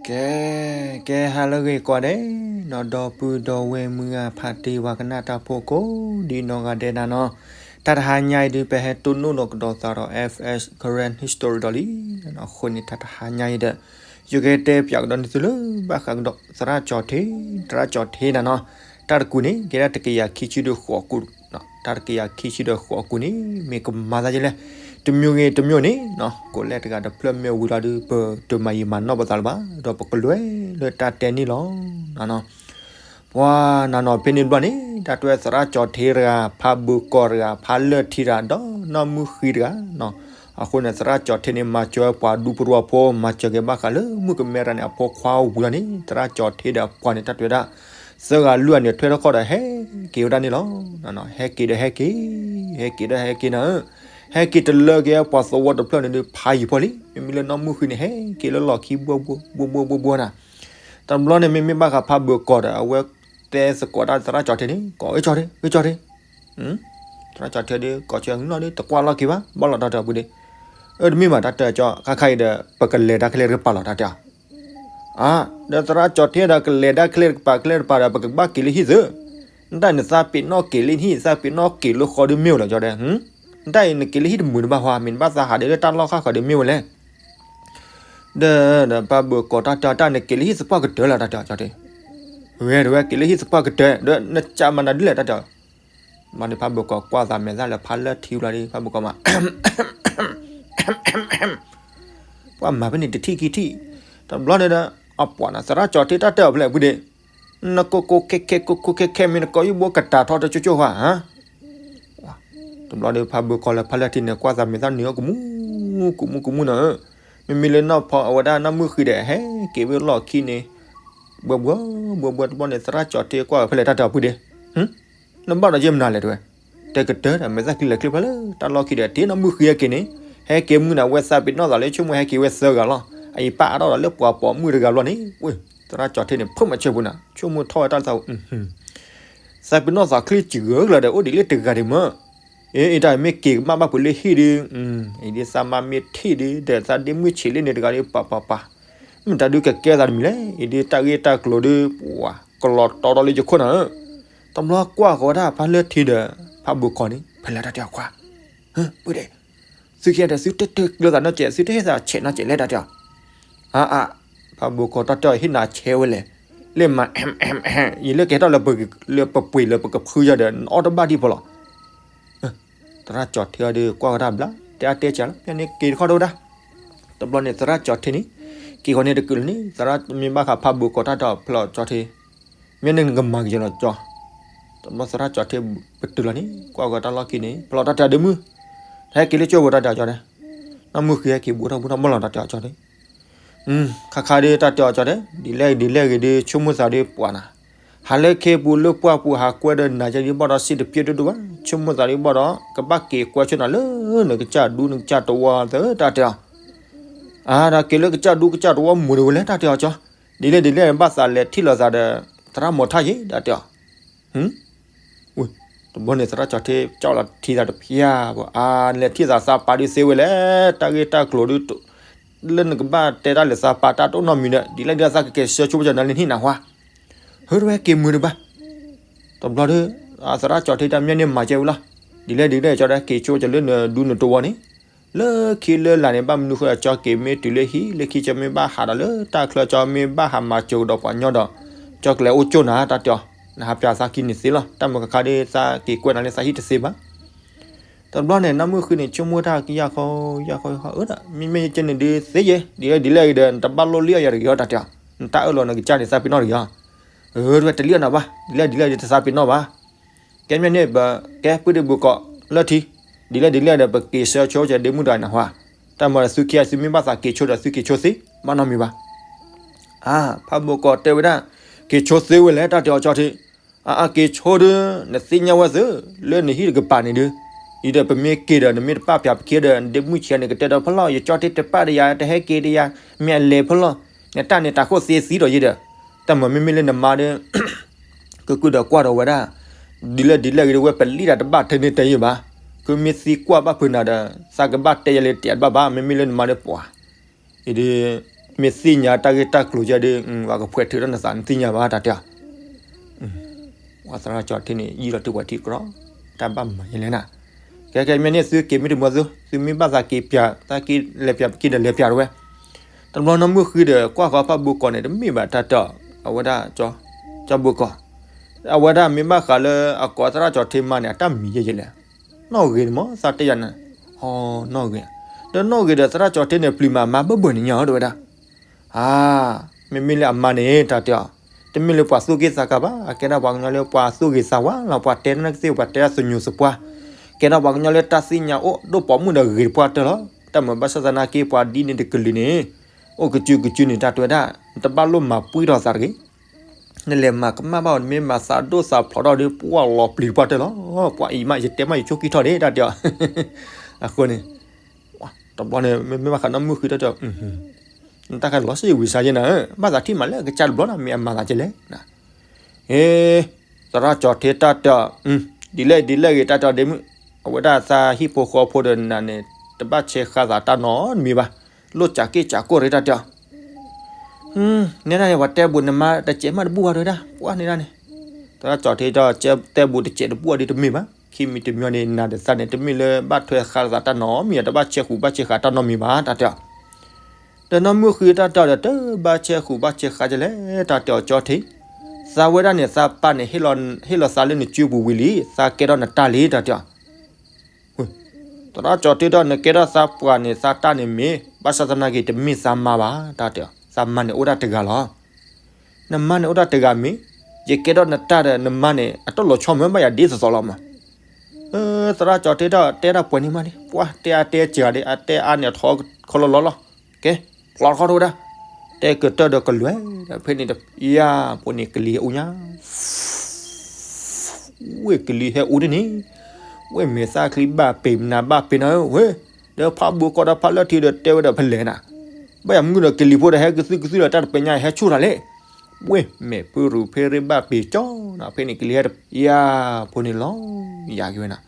ကဲ ကဲဟါလၢအဂ့ၤကိးဂၤဒဲးနီၤ, ဒီပုၢ်ဒီဝဲၢ်မုၢ်ဂၤဖးတံၢ်ပှၤကနၣ်တၢ်ဖိကိးဒ်နီၢ်ဂၤဒဲးနၤနီၤ, တၢ်တဟါညါအံၤဒုး ပဟဲတိၢ်နီၣ်ဒီးကဒီးသးဒီး F S Karen History ဒီးလံ, အဃိန့ၣ် တၢ်တဟါညါအံၤဒီး ယကတဲပၠးကဒီးန့ၢ်သုလၢ ဘၣ်ဃးကဒီးသရၣ်ကၠီၤထ့, သရၣ်ကၠီၤထ့နၤနီၤ, တၢ်တကူၣ်န့ၣ် ကဲဒၣ်တကယၤခံဆံဒီးဃိးကူၣ်, တၢ်တကယၤခံဆံဒီးဃိးကူၣ်န့ၣ် မ့ၢ်ကမၤသးဒ်လဲၣ်, တမံၤဂ့ၤတမံၤန့ၣ်နီၤ, ကိးလဲၣ်တဂၤတဖျၢၣ်မ့ၢ်ဝံၤလီၤဒုး ပတမၤယံာ်မၤနီၢ်ပသးလၢၤဘၣ်, ဒီးပကလဲၤလၢတၢ်တဲန့ၣ်လီၤနၤနီၤ. ပှၤနၤနီၤ ဖဲန့ၣ်တဘျီန့ၣ် တၢ်တဲသရၣ်ကၠီၤထ့တဂၤ, ဖးဘုးကီၤတဂၤ, ဖးလၢၢ်ထံတဂၤ, ဒီးနီၢ်မုၢ်ဃံတဂၤနီၤ. အဃိန့ၣ် သရၣ်ကၠီၤထ့န့ၣ် မၤစၢၤပှၤဒူပရူၤဖိ, မၤစၢၤက့ၤဘၣ်ဃးလၢမုၣ်ကမဲတဂၤန့ၣ် အဖိခွါဝံၤလီၤန့ၣ် သရၣ်ကၠီၤထ့ဒီးအပှၤန့ၣ် တၢ်တဲဝဲဒၣ် သၢဂၤလွံၢ်ဂၤန့ၣ် ထွဲထီၣ်ခီၣ်ဒီးဟဲက့ၤဝဲဒၣ်န့ၣ်လီၤ. ဟဲက့ၤဒီးဟဲက့ၤ, ဟဲက့ၤဒီးဟဲက့ၤနၤဧၢ, ဟဲက့ၤတလၢက့ၤပှၤသဝီတဖျၢၣ်န့ၣ်ဒုး ဖးယံၤဖီလံ, မ့မ့ၢ်လၢနီၢ်မုၢ်ဃံန့ၣ် ဟဲက့ၤလၢလီၢ်ခံဘှီဘှီဘှီဘှီနၤ. တဘျီန့ၣ် မ့မ့ၢ်ဘၣ်ဃးဖးဘုးကီၤဒီး အဝဲတဲသကိးတၢ်သရၣ်ကၠီၤထ့န့ၣ် ကိးဝဲကၠီၤထ့, ဝဲကၠီၤထ့, သရၣ်ကၠီၤထ့ဒီး ကိးဆၢဟူနီၤဒီး တကွၢ်လီၢ်ခံဘၣ်, ဘၣ်လီၤတၢ်တဲအပူၤဒီး, အၢ တမ့ၢ်ဘၣ်တၢ်တဲကၠီၤ, ခါခါအံၤဒီး ပကလဲၤတၢ်ခဲလၢာ်တကပၤလီၤ တၢ်တဲအီၤ. အါ, ဒီးသရၣ်ကၠီၤထ့ဒီး ကလဲၤတၢ်ခဲလၢာ်တကပၤ ခဲလၢာ်တကပၤဒီး ပကဘၣ်က့ၤလၢဟံၣ်သု, နတၢ်အံၤနသးပ့ၤနီၣ်က့ၤလၢဟံၣ် သးပ့ၤနီၣ်က့ၤလၢဃီဒုးမ့ၢ်ဝဲလီၤ ကၠီၤဒဲး, နတၢ်အံၤနက့ၤလၢဟံၣ်တမုာ်တဘၣ်ဟါ, မ့ၢ်နဘၣ်သးဟးဒ်လၢတၢ်လီၢ်ခါဃီဒုးမ့ၢ်ဝဲလဲၣ်. ဒီး ဒီးဖးဘုးကီၤတၢ်တဲအီၤ တၢ်နက့ၤလၢဟံၣ်သပှၢ်ကတၢၢ်လီၤ တၢ်တဲအီၤ ကၠီၤထ့, ဝဲတဝဲက့ၤလၢဟံၣ်သပှၢ်ကတၢၢ် ဒီးနကးမၤနၤဒ်လဲၣ် တၢ်တဲအီၤ. မၤန့ၣ် ဖးဘုးကီၤကွၢ်သးမဲာ်သၣ်လၢဖးလၢၢ်ထံလီၤဒီး ဖးဘုးကီၤမး ပှၤမၤဖဲန့ၣ်တထံၣ်ခံထံၣ်, တဘျီန့ၣ်ဒီး အပှၤနၤ သရၣ်ကၠီၤထ့တၢ်တဲအီၤဖဲလဲၣ် ပူၤဒ့း, နကိးကိးခဲခဲ ကိးကိးခဲခဲ မ့ၢ်နကိးယုၢ်ဘိကတၢၢ်ထီၣ်တကၠိကၠိဧါ. တဘျီဒီး ဖးဘုးကီၤလၢဖးလၢၢ်ထံန့ၣ် ကွၢ်သးမဲာ်သၣ်နုာ်အီၤ ကမူ ကမူ ကမူနၤဧၢ, မ့မ့ၢ်လၢနီၢ်ဖီအဝဲဒၣ်နီၢ်မုၢ်ဃံဒီး ဟဲက့ၤဝဲလီၢ်ခံန့ၣ် ဘှီဘှီ ဘှီဘှီ တဘျီန့ၣ် သရၣ်ကၠီၤထ့ကွၢ်ဖဲလဲၣ် တၢ်တဲအီၤ ပူၤဒ့း, နဘၣ်ဒီးယဲၢ်မနုၤလဲၣ် တဝဲ, တဲကတၢၢ်ဒီး မဲာ်သၣ်ချံလဲၤချ့ဖဲလၢတၢ်လီၢ်ခံဒီး တ့နီၢ်မုၢ်ဃံဟဲက့ၤန့ၣ်, ဟဲက့ၤမုၢ်နၤ ဝဲသးပ့ၤနီၣ်သးလၢ ဆိကမိၣ်ဟဲက့ၤဝဲသၢဂၤလီၤ, အအံၤပာ်အါထီၣ်ဒီးလၢပှၤပိာ်မုၣ်တဂၤဘျီန့ၣ်, သရၣ်ကၠီၤထ့န့ၣ် ဖုးမၤဆၢပူၤနၤ ဆိကမိၣ်ထီၣ်ဝဲတၢ်သး သးပ့ၤနီၣ်သးချံစှၤဂၤဒီး အိၣ်ဒံးလၢတဂၤဒံးမး, အ့ အတၢ်မ့ၢ်က့ၤကမၣ်ဘၣ်ဖုးလၢဟံၣ်ဒီး, အံၤဒ်သးမါမ့ၢ်ထံၣ်ဒီး ဒီးသးဒ့မုၢ်ဆံးလံန့ၣ်တဂၤဒီး ပာ်ပာ်ပာ်, မ့ၢ်တၢ်ဒုးကကဲသးတမံၤလဲၣ်, အံၤဒ်တၢ်ဂ့ၢ်တၢ်ကျိၤဒီး ပှၤကလီၤတီဒီးလၢယခိၣ်နၤဧၢ, တဘျီကွၢ်ဃီၤဝဲဒၣ်ဖးလၢၢ်ထံဒီး ဖးဘုးကီၤန့ၣ် ဖဲလဲၣ်တၢ်တဲအီၤကွၢ်, ပူၤဒ့း သုခံဂၤဒီး သုတတဲကျၢၤသးနီတစဲး သုတဟ့ၣ်သးဆဲးနီတစဲးလဲၣ် တၢ်တဲအီၤ, အါအါ, ဖးဘိကီၤတၢ်တဲအီၤ ဟ့ၣ်နၤဆဲးဝဲလဲၣ်, လၢမၤ ယံာ်လၢကဟဲထီၣ်လၢ လၢပပှ့ၤလၢပကဖုယၤဒီး နအီၣ်တဘၣ်ဒံးဖီလီၤ. သရၣ်ကၠီၤထ့အီၤဒီး ကွၢ်ဝဲဒၣ်ဘျါ တဲအါတဲစှၤလီၤ ဖဲန့ၣ်က့ၤတခီတဝဲဒၣ်, တဘျီန့ၣ် သရၣ်ကၠီၤထ့န့ၣ် က့ၤဃီန့ၣ်တကုာ်လၢၤန့ၣ် သရၣ်မ့ၢ်ဘၣ်ဃးဖးဘိကီၤတၢ်တဲအီၤ ဖဲလီၤကၠီၤထ့ မ့ၢ်န့ၣ်နကမၤကယီၤလီၤကၠီ, တဘျီသရၣ်ကၠီၤထ့ပတုာ်လီၤန့ၣ် ကွၢ်ဂီၤတၢ်လီၢ်ခံန့ၣ် ဖဲလီၤတၢ်တဲအီၤဒ့မုၢ်, ဟဲက့ၤလၢကၠိဖိတၢ်တဲအီၤကၠီန့ၣ်, နီၢ်မုၢ်ဃံဟဲက့ၤဘူးထီၣ်ဘူးထီၣ်မီၢ်လီၤတၢ်တဲအီၤကၠီန့ၣ်, ခါခါဒီးတၢ်တဲအီၤကၠီန့ၣ် ဒ်လဲၣ်ဒ်လဲၣ်ဂ့ၤဒီး ဆိကမိၣ်သးဒီးပှၤနၤ, ဟးလၢခ့ပူၤလၢပှၢ်ပူၤဟးကွဲဒီးနၤယဲဒ်ဘၣ်ဒီး စံးတပျ့ဒိၣ်ဒိၣ်ဘၣ် ဆိကမိၣ်သးဒ်ဘၣ်ဒီး ကဘၣ်က့ၤကွဲဆိနၤလၢနကစၢ်ဒူနကစၢ်တဝီသၢတၢ်တဲအီၤ, အါ တၢ်က့ၤလၢကစၢ်ဒူကစၢ်တဝီမုာ်ဒၣ်ဝဲလဲၣ်တၢ်တဲအီၤကၠီ, ဒ်လဲၣ်ဒ်လဲၣ်ဘၣ်သးလဲၤထံၣ်လိာ်သးဒီး သရၣ်မိၤထၣ်ယ့ၣ်တၢ်တဲအီၤ တဘျီန့ၣ် သရၣ်ကၠီၤထ့ကၠီလီၤထံသးတဖျၢၣ်ဘၣ် အါ လဲၤထံၣ်သးသးပာ်ဒုးသ့ဝဲလဲၣ် တၢ်ဂ့ၢ်တၢ်ကျိၤဒုး လၢနကဘၣ်တဲတၢ်လၢသးပာ်တၢ်တအိၣ်နီတမံၤဒီး ဒ်လဲၣ်ဒ်လဲၣ်သးကက့ၤဆှၢဆိကမိၣ်ကၠီနၤလၢနဟံၣ်နၤဟါ, ဟၢတဝဲက့ၤမုာ်တဘၣ်, တဘျီဒီး သရၣ်ကၠီၤထ့တၢ်မ့ၢ်န့ၢ်မၤကဲဝဲလီၤ, ဒ်လဲၣ်ဒ်လဲၣ်ကၠီဒီးက့ၤဆိကမိၣ်ကၠီလၢနဒူနတဝီန့ၣ် လၢခံလၢလာ်န့ၣ် ဘၣ်မနုၤဃိဒီးကၠီက့ၤမ့ၢ်တုၤလၢဟံၣ် လၢခံကၠီမ့ၢ်ဘၣ်ဟးဒီးလၢတၢ်ချၢကၠီမ့ၢ်ဘၣ်ဟးမၤစၢၤကဒီးပှၤညီဒီး ကၠီကလဲၤအိၣ်ကၠိနၤတၢ်တဲအီၤ, နဟးပျးသးခံန့ၣ်သ့လီၤ တၢ်မုာ်ခါခါဒီးသးက့ၤကွဲးနၤလၢသးဟံၣ်တသ့ဘၣ်. တဘျီန့ၣ် နီၢ်မုၢ်ဃံန့ၣ် ဆိကမိၣ်တၢ်ကယၢ်ခီယၢ်ခီယၢ်ခီ အၢ ဒ်မ့မ့ၢ်ယကဲန့ၣ်ဒုးသ့ယဲ ဒ်လဲၣ်ဒ်လဲၣ်ဂ့ၤဒီး နတဘၣ်လိၣ်လံအီၤယၤတဂ့ၤအီၤတၢ်တဲအီၤ, နတၢ်အၢၣ်လီၤနကစၢ်န့ၣ် သးပ့ၤနီၣ်တဂ့ၤအီၤ, အၢ တဝဲတလံၣ်အီၤနၤဘၣ် ဒ်လဲၣ်ဒ်လဲၣ်ဂ့ၤ တသးပ့ၤနီၣ်ဘၣ် ကဲမ့ၢ်န့ၣ် ပကဲပုၢ်ဒ့ဘုးကိးလၢထံ, ဒ်လဲၣ်ဒ်လဲၣ်ဒီး ပက့ၤဆှၢဆိကမိၣ်ကၠီဒ့မုၢ်တဂၤန့ၣ်ဟါ, တၢ်မၤဒီးသုခံဂၤသုမ့ၢ်ဘၣ်သးက့ၤဆိဒီးသုက့ၤဆိသ့, ဘၣ်နီတမံၤဘၣ်. အါ ဖးဘိးကိးတဲဝဲဒၣ်, က့ၤဆိသ့ဝဲလဲၣ် တၢ်တဲအီၤကၠီထံး, အါအါ က့ၤဆိဒီး နသ့ၣ်ညါဝဲသ့, လၢနဟံၣ်တကပၤန့ၣ်ဒီး, အံၤဒီးပမ့ၢ်က့ၤဒီး နမ့ၢ်တပာ်ဖျါပခံဒီး နဒ့မုၢ်ဆံးန့ၣ် ကတဲဒီးဖဲလီၤ ယကၠီထံးတပာ်ဒီးယၤ တဟဲက့ၤဒီးယၤ, မ့ၢ်အလဲၤဖဲလီၤ, နတၢ်န့ၣ်တၢ်ခိၣ်သ့သံဒီးယဲဒီး, တၢ်မၤမ့မ့ၢ်လၢနမါဒီး ကကုၢ်ဒီးကွၢ်ဒီးဝဲဒၣ်, ဒ်လဲၣ်ဒ်လဲၣ်ဂ့ၤဒီးဝဲပလံၣ်တၢ်တဘၣ်ထဲန့ၣ်တဲယဲဘၣ်, ကမ့ၢ်သံကွၢ်ဘၣ်ဖုးနၤဒီး သးကဘၣ်တဲယဲလၢတၢ်တဘၣ်ဘၣ် မ့မ့ၢ်လၢနမါဒီးပှၤ, အံၤဒီး မ့ၢ်သ့ၣ်ညါတၢ်ဂ့ၢ်တၢ်ကျိၤယဲဒုး ပှၤကဖှဲးထုးထီၣ်နသး နသ့ၣ်ညါဘၣ် တၢ်တဲအီၤ. ပှၤသရၣ်ကၠီထ့န့ၣ် ယံာ်လီၤတုၤပှၤထံကရီ, တၢ်ဘၣ်မၤယဲလဲၣ်နၤ. ကဲကဲ မ့ၢ်န့ၢ်သုက့ၤမ့ၢ်တမီၤသု, သုမ့ၢ်ဘၣ်သးက့ၤပျး သးက့ၤလဲၤပျး ပက့ၤဒီးလဲၤပျးတဝဲ. တဘျီနီၢ်မုၢ်ဃုဒီး ကွၢ်ဃီဖးဘိကီးန့ၣ် တမ့ၢ်ဘၣ်တၢ်တဲအီၤ, အဝဲဒၣ် ကၠီဘိကီး, အဝဲဒၣ်မ့ၢ်ဘၣ်ဃးလၢအကိးသရၣ်ကၠီထ့မါန့ၣ် အတၢ်မံၤယဲယဲလဲၣ်. နီၣ်ဂ့ၤန့ၣ်မ့ၢ်သးတဲယၤန့ၣ်, အီ နီၣ်ဂ့ၤ, ဒီးနီၣ်ဂ့ၤဒီးသရၣ်ကၠီထ့န့ၣ် ပျံၤမးမါဘၢၣ်ဘၢၣ်န့ၣ်ညါ တဲဝဲဒၣ်. အါ, မ့မ့ၢ်လၢအမါန့ၣ် တၢ်တဲအီၤ, တမ့ၢ်လၢပှၤသူၣ်က့သးကါဘၣ်, အကဲဒၣ်ပှၤကညီလၢပှၤသူၣ်ဂ့ၤသးဝါလီၤ, ပှၤတဲနကသ့ၣ် ပှၤတဲဒၣ်သညူးသပှၢ်, ကဲဒၣ်ပှၤကညီလၢတၢ်သ့ၣ်ညါအိၣ် ဒိၣ်ပိာ်မုၣ်ဒီးဂ့ၤတပှၢ်တၢၢ်လီၤ. တၢ်မၤဘၣ်ဆၣ်သနာ်က့ ပှၤဒ်န့ၣ်တကလုာ်န့ၣ် အိၣ်ကစုကစုန့ၣ် တၢ်တဲဝဲဒၣ်, နတဘၣ်လိၣ်မၤပှံၢ်ထီၣ်သးတဂ့ၤ. နလဲၤမၤကမၣ်ဘၣ်အီၤ နမ့ၢ်မၤသးဒိၣ်သးဖျိးထီၣ်ဒီး ပှၤလီၤပျံၤတပှၢ်တၢၢ်လီၤ. ပှၤအံၤမး ယတဲမး ယဆိၣ်ကံၣ်ထီၣ်ဒံး တၢ်တဲအီၤ. အဃိန့ၣ် တဘျီန့ၣ် မ့မ့ၢ်ဘၣ်ဃးနီၢ်မုၢ်ဃု တၢ်တဲအီၤ, နတၢ်ခါလီၤစ့ၢ်ဝံၤစါယဲနၤ, ဘၣ်သးထံၣ်မးလၢအကစၢ်တဘျီန့ၣ် မ့ၢ်အမၤသးကဲလဲၣ်. အ့ သရၣ်ကၠီထ့ တၢ်တဲအီၤ, ဒ်လဲၣ်ဒ်လဲၣ်ဂ့ၤ တၢ်တဲအီၤဒ့မုၣ်, အဝဲဒၣ်သးဟံၣ်ဖိဃီဖိဒီးနၤန့ၣ် တဘၣ်ဆဲးဃာ်သးတၢ်နီတမံၤဘၣ်, လိၣ်စးက့ၣ်စးကိၣ်ရ့ တၢ်တဲအီၤ. နဲဒၣ်န့ၣ် ပှၤတဲဘူးနမါတစဲးမးတဘူၣ်ဘၣ် တဲဝဲဒၣ်, ပှၤန့ၣ်ဒၣ်န့ၣ်. သရၣ်ကၠီထ့ တဲဘူးတစဲးတဘူၣ်အီၤဒ်တမ့ၢ်ဘၣ်, ခံမံၤတမံၤန့ၣ် နၤဒီးသးန့ၣ် တမ့ၢ်လၢဘၣ်ထွဲဃာ်သးတၢ်နီတမံၤ, တဘၣ်ဆဲးဃူဘၣ်ဆဲးဃာ်တၢ်နီတမံၤဘၣ် တၢ်တဲအီၤ. ဒီးနီၢ်မုၢ်ဃု တၢ်တဲအီၤဒီး တဘၣ်ဆဲးဃူဘၣ်ဆဲးဃာ်ကဲလဲၣ် တၢ်တဲအီၤ ကၠီထ့, သးဝဲဒၣ်န့ၣ် သးပၢ်န့ၣ် ဟ့ၣ်လီၤသးလၢနစုပူၤဝံၤလံ, သးကဲထီၣ်နတၢ်လံ တၢ်တဲအီၤ. သရၣ်ကၠီထ့ ဒီးနကဲထီၣ်သးပှၢ်န့ၣ် သးတၢ်န့ၣ်မ့ၢ်, ဘၣ်ဆၣ်သနာ်က့ တမ့ၢ်သးမါဘၣ် တၢ်တဲအီၤ, သးမါန့ၣ်အိၣ်ဒၣ်တဂၤလီၤ. နမါန့ၣ်အိၣ်ဒၣ်တဂၤမ့ၢ်, ယကဲထီၣ်နတၢ်ဒီးနမါန့ၣ် အတၢ်လီၤဆီမ့ၢ်ဘၣ်ယၤဒ်သိးသိးလီၤမး. သရၣ်ကၠီထ့ ဒီးတဲဒၣ်ပှဲၤန့ၣ်မးန့ၣ်, ပှၤတဲအါတဲစှၤဒံး အတဲအါန့ၣ်အထီခီလီၤလီၤလီၤ. ကဲ, ဖျီထီၣ်ထီၣ်ဝဲဒၣ်, တဲကတၢၢ်ဒီးကလွဲၢ်ဒီး ဖဲန့ၣ်တယၢ်ဖိန့ၣ် ကလံၤဟဲအူညါ ဝဲၢ်ကလံၤဟဲအူဒ်န့ၣ်, ဝဲၢ်မဲာ်သၣ်ချံဘၣ်ပ့ၤမနၤဘၣ်ပ့ၤနီၤဧၢဝဲ, ဒီးဖးဘိကီးဒီးဖးလၢထံဒီးတဲဝဲဒီးဖဲလဲၣ်နၤ, ဘၣ်ယၤမုၢ်ဒီးကလံၤဖိဒီးဟဲကသုၣ်ကသုၣ်ဒီးတၢ်တပညါဟဲဆူၣ်တၢ်လဲၣ်, ဝဲၢ်မဲာ်ဖုရူၤဖဲရ့ဘၣ်ပ့ၤကၠီနၤ ဖဲန့ၣ်ကလံၤဟဲတယၢ်ဖိန့ၣ်လီၤယၤက့ၤဝဲနၤ,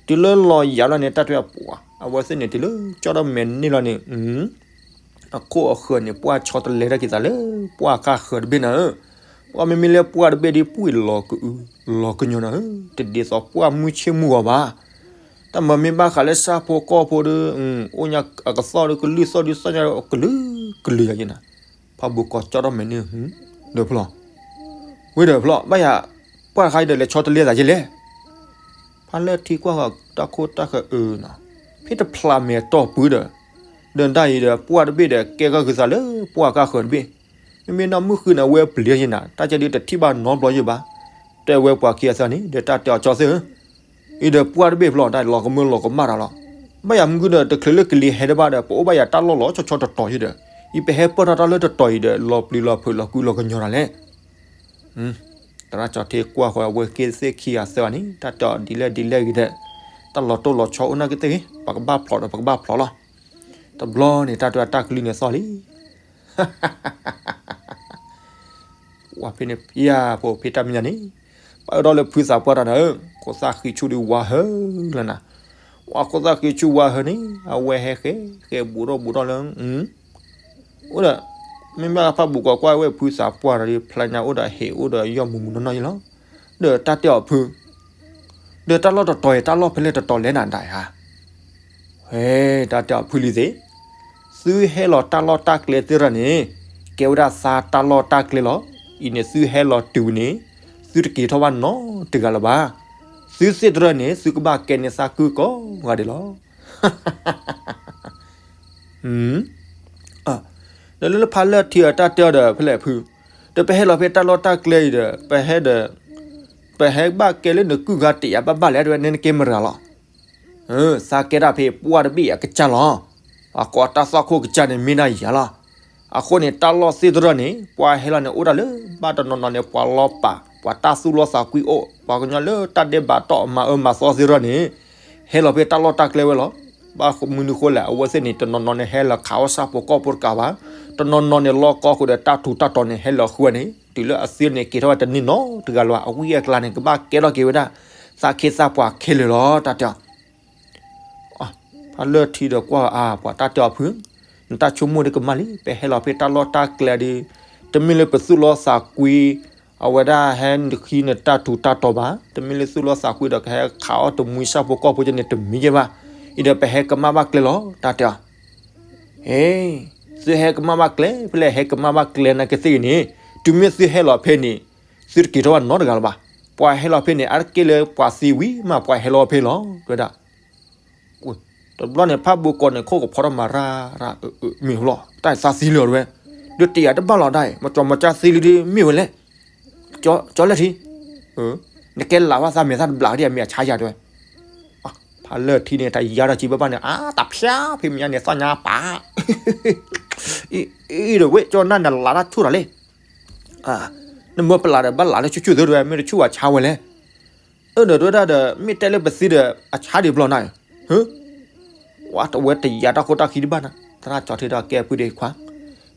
တုၤလၢလီၤယၤလီၤန့ၣ် တၢ်တဲပှၤ အဝဲသ့ၣ်န့ၣ် တုၤလၢကၠီဒီးမဲာ်န့ၢ်လီၤန့ၣ် အခိၣ်အဃၢၤန့ၣ် ပှၢ်ဆီတလဲထီၣ်က့ၤသးလၢ ပှၢ်ကၢ်ဃၢၤတဘ့ၣ်နၤဧၢ, ပှၢ်မ့မ့ၢ်လၢပှၢ်တဘ့ၣ်ဒ်ပှၢ်လီၤကအု လီၤကညီၤနၤဧၢ, တဒ်သိးပှၢ်မုၢ်ဆ့ၣ်မုၢ်ဂီၤဘၣ်, တၢ်မၤမ့ၢ်ဘၣ်ဃးလၢဆၣ်ဖိကီၢ်ဖိဒီး အိၣ်ညါအကသီၣ်ဒီးကလုၢ်သီၣ်ဒုးသီၣ်ညါကလုာ်ကလုာ်ယၤက့ၤနၤ, ဖးဘိကီးကၠီဒီးမဲာ်န့ၢ် ဒီးဖျီၣ် ဝဲဒီးဖျီၣ် ဘၣ်ယၤ ပှၢ်တခါအံၤဒီးလဲၤဆီတလဲသးက့ၤလဲၣ်, ဖးလၢထံကွၢ်ဃီတၢ်ခိၣ်တၢ်ဃၢၤအၢနၤ, ဖဲတဖျးမဲာ်တီၢ်ပူၤဒီး, ဒီးတၢ်အံၤဒီး ပှၢ်တဘ့ၣ်ဒီးကဲကီၢ်က့ၤသးလၢပှၢ်ကၢ်ဃၢၤတဘ့ၣ်, မ့မ့ၢ်နီၢ်မုၢ်ဃုန့ၣ် အဝဲပျံၤယဲနၤ တၢ်ကဲဒုးတထံၣ်ဘၣ်နီတဘျီယဲဘၣ်, တဲဝဲပှၤခံဂၤသၢန့ၣ် ဒီးတၢ်တဲအီၤကၠီသ့ၣ်ဧၢ အံၤဒီးပှၢ်တဘ့ၣ်ဖျီၣ် တၢ်လီၤကမၢလီၤကမၣ်တၢ်လီၤ, ဘၣ်ယၤမုၢ်ဃုဒီးတချုးလၢကလံၤဟဲတဘၣ်ဒီး ပအိၣ်ဘၣ်ယၤတၢ်လီၢ်လီၤဆီဆီတတီၤယဲဒီး, အံၤပဟဲပၢၢ်ထီၣ်တၢ်လၢတတီၤအံၤဒီး လီၤပျံၤလီၤဖုးလီၤကူလီၤကညီၤတၢ်လဲၣ် သရၣ်ကၠီထ့ကွၢ်ဃီအဝဲက့သ့ၣ်ခံဂၤသၢဂၤန့ၣ် တၢ်တဲအီၤဒ်လဲၣ်ဒ်လဲၣ်ဂ့ၤဒီး, တၢ်လီၤတိၢ်လီၤဆီအိၣ်နာ်က့သ့ၣ်ဂ့ၤ ပကဘၣ်ဖျီၣ်ဒီးပကဘၣ်ဖျီၣ်လီၤ, တဘျီန့ၣ် တၢ်တဲအီၤတၢ်ကလုၢ်န့ၣ်သီၣ်လံ ဝဲဖဲန့ၣ် ဖံယၤဖိဖဲတၢ်မဲာ်ညါန့ၣ်, ပၢၢ်ထီၣ်လၢဖုသးပှၢ်တၢ်နၤဧၢ, ခိၣ်သၣ်ဃံဆူၣ်ဒုးဝါဟၢလီၤနၤ, ဝဲခိၣ်သၣ်ဃံဆူၣ်ဝါဟၢန့ၣ် အဝဲဟဲဃဲ ဃဲဘူးထီၣ်ဘူးထီၣ်လၢ အိၣ်ဒီး, မ့မ့ၢ်ဖးဘူးကီးကွၢ်ဝဲဖုသးပှၢ်တၢ်ဒီး ဖျါညါအိၣ်ဒီးဟ့ၣ်အိၣ်ဒီးယီၢ်မူးမူးနီၢ်နီၢ်ယလီၤ, ဒီးတၢ်တဲအီၤဖု ဒီးတၢ်လီၢ်တတီၤအံၤ တၢ်လီၢ်ဖဲလဲၣ်တတီၤလဲၣ်နၤဒၣ်ဧါ, ဟဲ တၢ်တဲအီၤဖုလံသ့ၣ်, သုဟဲလီၤတၢ်လီၢ်တၢ်ကျဲသ့ၣ်တဖၣ်န့ၣ်, ကဲဝဲဒၣ်သးတၢ်လီၢ်တၢ်ကျဲလီၤ, အံၤန့ၣ်သုဟဲလီၤတုၤဝံၤန့ၣ်, သုတက့ၤထီၣ်ဘၣ်နီတဂၤလၢၤဘၣ်, သုသ့ၣ်တဖၣ်န့ၣ် သုကဘၣ်ကဲန့ၢ်သးကုၢ်ကိးဂၤဒဲးလီၤ ဒီးလၢလၢဖးလၢထံအတၢ်တဲအီၤဒီးဖဲလဲၣ်ဖု, ဒီးပဟဲလီၤဖဲတၢ်လီၢ်တၢ်ကျဲအံၤဒီး ပဟဲဒီး, ပဟဲဘၣ်ကဲလၢနကုၢ်ဂၤတယာ်ဘၣ်ဘၣ်လဲၣ် တဲဝဲန့ၣ်နကဲမရၤလီၤ, သးကဲဒၣ်ဖဲပှၢ်တဘ့ၣ်အကစၢ်လီၤ, အကိးတၢ်သွၣ်ခိၣ်ကစၢ်န့ၣ်မ့ၢ်ဒၣ်ယၤလီၤ, အဃိန့ၣ် တၢ်လီၢ်သ့ၣ်တဖၣ်န့ၣ် ပှၤဟဲလီၤန့ၣ်အိၣ်ဒၣ်လၢ ဘၣ်တနီၤနီၤန့ၣ် ပှၤလီၤပာ် ပှၤတၢ်သူၣ်လီသးကွံအိၣ် ပှၤကညီလၢတၢ်ဒဲးဘးတီၢ်မၤအၢမၤသီသ့ၣ်တဖၣ်န့ၣ် ဟဲလီၤဖဲတၢ်လီၢ်တၢ်ကျဲဝဲလီၤ. ဘၣ်မနုၤဃိလဲၣ် အဝဲသ့ၣ်န့ၣ် တနီၤနီၤန့ၣ် ဟဲလီၤခးအီၣ်ဆၣ်ဖိကီၢ်ဖိတကးဘၣ်, တနီၤနီၤန့ၣ် လီၤကီၢ်ဃုာ်ဒီးတၢ်ထူးတၢ်တီၤန့ၣ် ဟဲလီၤဃုာ်န့ၣ် တုၤလၢအသ့န့ၣ်က့ၤထီၣ်ဝဲတနံၣ်နီတဂၤလၢၤဘၣ်. အဝံအကျါန့ၣ် ကဘၣ်ကဲထီၣ်က့ၤဝဲဒၣ် သးခ့သးပှၤခဲလၢာ်လီၤ တၢ်တဲအီၤ ဖးလၢထံဒီးကွၢ်အါ ပှၤတၢ်တဲအီၤဖု, ဒီး နတၢ်ဆိကမိၣ်ဒ်ကမၣ်လံ, ပဟဲလီၤဖဲတၢ်လီၢ်တၢ်ကျဲဒီး တမ့ၢ်လၢပသူၣ်လီသးကွံ, အဝဲဒၣ်ဟဲနုာ်ဃံနတၢ်ထူးတၢ်တီၤဘၣ်, တမ့ၢ်လၢသူၣ်လီသးကွံဒီး ကဟဲခးအီၣ်တမှံၤဆၣ်ဖိကီၢ်ဖိကန့ၣ်တမံၤယဲၢ်ဘၣ်, အံၤဒီးပဟဲကမၣ်ဘၣ်ကျဲလီၤ တၢ်တဲအီၤ. ဟ့, သုဟဲကမၣ်ဘၣ်ကျဲ, ဖဲလဲၣ်ဟဲကမၣ်ဘၣ်ကျဲနာ်က့သ့ၣ်ဂ့ၤန့ၣ်, တုၤမ့ၢ်သုဟဲလီၤဖဲန့ၣ်, သုတက့ၤထီၣ်ဘၣ်နီတဂၤလၢၤဘၣ်. ပှၤဟဲလီၤဖဲန့ၣ် အါတက့ၢ်လၢပှၤသံဝံၤမး ပှၤဟဲလီၤဖဲလီၤ တဲဝဲဒၣ်. တဘျီန့ၣ် ဖးဘိကိးန့ၣ် ခိၣ်ကဖီထီၣ်မၤရၣ်, မ့ၢ်လီၤ တၢ်သးသံလၢၤတဲဝဲ, ဒီးတယာ်တဘၣ်လီၤဒၣ်အံၤ မၤကၠီမၤကၠၢ်သံလံဒီးမ့ၢ်ဝဲလဲၣ်, ကၠီလၢထံ, နကဲလၢ်ဝဲသးမဲာ်သၣ်တဘျးဒ်အမ့ၢ်အဆါယၤတဲဝဲ. ဖးလၢထံန့ၣ် တယာ်ဒီးစံးဘၣ်ဘၣ်န့ၣ် အါတဖျါဖဲမ့ၢ်ညါန့ၣ် သီၣ်ညါပာ်, အံၤဒီးဝဲၢ်ကၠီနၢ်နလးတၢ်ဆိၣ်တၢ်လဲၣ်, နမ့ၢ်ပလးဒီးဘၣ်လးလၢဆူၣ်ဆူၣ်သ့တဲဝဲ မ့ၢ်တဆူၣ်ဝဲဆါဝဲလဲၣ်. အၢ ဒီးတဲဝဲဒၣ်ဒီး မ့ၢ်တဲလၢပသံဒီး အဆါဒံးဘျီနၤ, ဟၢ, ဝဲတဝဲတယာ်တၢ်ခိၣ်တၢ်ခံတဘၣ်နၤ, သရၣ်ကၠီထံဒီးကဲပုၢ်ဒ့ခွါ,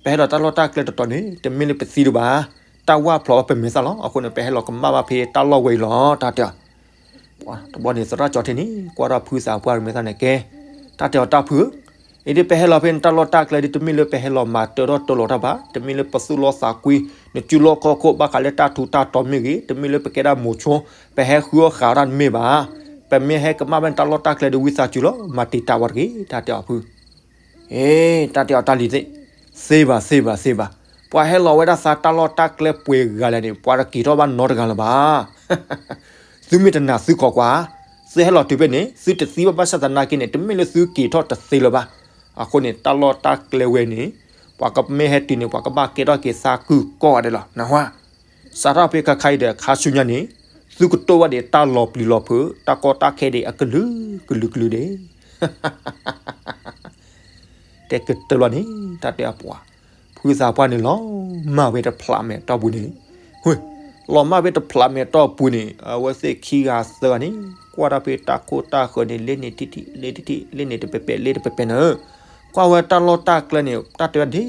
ပဟဲလီၤတၢ်လီၢ်တၢ်ကျဲတတီၤန့ၣ် တမ့ၢ်လၢပသံဒံးဘၣ်, တၢ်ဝၢ်ဖျိးဝဲပမဲာ်သၣ်လီၤ. အဃိန့ၣ် ပဟဲလီၤကမၣ်ဘၣ်ဖဲတၢ်လီၢ်ဝဲအံၤလီၤ တၢ်တဲအီၤ. တဘျီန့ၣ် သရၣ်ကၠီထံန့ၣ် ကွၢ်ထီၣ်ဖုသးပှၢ်မဲာ်သၣ်န့ၣ်ကဲ, တၢ်တဲအီၤတၢ်ဖုဧၢ, အံၤဒ်ပဟဲလီၤဖဲနတၢ်လီၢ်တၢ်ကျဲဒ် တမ့ၢ်လၢပဟဲလီၤမၤတၢထီၣ်တၢလီၤတၢ်ဘၣ်, တမ့ၢ်လၢပသူၣ်လီသးကွံ, နစုလီခီၣ်ခိၣ်ဘၣ်ဃးလၢတၢ်ထူးတၢ်တီၤမ့ၢ်ဂ့ၤ, တမ့ၢ်လၢပကဲဒၣ်မိၤဆိ, ပဟဲဃုအီၣ်ဃာ်တၢ်တမ့ၢ်ဘၣ်, ပမ့ၢ်ဟဲကမၣ်ဘၣ်နတၢ်လီၢ်တၢ်ကျဲဒီးဝံသးစူၤလီၤ မၤတံာ်တာ်ဝဲတဂ့ၤ တၢ်တဲအီၤဖု အ့ တၢ်တဲအီၤတၢ်လံၤသ့ၣ်, သ့ဘၣ်သ့ဘၣ်သ့ဘၣ်, ပှၤဟဲလီၤဝဲဒၣ်သးတၢ်လီၢ်တၢ်ကျဲပှဲၤဂၤလဲၣ်န့ၣ် ပှၤတက့ၤထီၣ်ဘၣ်နီတဂၤလၢၤဘၣ်. သုမ့ၢ်တနာ်သုခိးကွၢ်, သုဟဲလီၤတုၤဖဲန့ၣ် သုတသံဘၣ်ဘၣ်ဆၣ်သနာ်က့န့ၣ် တမ့ၢ်လၢသုက့ၤထီၣ်တသ့လၢၤဘၣ်. အဃိန့ၣ် တၢ်လီၢ်တၢ်ကျဲဝဲန့ၣ် ပှၤကမ့ၢ်ဟဲတုၤန့ၣ် ပှၤကဘၣ်ကဲထီၣ်က့ၤသးကုၢ်ကိးဂၤဒဲးလီၤ နၢ်ဟူဧါ. စးထီၣ်ဖဲခါခါအံၤဒီးခါဆူညါန့ၣ် သုကတိၢ်ဘၣ်ဒံးတၢ်လီၤပျံၤလီၤဖုး တၢ်ကီတၢ်ခဲဒံးအကလုာ်ကလုာ်ကလုာ်ဒံး တဲကတၢၢ်လီၤန့ၣ် တၢ်တဲအပှၤ, ဖုသးပှၢ်န့ၣ်လီၤမၢ်ဝဲတဖျးမဲာ်တီၢ်ပူၤန့ၣ်, ဝ့ၢ်, လီၤမၢ်ဝဲတဖျးမဲာ်တီၢ်ပူၤန့ၣ် အဝဲသ့ၣ်ခံဂၤသၢဂၤန့ၣ် ကွၢ်တၢ်ဖဲတၢ်ခိၣ်တၢ်ဃၢၤန့ၣ် လ့န့ၣ်ထံၣ်ထံၣ် လ့ထံၣ်ထံၣ် လ့န့ၣ်တပဲာ်ပဲာ် လ့တပဲာ်ပဲာ်န့ၣ်, ကွၢ်ဝဲတၢ်လီၢ်တၢ်ကျဲန့ၣ် တၢ်တဲဝဲဒ်သိး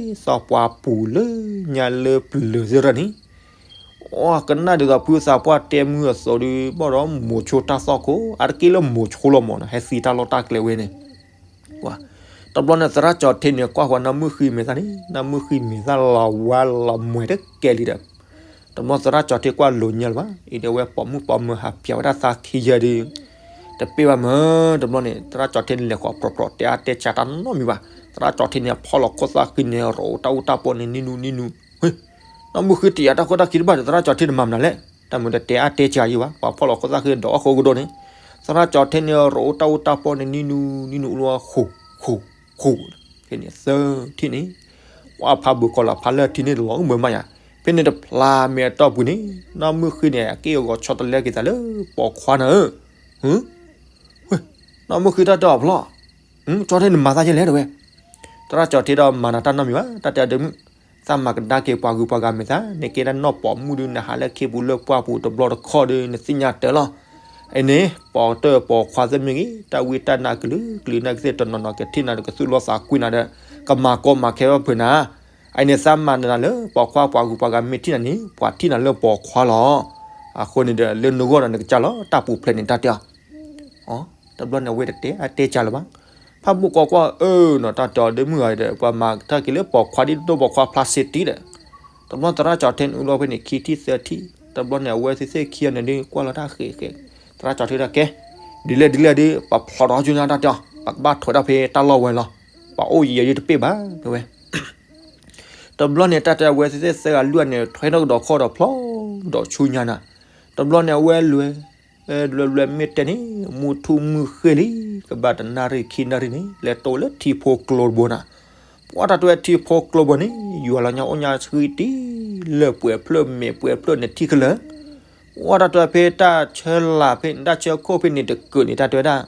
ပှၤပူၤလၢညါလၢပျၢၤသ့ၣ်တဖၣ်န့ၣ် အကနၣ်ဒ်သိးဖုသးပှၢ်တဲမုၢ်အသိးဒီး ဘၣ်ဒီးမိၤဆိတၢ်သီၣ်ခိၣ် အါတက့ၢ်လၢမိၤဆိလီၤမၢ်နီၤ ဟဲသံတၢ်လီၢ်တၢ်ကျဲဝဲန့ၣ်, တဘျီန့ၣ် သရၣ်ကၠီထံန့ၣ် ကွၢ်ဃီၤနီၢ်မုၢ်ဃံမဲာ်သၣ်န့ၣ် နီၢ်မုၢ်ဃံမဲာ်သၣ်လီၤဝါလီၤမွဲတကဲလံဒီး, တဘျီသရၣ်ကၠီထံကွၢ်လိာ်ညါလၢၤဘၣ် အံၤဒီးဝဲပိာ်မုၣ်ပိာ်မၢၤဟးဖျိးဝဲဒၣ်သးခံယဲၢ်ဒီး တပ့ၢ်ဘၣ်မၢ် တဘျီန့ၣ် သရၣ်ကၠီထံန့ၣ်လဲၤဃီၤပြီၤပြီၤ တဲအါတဲဆါတၢ်နီတမံၤဘၣ်, သရၣ်ကၠီထံန့ၣ် ဖီၣ်လီၤခိၣ်သၣ်ဃံန့ၣ် ရိးတၢ်အူတၢ်ပီန့ၣ် နံၤနူနံၤနူ, နီၢ်မုၢ်ဃံတယာ်တၢ်ခိၣ်တၢ်ခံတဘၣ်ဒီး သရၣ်ကၠီထံန့ၣ်မၤမနုၤလဲၣ်, တၢ်မုာ်ဒီးတဲအါတဲဆါယံၤဘၣ် ပှၤဖီၣ်လီၤခိၣ်သၣ်ဃံဒီးအီၣ်ဃိကဒီးန့ၣ်, သရၣ်ကၠီထံန့ၣ် ရိးတၢ်အူတၢ်ပီန့ၣ် နံၤနူနံၤနူလီၤဃိးဃိးဃိး, ဖဲန့ၣ်သၢထံၣ်န့ၣ်, ကွၢ်ဖးဘိးကီးလီၤ ဖးလၢထံန့ၣ်တလီၤမၢ်မးယၤ, ဖဲန့ၣ်တဖျးမဲာ်အတီၢ်ပူၤန့ၣ် နီၢ်မုၢ်ဃံန့ၣ် အက့ၢ်အဂီၤဆီတလဲက့ၤသးလၢပိာ်ခွါနၤဧၢ, နီၢ်မုၢ်ဃံတၢ်တဲအီၤဖျီၣ်, ကၠီထံန့ၣ်မၤသးယဲလဲၣ်တဲဝဲ, သရၣ်ကၠီထံဒီးမၤနၤတၢ်နီတမံၤဘၣ် တၢ်တဲအီၤဒ့မုၣ်, သးမၤကဒါက့ၤပှၤဂုၤပှၤဂၤမဲာ်သၣ် နကဲဒၣ်နီၢ်ပိာ်မုၣ်ဒီး နဟးလၢခ့ပူၤလၢပှၢ်ပူၤတဘျီတခီၣ်ဒီး နသ့ၣ်ညါတၢ်လီၤ, အံၤန့ၣ် ပိာ်တၢၢ်ပိာ်ခွါသ့ၣ်မ့ၢ်ဂ့ၤ တၢ်ဝံတၢ်နါကလုာ်ကလုာ်နာ်က့သ့ၣ်တနီၤနီၤ ကထံၣ်နၤဒီးကသူၣ်လီသးကွံနၤဒီး ကမၤကီမၤခဲဘၣ်ဖုးနၤ, အံၤန့ၣ် သးမၤနၤလၢပိာ်ခွါ ပှၤဂုၤပှၤဂၤမ့ၢ်ထံၣ်နၤန့ၣ် ပှၤထံၣ်နၤလၢပိာ်ခွါလီၤ, အဃိန့ၣ်ဒီး လၢနဂီၢ်ဒီးနကစၢ်လီၤ တၢ်ပူၤဖျဲးန့ၣ်တၢ်တဲအီၤ တဘျီန့ၣ် အဝဲတတဲအါတဲစှၤလၢၤဘၣ်, ဖးဘိးကီးကွၢ်အၢနီၤ တၢ်တဲအီၤဒ့မုၣ်ဂၤဒီး ပှၤမၤကဒါက့ၤလၢပိာ်ခွါဒ်သိးပိာ်ခွါဖျါစ့တံၢ်ဒီး, တဘျီသရၣ်ကၠီထံန့ၣ်အူလီၤဖဲန့ၣ် ခံထံၣ်သၢထံၣ် တဘျီန့ၣ် အဝဲသ့ၣ်သ့ၣ်ခံဂၤန့ၣ်ဒုးကွၢ်လီၤတၢ်ဃဲးဃဲး, သရၣ်ကၠီထံဒီးကဲ, ဒ်လဲၣ်ဒ်လဲၣ်ဒီး ပှၤဖျိးဒီးကၠိညါတၢ်တဲအီၤ ပကဘၣ်ထွဲးတၢ်ဖဲတၢ်လီၢ်ဝဲလီၤ, ပှၤအိၣ်ယံာ်ယံာ်တပ့ၢ်ဘၣ်တဲဝဲ တဘျီန့ၣ် တၢ်တဲအဝဲသ့ၣ်သၢဂၤလွံၢ်ဂၤန့ၣ် ထွဲထီၣ်ကဒီးခီၣ်ဒီးဖျိးဒီးဆူညါနၤ, တဘျီန့ၣ် အဝဲလွဲၢ်, လွဲၢ်လွဲၢ်မ့ၢ်တဲန့ၣ် မုၢ်ထူၣ်မုၢ်ဃ့လံ, ကဘၣ်တနၣ်ရံၣ်ခံနၣ်ရံၣ်န့ၣ် လဲၤတိၢ်လၢထံဖိကျိတဘိနၤ, ပှၤတၢ်တဲဝဲထံဖိကျိဘိန့ၣ် ယွၤလီၤညါအိၣ်ညါဆှံတံၢ် လၢပှဲၤဖျၢၣ်မဲာ်ပှဲၤဖျၢၣ်န့ၣ်ထံၣ်ခဲလၢာ် ပှၤတၢ်တဲဝဲဖဲတၢ်ဆၢလာ်ဖဲန့ၣ် တၢ်ဆၢခိၣ်ဖဲန့ၣ်တကုာ်န့ၣ် တၢ်တဲဝဲဒၣ်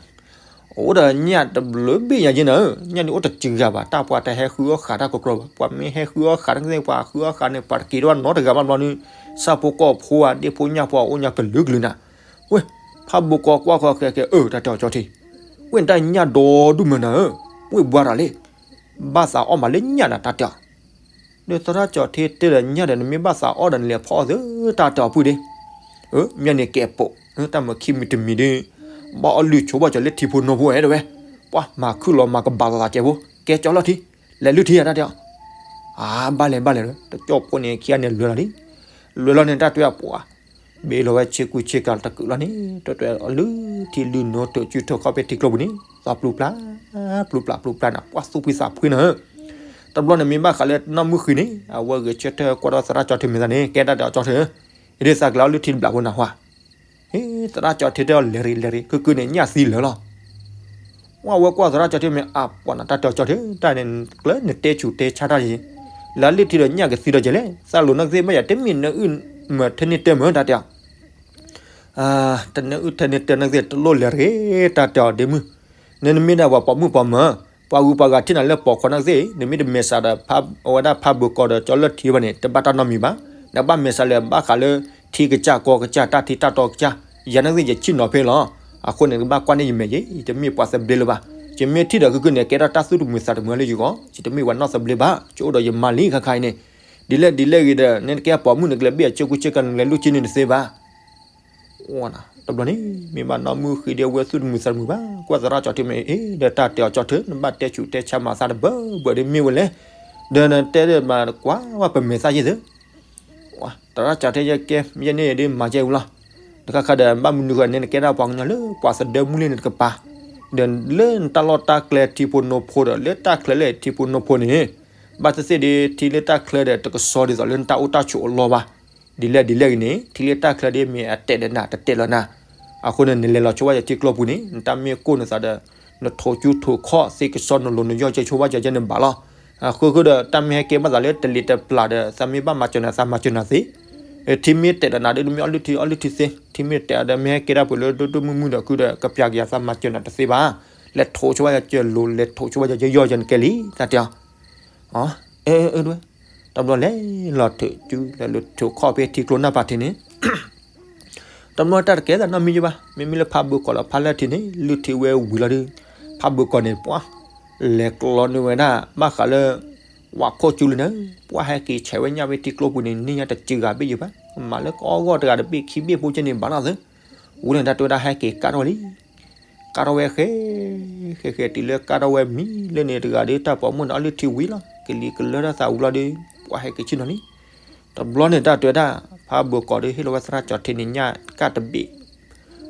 အိၣ်ဒီးညၣ်တဘျုးဘ့ၣ်ညါယဲနၤဧၢ, ညၣ်န့ၣ်အိၣ်တစှၤဂၤဘၣ်, တၢ်ပှၤတဟဲဃုအီၣ်ဃာ်တၢ်ကီကီဘၣ်, ပှၤမ့ၢ်ဟဲဃုအီၣ်ဃာ်တၢ်ကသ့ၣ် ပှၤဃုအီၣ်ဃာ်န့ၣ် ပှၤတက့ၤထီၣ်ဘၣ်နီတဂၤဘၣ်ဘျီန့ၣ်, ဆၣ်ဖိကီၢ်ဖိဧါ ဒ့ဖိညၣ်ဖိအိၣ်ညါကလုာ်ကလုာ်နၤ, ဝ့ၢ်, ဖးဘိးကီးကွၢ်ဃီၤဃဲၤဃဲၤ အၢ တၢ်တဲအီၤကၠီထံ, ဝ့ၢ်နတၢ်ညၣ်ဒီဒူၣ်မုၢ်နၤဧၢ, ဝ့ၢ်ဘှါတၢ်လံ, ဘၣ်သးအီၣ်မးလၢညၣ်နၤတၢ်တဲအီၤ ဒီးသရၣ်ကၠီထံတဲဒီးညၣ်ဒီး နမ့ၢ်ဘၣ်သးအီၣ်ဒီးနလဲၤဖီအီၣ်သၢတၢ်တဲအီၤဖုဒ့, မ့ၢ်န့ၣ်ကဲးပိာ်, တၢ်မၤခံမံၤတမံၤဒီး, ဘၣ်အီၣ်လုၢ်ဆိဘၣ်ကၠီလၢထံဖိနီၢ်ဖိဝဲတဲဝဲ, ပှၤမၤခုၣ်လီၤမၤကဘၣ်လီၤသးကဲးဖိ, ကဲကၠီလီၤထံ, လဲၤလုၢ်ထံဧါ တၢ်တဲအီၤ. အါ ဘၣ်လဲၤဘၣ်လဲၤလီၤ, တကၠီၣ်ဖိန့ၣ် ခံဂၤန့ၣ်လဲၤလီၤလံ. လဲၤလီၤန့ၣ် တၢ်တဲအီၤပှၤ ဘ့ၣ်လီၤဝဲဆ့ကူဆ့ကၤတကုာ်လီၤန့ၣ် တၢ်တဲအီၤလုၢ်ထံလုၢ်နိ ထုးစုထုးခီၣ်ဖဲထံကျိပူၤန့ၣ် သီပျူၤပျၢ် ပျူၤပျၢ်ပျူၤပျၢ်နၤ ပှၤသူၣ်ဖှံသးဖှံနၤဧၢ. တဘျီန့ၣ်မ့ၢ်ဘၣ်ဃးလၢနီၢ်မုၢ်ဃံန့ၣ် အဝဲဂဲၤဆၢထၢၣ်ကွၢ်ဒီးသရၣ်ကၠီထၢမ့ၢ်သးန့ၣ် ကဲတၢ်တဲအီၤကၠီထၢဧၢ, ယဒုးသးကလၢအီၤလုၢ်ထံတဘျးဖိနၤဟါ. ဟ့ သရၣ်ကၠီထၢတဲအီၤလဲၤရ့လဲၤရ့ ခုကုန့ၣ်ညၣ်သံလၢာ်လီၤ. ဝဲကွၢ်သရၣ်ကၠီထၢမ့ၢ်အပှၤနၤ တၢ်တဲအီၤကၠီထၢ တၢ်န့ၣ်ကျၢၤနတဲဆူးတဲဆါတၢ်ယံၤ, လၢလုၢ်ထံဒီးညၣ်ကသံဒီးကဲလဲၣ် သးလိၤနီၢ်ကသ့ၣ်ဘၣ်ယၤ တမ့ၢ်နအုၣ်မၤထဲန့ၢ်တၢ်မၤတၢ်တဲအီၤ တနၢအုၣ်ထဲန့ၢ်တၢ်နီၢ်ကသ့ၣ် တလိၣ်လဲၤရ့ တၢ်တဲအီၤဒ့မုၣ်, နမ့ၢ်ဒၣ်ပှၤပိာ်မုၣ်ပိာ်မၢၤ ပှၤဂုၤပှၤဂၤထံၣ်နၤလၢပိာ်ခွါနီၢ်ကသ့ၣ် နမ့ၢ်တမဲာ်ဆှးဒီး အဝဲဒၣ်ဖးဘိးကီးဒီးကၠီလၢထံဘၣ်န့ၣ် တဘၣ်တၢ်နီတမံၤဘၣ်. နဘၣ်မဲာ်ဆှးလၢဘၣ်ဃးလၢ ထံကစၢ်ကီၢ်ကစၢ် တၢ်ထံတၢ်တီကစၢ်, ယၤနီၢ်ကသ့ၣ်ယဆ့ၣ်နီၤဖဲလီၤ. အဃိန့ၣ် နကဘၣ်ကွၢ်န့ၢ်ယမဲာ်ယဲ ယတမ့ၢ်ပှၤသဘျ့လၢၤဘၣ်. ယမ့ၢ်ထံၣ်ဒီးခုကုန့ၣ် ကဲထီၣ်တၢ်သူၣ်တမုာ်သးတမုာ်လၢယဂီၢ်, ယတမ့ၢ်ပှၤနီၢ်သဘျ့ဘၣ်. ယအိၣ်ဒီးယမါလံခါခါအံၤန့ၣ်, ဒ်လဲၣ်ဒ်လဲၣ်ဂ့ၤဒီး နကဲပိာ်မုၣ်န့ၣ် ကလဲၤဘ့ၣ်အဆ့ကူဆ့ကၤ နလဲၤလုၢ်ထံန့ၣ်တသ့ဘၣ်. တဘျီန့ၣ် မ့ၢ်ဘၣ်နီၢ်မုၢ်ဃံဒီးဝဲသူၣ်တမုာ်သးတမုာ်ဘၣ်. ကွၢ်သရၣ်ကၠီထၢမ့ၢ်အ့ ဒီးတၢ်တဲအီၤကၠီထၢ နဘၣ်တဲဆူးတဲဆါမၤသးတဘၢဘၢဒီးမ့ၢ်ဝဲလဲၣ်, ဒီးနတဲဒီးမၤကွၢ်ဝဲပမဲာ်သၣ်ယဲၢ်သၢ သရၣ်ကၠီထၢယဲၢ်ကဲ ယဲၢ်န့ၣ်ဒ်မၤယဲၢ်ဝံၤလီၤ. တခါခါဒီး ဘၣ်မနုၤဃိန့ၣ် နကဲဒၣ်ပှၤကညီလၢပှၤသဒၢမုၢ်လ့ၣ်န့ၣ်တကပၤ, ဒီးလၢနတၢ်လီၢ်တၢ်ကျဲထံဖိနိဖိဒီး လၢတၢ်ချၢလၢထံဖိနိဖိန့ၣ်, ဘၣ်သ့ၣ်သ့ၣ်ဒီး ထံလၢတၢ်ချၢဒီး တကဆှီဒ်သိးလၢနတၢ်အိၣ်တၢ်ဆိးအလီၢ်ဘၣ်. ဒ်လဲၣ်ဒ်လဲၣ်ဂ့ၤန့ၣ် ထံလၢတၢ်ချၢဒီးမ့ၢ်အတဲာ်ဒီးနၤ တတဲာ်လီၤနၤ, အဃိန့ၣ် နလဲၤလီၤဆိဝဲယထံကျိပူၤန့ၣ် နတၢ်မ့ၢ်ကိၢ်နသးဒီး နထိးကၠူထိးခီၣ်သ့ကဆှီနလိၤနယီၢ်ကဲဆိဝဲယကဲန့ၣ်ဘၣ်လီၤ. အဃိဃိဒီး တၢ်မ့ၢ်ဟဲကဲဘၣ်သးလၢတလံၤတပျၢ်ဒီး သးမ့ၢ်ဘၣ်မၤစၢၤနၤ သးမၤစၢၤနၤသ့, ထံမ့ၢ်တဲာ်ဒီးနၤဒီး မ့ၢ်အီလုၢ်ထံအီလုၢ်ထံသ့, ထံမ့ၢ်တဲာ်ဒီး မ့ၢ်ဟဲကဲဒၣ်ပှၤလၢဒိၣ်ဒိၣ်မုၢ်မုၢ်ဒီး ခုဒီးကပျၢ်ကယၤ သးမၤစၢၤနၤတသ့ဘၣ်. လဲၤထိးဆိဝဲယကဲလိၤ လဲၤထိးဆိဝဲယကဲယီၢ်ယဲန့ၣ်ကဲလံ တၢ်တဲအီၤ အၢ တဘျီလဲၤလီၤထုးကၠူ လဲၤလီၤထိးခီၣ်ဖဲထံကျိနၢ်ပၤထံးန့ၣ် တဘျီတၢ်တကဲသးနီတမံၤဘၣ်. မ့မ့ၢ်လၢဖးဘိးကီးလီၤ ဖးလၢထံန့ၣ် လုၢ်ထံဝဲဝံၤလီၤဒီး ဖးဘိးကီးန့ၣ် ပှၤ လဲၤကျီန့ၢ်ဝဲဒၣ် ဘၣ်ဃးလၢ ဝးခိၣ်ကၠူလံန့ၣ် ပှၤဟဲက့ၤဆဲးဝဲညၣ်ဖဲထံကျိပူၤန့ၣ် န့ၢ်ညါတစှၤဘ့ၣ်ယဘၣ်. မၤလၢကအီၣ်ဂီၢ်တဂၤတဘ့ၣ်ခံဘ့ၣ်ဖိကဲန့ၣ် ဘၣ်နီၢ်သၢ ဝံၤလၢန့ၣ် တၢ်တဲဝဲဒၣ်ဟဲက့ၤကၢ်ထီၣ်ဝဲလံ ကၢ်ထီၣ်ဝဲဃဲ ဃဲဃဲတုၤလၢကၢ်ထီၣ်ဝဲမံၤလၢန့ၣ်တဂၤဒီး တၢ်ပိာ်မုၣ်န့ၣ် အီလုၢ်ထံဝံၤလီၤ ကလံၤကလၢထီၣ်သးဝံၤလီၤဒီး ပှၤဟဲက့ၤဆ့ၣ်နီၤလံ. တဘျီန့ၣ် တၢ်တဲဝဲဒၣ် ဖးဘိးကီးဒီး ဟ့ၣ်လီၤဝဲသရၣ်ကၠီထံန့ၣ်ညၣ်ကၢ်တဘ့ၣ်,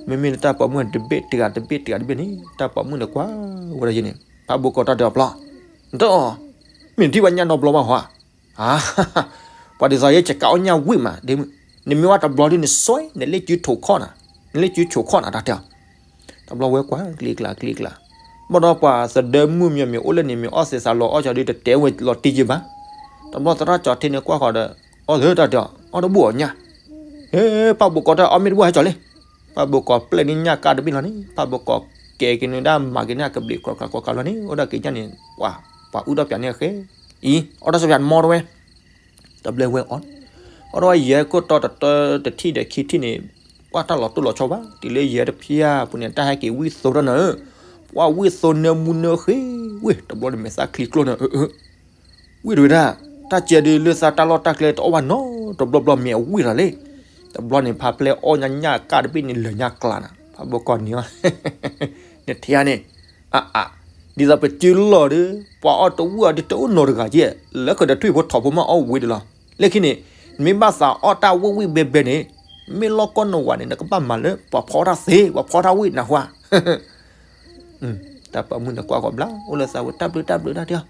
မ့မ့ၢ်လၢတၢ်ပိာ်မုၣ်တဘ့ၣ်တဂၤတဘ့ၣ်တဂၤတဘ့ၣ်န့ၣ် တၢ်ပိာ်မုၣ်န့ၣ်ကွၢ်ဝဲဒၣ်ယဲန့ၣ် ဖးဘိးကီးတၢ်တဲအီၤပျီ နတအီၣ် မ့ၢ်နထံၣ်ဘၣ်ညၣ်နီတဘျီဘၣ်ဟီဧါ ပှၤဒ်သိးယဲ ယကၢ်အီၣ်ညၣ်ဝံၣ်မးဒ်မုၢ်, နမ့ၢ်ဝဲတဘျီဒ်နစွဲ နလ့ၣ်စုထိးခီၣ်နၤ, နလ့ၣ်စုဆိးခီၣ်နၤ တၢ်တဲအီၤ. တဘျီဝဲကွၢ် ကလံၤကျါ ကလံၤကျါ, ဘၣ်ဒီးပှၤသဒၢမုၢ်မံၤမ့ၢ်အိၣ်လၢန့ၣ် မ့ၢ်အီၣ်သ့သးလီၤအီၣ်ကၠီဒ်တတဲဝဲလီၤတံၢ်ယဘၣ်. တဘျီသရၣ်ကၠီထံန့ၣ်ကွၢ်ဃီဒီး အီၣ်သ့တၢ်တဲအီၤ အီၣ်တဘူၣ်အီၣ်ညၣ်, ဟဲ ဖးဘိးကီးတၢ်အီၣ်မ့ၢ်တဘူၣ်ဟဲကၠီလံ ဖးဘိးကီးပျဲၢ်န့ၢ်ညၣ်ကၢ်တဘ့ၣ်လီၤန့ၣ် ဖးဘိးကီးကဲက့ၤန့ၣ်ဒၣ်မၤက့ၤန့ၣ် အကဘျံးကြၢးကြၢးကြၢးလီၤန့ၣ် အိၣ်ဒၣ်က့ၤညၣ်န့ၣ် ပှၤ ပှၤအုၣ်ထီၣ်ပၠးန့ၣ်အဃဲ, အံၤ အီၣ်တၢ်စီပၠးနမီတဝဲ, တဘျီဝဲအီၣ်, အီၣ်ဒီးယဲၢ်ခိၣ်တီတတၢတထံၣ်ဒီးခံထံၣ်န့ၣ်, ပှၤတၢ်လီၤတိၢ်လီၤဆီဘၣ် တုၤလၢယဲၢ်တဖျၢၣ်ပူၤန့ၣ် တၢ်ဟဲက့ၤဝံၣ်သိထီၣ်နၤဧၢ, ပှၤဝံၣ်သိနၢမူနၢဃ့ဝ့ၢ် တဘျီန့ၣ်မဲာ်သၣ်ချံကျိၣ်နၤဧၢ ဝံၣ်တဝဲဒၣ်, တၢ်ကဲဒုးလၢသးတၢ်လီၢ်တၢ်ကျဲတအီၣ်ဘၣ်နီတဘျီဘျီမ့ၢ်အဝံၣ်လီၤလံ. တဘျီန့ၣ် ဖးပျဲၢ်အီၣ်ညါညၣ်ကၢ်တဘ့ၣ်န့ၣ်လၢာ်ညါကျါနၤ, ဖးဘိးကီးန့ၣ်အီၤ, နထံၣ်ဧါန့ၣ်, အၢ အၢ ဒ်သိးပစုလီၢ်ဒီး ပှၤအီၣ်တဝံၣ်အီၤဒ်တအိၣ်နီတဂၤကဲ, လၢခံဒီးထွံၣ်ဖိထီၣ်ဖိမးအီၣ်ဝံၤဒီးလီၤ. လၢခံန့ၣ် နမ့ၢ်ဘၣ်သးအီၣ်တၢ်ဝံၣ်ဝံၣ်ဘဲဘဲန့ၣ်, မ့ၢ်လီၢ်ကီၢ်နဝၤန့ၣ် နကဘၣ်မၤလၢပှၤဖီတၢ်သ့ ပှၤဖီတၢ်ဝံၣ်နၢ်ဟူဧါ တၢ်ပိာ်မုၣ်န့ၣ်ကွၢ်ဃီဘျါ အိၣ်လၢသးဝဲတၢ်ဘျုးတၢ်ဘျုးတၢ်တဲအီၤ,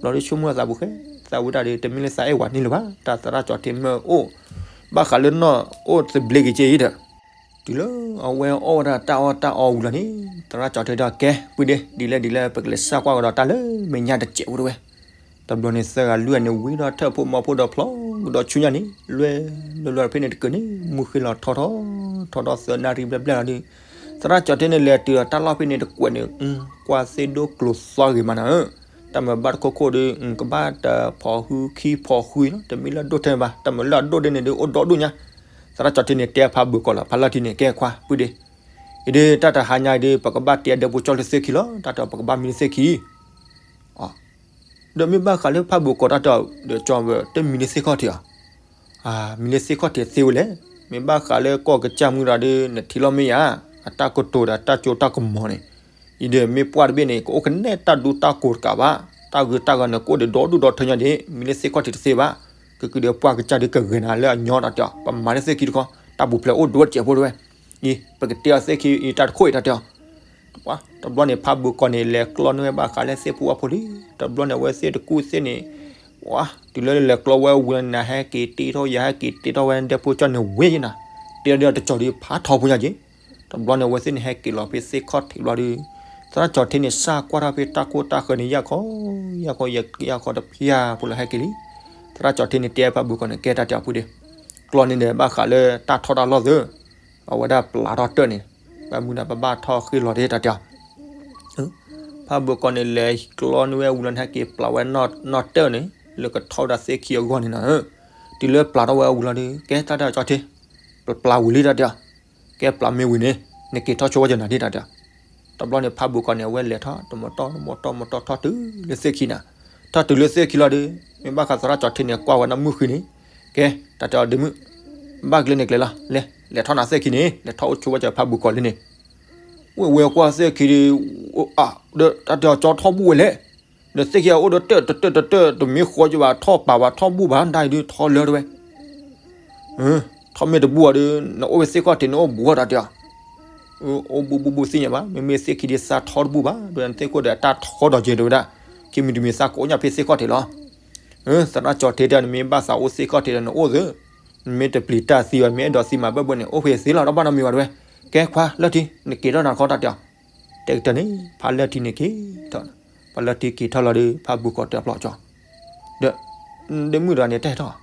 ဘျီဒီးဆိကမိၣ်သးပူၤဃဲ, သးဝဲဒၣ်ဒီး တမ့ၢ်လၢသးအဲၣ်ဝၤန့ၣ်လၢၤဘၣ်, တၢ်သရၣ်ကၠီထံမ့ၢ်အိၣ်, ဘၣ်ဃးလၢနီၢ်အိၣ်သဘျ့က့ၤကဲအံၤဒီး, တုၤလၢအဝဲအီၣ်ဝဲဒၣ်တၢ်အီၣ်တၢ်အီဝံၤလီၤန့ၣ်, သရၣ်ကၠီထံဒီးကဲ ပုၢ်ဒ့ ဒ်လဲၣ်ဒ်လဲၣ် ပကလဲၤစၢ်ကွၢ်ကဒီးတၢ်လၢမဲာ်ညါတစဲးဖိတဝဲ တဘျီန့ၣ်သၢဂၤလွံၢ်ဂၤန့ၣ်ဝံၤဒီးထၢၣ်ဖိမီၤဖိဒီးဖျီဒီးဆူညါန့ၣ် လွဲၢ်လွဲၢ်လွဲၢ်ဖဲန့ၣ်တကၢၢ်န့ၣ် မုၢ်ဃ့လီၤထီထီ, ထီထီသၢနၣ်ရံၣ်ဘျဲၣ်ဘျဲၣ်လီၤဒီး, သရၣ်ကၠီထံန့ၣ်လဲၤတုၤဒီးတၢ်လီၢ်ဖဲန့ၣ်တကွဲးန့ၣ်, ကွၢ်သ့ၣ်ဒိၣ်ကျိၤသီဂ့ၤမးနၤဧၢ, တၢ်မၤဘၣ်တခိၣ်ခိၣ်ဒီး ကဘၣ်တဖီဃုခံဖီဃုလီၤ, တမ့ၢ်လၢအဒိၣ်ထဲဘၣ်, တၢ်မၤလၢအဒိၣ်ဒ်န့ၣ်ဒီးအိၣ်ဒီဒူၣ်ညါ, သရၣ်ကၠီထံန့ၣ်တဲဖးဘၢၣ်ကီးလီၤ ဖးလၢထံန့ၣ်ကဲခွါ ပုၢ်ဒ့ အံၤဒ်တၢ်တဟါညါအံၤဒီး ပကဘၣ်တဲအဒဲဖိကၠီလၢသ့ၣ်ခံလီၤ, တၢ်တဲပကဘၣ်မံလၢသ့ၣ်ခံ, ဒီးမ့ၢ်ဘၣ်ဃးလၢဖးဘိးကီးတၢ်တဲအီၤဒီးကၠီဝဲတမံလၢသ့ၣ်ခီၣ်ထံးဧါ, မံလၢသ့ၣ်ခီၣ်ထံးသ့ဝဲလဲၣ်, မ့ၢ်ဘၣ်ဃးလၢကီၢ်ကစၢ်မုၢ်ဒီး နထံၣ်လီၤမ့ၢ်ယါ, အတၢ်ကတိၤဒီးတၢ်ကၠိတၢ်ကမီၤန့ၣ်, အံၤဒီးမ့ၢ်ပှၢ်တဘ့ၣ်န့ၣ် ကအိၣ်ကနဲတၢ်ဒူတၢ်ကိးတကးဘၣ်, တၢ်ဂုၤတၢ်ဂၤန့ၣ် ကအိၣ်ဒီးဒီဒူၣ်ဒီထၢညါဒံး, မ့ၢ်လၢသ့ၣ်ခီၣ်ထံးတသ့ဘၣ်, ကကုာ်ဒီးပှၢ်ကစၢ်ဒုးကဂဲၤနၤလၢအညီတၢ်တဲအီၤ, ပမၤလၢသ့ၣ်ခံတခီ, တၢ်ပူၤဖျဲးအိၣ်ဒိၣ်တစဲးဖိတဝဲ, အံၤ ပကတဲအီၤသ့ၣ်ခံအံၤတၢ်တခိၣ်အံၤတၢ်တဲအီၤ တဘျီန့ၣ် ဖးဘုးကီၢ်န့ၣ် လဲၤကျီန့ၢ်ဝဲဘၣ်ဃးလၢသ့ၣ်ဖိဝၣ်ဖိလံ, တဘျီန့ၣ် အဝဲသ့ၣ်တကူၣ်သ့ၣ်န့ၣ်, ဝါ, တုၤလၢလဲၤကျီဝဲဝံၤလီၤန့ၣ် ဟဲက့ၤတ့ထီၣ်ယၤ ဟဲက့ၤတ့ထီၣ်ဝဲဒဲဖိကၠီန့ၣ်ဝဲယဲနၤ, တ့ထီၣ်ဒီးတကၠီၤဒုးဖးထီဖိညါက့ၤ, တဘျီန့ၣ် အဝဲသ့ၣ်န့ၣ် ဟဲက့ၤလီၤဖဲသ့ၣ်ခီၣ်ထံးဘျီဒီး, သရၣ်ကၠီၤထ့န့ၣ် စၢ်ကွၢ်ထီၣ်ဖဲတၢ်ကိၢ်တၢ်ဃၢၤန့ၣ် ယၢ်ခီ, ယၢ်ခီ, ယၢ်ခီတဖျၢၣ်ဖိလၢဟဲက့ၤလံ, သရၣ်ကၠီၤထ့န့ၣ် တဲဖးဘုးကီၢ်န့ၣ် ကဲတၢ်တဲအီၤဖုဒီး, ကျီန့ၣ်ဒီးဘၣ်ဃးလၢတၢ်ထီၣ်တၢ်လီၢ်သၢ အဝဲဒၣ်ပျးထီၣ်တၢၢ်န့ၣ်, ဘၣ်မနုၤဒၣ်ပဘၣ်ထီၣ်ဃ့ၢ်လီၤတၢ်တဲအီၤ, ဖးဘုးကီၢ်န့ၣ် လဲၤကျီန့ၢ်ဝဲဝံၤလီၤန့ၣ် ဟဲက့ၤပျးဝဲနီၢ်တၢၢ်န့ၣ် လၢကထီၣ်ဝဲဒၣ်သ့ၣ်ခံအဂီၢ်န့ၣ်နီၤ, တုၤလၢပျးထီၣ်ဝဲဝံၤလီၤဒီး ကဲတၢ်တဲအီၤကၠီၤထ့, ပပျးဝံၤလံတၢ်တဲအီၤ, ကဲပျးမ့ၢ်ဝံၤန့ၣ် နက့ၤထီၣ်ဆိဝဲကၠီၤနၤဒ်တၢ်တဲအီၤ, တဘျီန့ၣ် ဖးဘုးကီၢ်န့ၣ် အဝဲလဲၤထီၣ် တမီၤတီၢ် တမီၤတီၢ် မီၤတီၢ်ထီၣ်တုၤလၢသ့ၣ်ခံနၤ, ထီၣ်တုၤလၢသ့ၣ်ခံလီၤဒီး မ့ၢ်ဘၣ်ဃးသရၣ်ကၠီၤထ့န့ၣ် ကွၢ်ဝဲနီၢ်မုၢ်ဃံန့ၣ်, ကဲ တၢ်တဲအီၤဒ့မုၣ်, ဘၣ်ကျဲန့ၣ်ကျဲလီၤ လဲၤ လဲၤထီၣ်နၤသ့ၣ်ခံန့ၣ် လဲၤထီၣ်အိၣ်ဆိဝဲကၠီၤဖးဘုးကီၢ်လံန့ၣ်, အိၣ်ဝဲကွၢ်သ့ၣ်ခံဒီး, ဒီးတၢ်တဲအီၤကၠီထီၣ်ဘူၣ်ဝဲလဲၣ်, ဒီးသ့ၣ်ခံအိၣ်ဒီးတၢၢ်တတၢၢ်တတၢၢ် တမ့ၢ်ဃီကဘၣ်ထီၣ်ပာ်ဘၣ်ထီၣ်ဘူၣ်ဘၣ် ဒ်အံၤဒုးထီၣ်လၢတဝဲ ထီၣ်မ့ၢ်တဘူၣ်အီၤဒီး နအိၣ်ဝဲသ့ၣ်ခီၣ်ထံးန့ၣ်အိၣ်ဘူးအီၤတၢ်တဲအီၤ, အိၣ်ဘူးဘူးဘူးသ့ၣ်ညါဘၣ် မ့မ့ၢ်သ့ၣ်ခံဒ်သးထီတဘူၣ်ဘၣ် ဒီးနသ့ၣ်ခိၣ်ဒီးအတၢ်ထီဒီးကဲတဝဲဒၣ်, ခံမံၤတမံၤသးကအိၣ်ညါဖဲသ့ၣ်ခီၣ်ထံးလီၤ, သရၣ်ကၠီၤထ့တဲ နမ့ၢ်ဘၣ်သးအိၣ်သ့ၣ်ခီၣ်ထံးဒီးနအိၣ်သ့, နမ့ၢ်တပျံၤတၢ်သံဘၣ် နမ့ၢ်အဲၣ်ဒိးသံမၤဘၣ်ဘၣ်န့ၣ် အိၣ်ဖဲသ့လီၤ တဘၣ်နီတမံၤဘၣ်တဝဲ, ကဲခွါလၢထံ နက့ၤထီၣ်နၤတခီတၢ်တဲအီၤ, တဲကတၢၢ်န့ၣ် ဖးလၢထံန့ၣ်က့ၤထီၣ်, ဖးလၢထံက့ၤထီၣ်လီၤဒီး ဖးဘုးကီၢ်တဲအီၤဖျီကၠီၤ ဒီး ဒ့မုၣ်တဂၤန့ၣ်တဲထီၣ်,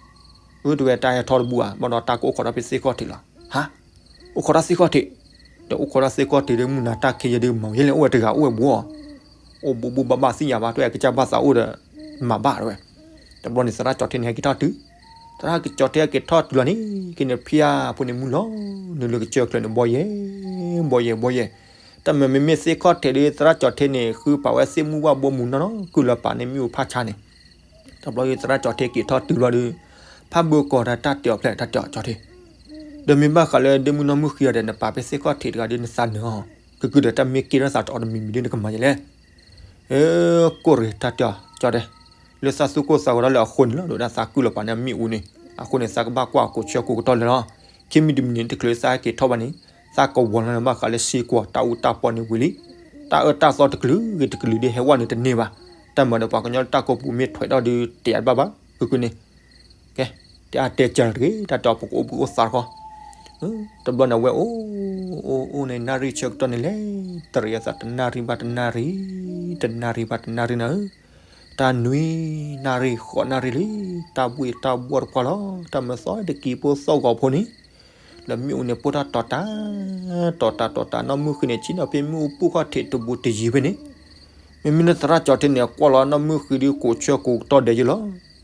အၢတဝဲတၢ်ဟဲထီတဘူၣ်ဘၣ် ဘၣ်ဒီးတၢ်ကအိၣ်ခိးထီၣ်ဖဲသ့ၣ်ခီၣ်ထံးလီၤ, ဟါ, အိၣ်ခိးထီၣ်သ့ၣ်ခီၣ်ထံး, ဒီးအိၣ်ခိးထီၣ်သ့ၣ်ခီၣ်ထံးဒီးမုၢ်နၤတၢ်ခံယဲဒုးမၤဝဲလဲၣ် အိၣ်ဝဲတဂၤအိၣ်ဝဲဘူးအီၤ, အိၣ်ဘူးဘူးဘၣ်ဘၣ်သ့ၣ်ညါဘၣ် တဝဲကစၢ်ဘၣ်သးအိၣ်ဒီး မၤဘၣ်တဝဲ, တဘျီန့ၣ်သရၣ်ကၠီၤထ့န့ၣ် ဟဲက့ၤထီၣ်တုၤ, သရၣ်ကၠီၤထ့ဟဲက့ၤထီၣ်တုၤလီၤန့ၣ် က့ၤန့ၣ်ဖၠါဖိန့ၣ်မုၢ်လီၤ, နုာ်လၢကစၢၢ်ချၢန့ၣ် ဘီယဲၢ်, ဘီယဲၢ် ဘီယဲၢ်, တၢ်မ့မ့ၢ်သ့ၣ်ခီၣ်ထံးဒီး သရၣ်ကၠီၤထ့န့ၣ် ဃုပာ်ဝဲသ့ၣ်မုၢ်ဝၣ်ဘိမုၢ်နီၢ်နီၢ် ကုၢ်လီၤပာ်န့ၢ်မ့ၣ်အူဖးဆါန့ၣ်, တဘျီသရၣ်ကၠီၤထ့က့ၤထီၣ်တုၤဘျီဒီး ဖးဘုးကီၢ်ဒီးတၢ်တဲအီၤဖျဲၣ်တၢ်တဲအီၤကၠီၤထ့, ဒီးမ့ၢ်ဘၣ်ဃးလၢဒ့မုၣ်နီၢ်မုၢ်ဃံအီၤဒီး နပာ်ဖဲသ့ၣ်ခီၣ်ထံးတဂၤဒီးနသးနၢၤအီၤ, ကကုာ်ဒီးတၢ်မ့ၢ်က့ၤထီၣ်သးတအီၤတမံၤမံၤဒီးနကမၤယဲလဲၣ်, ကိၢ်ရ့ၣ်တၢ်တဲအီၤကၠီၤထ့, လၢသးသူၣ်ကိၢ်သးဂီၤဒီးလၢအဃိန့ၣ်လီၤ ဒီးဒၣ်သးကုၢ်လီၤပာ်န့ၢ်မ့ၣ်အူန့ၣ်, အဃိန့ၣ် သးကဘၣ်ကွၢ်ကိးဆၢကိးကတီၢ်လၢာ်လီၤ, ခံမံၤတမံၤန့ၣ် တချုးသးဟဲက့ၤထီၣ်ဘၣ်န့ၣ် သးကဝီၤလီၤဘၣ်ဃးလၢစ့ကွီၤတၢ်အူတၢ်ပီန့ၣ်ဝံၤလံ, တၢ်အၢတၢ်သီတကလုာ်ဂ့ၤတကလုာ်ဒ်ဟဲဝဲန့ၣ်တန့ၢ်ဘၣ်, တၢ်မၤဒီးပှၤကညီတၢ်ကိးပူၤမ့ၢ်ထွဲးထီၣ်ဒီးတဲအါဘၣ်ဘၣ်, ကကုာ်န့ၣ် ကဲ, တဲအါတဲစၢၤတဂ့ၤ တၢ်တဲအီၤပကအိၣ်ဘှံးအိၣ်သါတခီ, တဘျီန့ၣ်ဝဲအိၣ်, အိၣ်အိၣ်န့ၣ်နၣ်ရံၣ်ဆၢကတီၢ်န့ၣ်လဲၤ, တရံးအသးတနၣ်ရံၣ်ဘၣ်တနၣ်ရံၣ်, တနၣ်ရံၣ်ဘၣ်တနၣ်ရံၣ်နၤဧၢ, တၢ်နွံနၣ်ရံၣ်ဃိးနၣ်ရံၣ်လံ, တၢ်ဘှံးတၢ်ဘှီၣ်တပှၢ်လီၤ, တၢ်မၤသီတကံၤဖိသီၣ်ဂီၤဖိန့ၣ် လၢမ့ၣ်အူန့ၣ်ပိၢ်တၢ်တီၤတၢ်, တီၤတၢ်တီၤတၢ် နီၢ်မုၢ်ဃံန့ၣ် ဆ့ၣ်နီၤဖဲမ့ၣ်အူပိၢ်ခီၣ်ထံးတဘူးတယံၤဖဲန့ၣ်, မ့မ့ၢ်လၢသရၣ်ကၠီၤထ့န့ၣ် ကွၢ်လီၤနီၢ်မုၢ်ဃံဒီးကိးဆၢကိးကတီၢ်ဒဲးယဲလီၤ,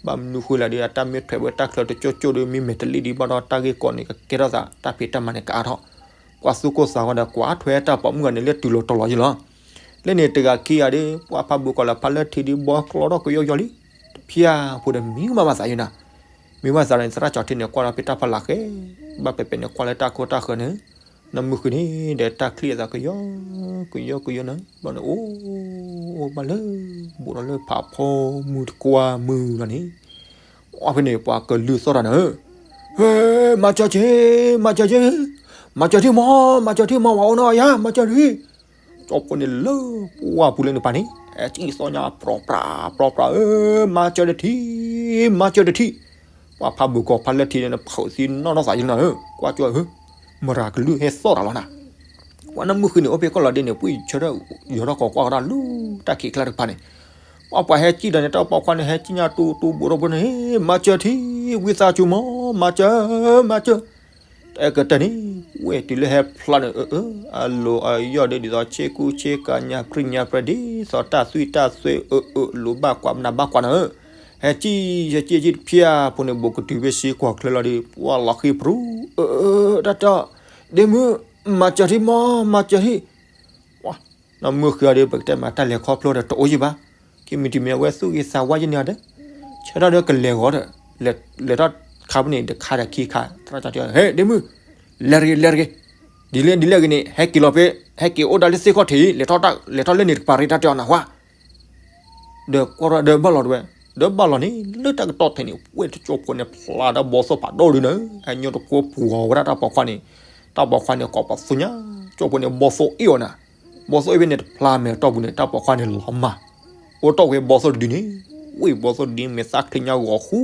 ဘၣ်မနုၤဃိလဲၣ်ဒီး အတၢ်မ့ၢ်ထွဲးဝဲတၢ်ချၢတကၠိၢ်ကၠိၢ်ဒီးမ့ၢ်မဲာ်တလံၣ်ဒံးဘၣ်ဒီး တၢ်ဂ့ၢ်ကီန့ၣ် ကကဲထီၣ်သး တၢ်ဖံးတၢ်မၤန့ၣ်ကအါထီၣ်, ကွၢ်သူၣ်ကိၢ်သးဂီၤဒီး ကွၢ်ထွဲတၢ်ပိာ်မုၣ်ဂၤန့ၣ် လၢတုၤလီၤတီၤလီၤယဲလီၤ, လၢန့ၣ်တဂၤခံဂၤဒီး ပှၤဖးဘိးကီၤလၢဖးလၢထံဒီးဘီကျီထီၣ်ကယီကယီလံ, တဖၠါဖိဒီးမံဘၣ်ဘၣ်သးယဲနၤ, မံဘၣ်သးဒီးန့ၣ် သရၣ်ကၠီၤထ့န့ၣ် ကွၢ်လီၤဖဲတၢ်ဖီလာ်ဃဲ, ဘၣ်ပဲာ်ပဲာ်န့ၣ် ကွၢ်လၢတၢ်ခိတၢ်ဃၢၤန့ၣ်, နီၢ်မုၢ်ဃံန့ၣ် ဒီးတၢ်ချံၣ်အသးကယီကယီကယီန့ၣ် ဘျီန့ၣ် အိၣ်, အိၣ်ဘၣ်လၢ ဘူးဒီးလၢဖးဖီမုၢ်တကွၢ်မုၢ်လီၤန့ၣ်, အဖဲန့ၣ် ပှၤကလုၢ်သီၣ်တၢ်န့ၣ်, ဟဲ, မၤစၢၤထံ, မၤစၢၤထံ, မၤစၢၤထံမီၤ, မၤစၢၤထံမီၤ ပှၤအိၣ်နီၢ်ယၤ မၤစၢၤထံ, ကၠီဖိန့ၣ်လၢပှၢ်ပူၤလၢန့ၣ်ပၤန့ၣ် ဟဲကံၣ်သီၣ်ညါ ပြီပြး ပြီပြး ဧၢ, မၤစၢၤတထံၣ်, မၤစၢၤတထံၣ်, ပှၤဖးဘိးကီၤဖးလၢထံန့ၣ် ဖုးသံနီၢ်နီၢ်သးယဲလီၤဧၢ, ကွၢ်ကၠီဧၢ, မရၤကလုၢ်ဟဲသီၣ်တၢ်လီၤနၤ, ပှၤနီၢ်မုၢ်ဃံန့ၣ် အိၣ်ဖဲကီၢ်လီၤဒ့န့ၣ် ပှၤဆၢထၢၣ် ယီၤထီၣ်ကီးကွၢ်ကဒီးလူၤတၢ်ခံးကျါတကပၤန့ၣ်, ပှၤပှၤဟဲကံၣ်ဒီးန့ၣ် တၢ်ပိာ်ခွါန့ၣ် ဟဲကံၣ်ညါတူတူဘူးဒီးဘိန့ၣ်, မၤစၢၤထံ, ဝံသးစူၤမီၤ, မၤစၢၤ, မၤစၢၤ တၢ်ကတၢၢ်န့ၣ်, ဝဲတုၤလၢဟဲဖျါန့ၣ် အၢ အၢ အလိၤအယီၢ်ဒီး ဒ်သိးဆ့ကူဆ့ကၤညါပြံညါပြဲ ဒ်သိးတၢ်သွံၣ်တၢ်သွဲ အၢ အၢ လိၤဘၣ်ကွၢ် မနုၤဘၣ်ကွၢ်နၤဧၢ, ဟဲကံၣ် ဟဲကံၣ် ဟဲကံၣ်တဖၠါဖိန့ၣ် ဘူးကတုၤဖဲစ့ကွီၤချၢလီၤဒီး ပှၤလီၤဃံပြူၤ အၢ အၢ တၢ်တၢ် ဒ့မုၣ် မၤစၢၤထံမီၤ မၤစၢၤထံ နီၢ်မုၢ်ဃံအီၤဒီး ပကတဲမးတၢ်လဲၤခီဖျိဒီးတအိၣ်ယံၤဘၣ်, ခံမံၤတမံၤအဝဲသူၣ်ဂ့ၤသးဝါယဲန့ၣ်အီၤဒီး ဆၢထၢၣ်ဒီးကလဲၤဂီၤဒီး လဲၤထီၣ်ခါပူၤန့ၣ် တခါဒီးခံခါ သရၣ်ကၠီၤထ့ ဟဲ ဒ့မုၣ် လဲၤတဂ့ၤ လဲၤတဂ့ၤ, ဒ်လဲၣ်ဒ်လဲၣ်ဂ့ၤန့ၣ် ဟဲက့ၤလီၤဖဲ ဟဲက့ၤအိၣ်ဒၣ်လၢသ့ၣ်ခီၣ်ထံး လဲၤထီၣ်လဲၤထီၣ်လၢန့ၣ်တကပၤရ့ တၢ်တဲအီၤနၢ်ဟူဧါ ဒီးကွၢ်ဒီးဘၣ်လီၤတဝဲ, ဒီးဘၣ်လီၤန့ၣ် လၢတၢ်ကတီၢ်ထဲန့ၣ် ဝ့ၢ်တကၠိဖိန့ၣ် ဖျါဒီးဘီသိၣ်ဖးဒိၣ်ဒုန့ၣ် အညိတကိးပှီၤဝဲဒၣ်တၢ်ပိာ်ခွါန့ၣ်, တၢ်ပိာ်ခွါန့ၣ် ကိးပသူညါ, ကၠိဖိန့ၣ် ဘီသိၣ်အ့ၣ်အီၤနၤ, ဘီသိၣ်အ့ၣ်ဖဲန့ၣ်တဖျါမဲာ်တီၢ်ပူၤန့ၣ် တၢ်ပိာ်ခွါန့ၣ်လီၤမၢ်, အိၣ်တီၢ်ဝဲဘီသိၣ်တဒုန့ၣ်, ဝ့ၢ်ဘီသိၣ်တဒုမဲာ်သၣ်ချ့ညါဂီၤဃူ,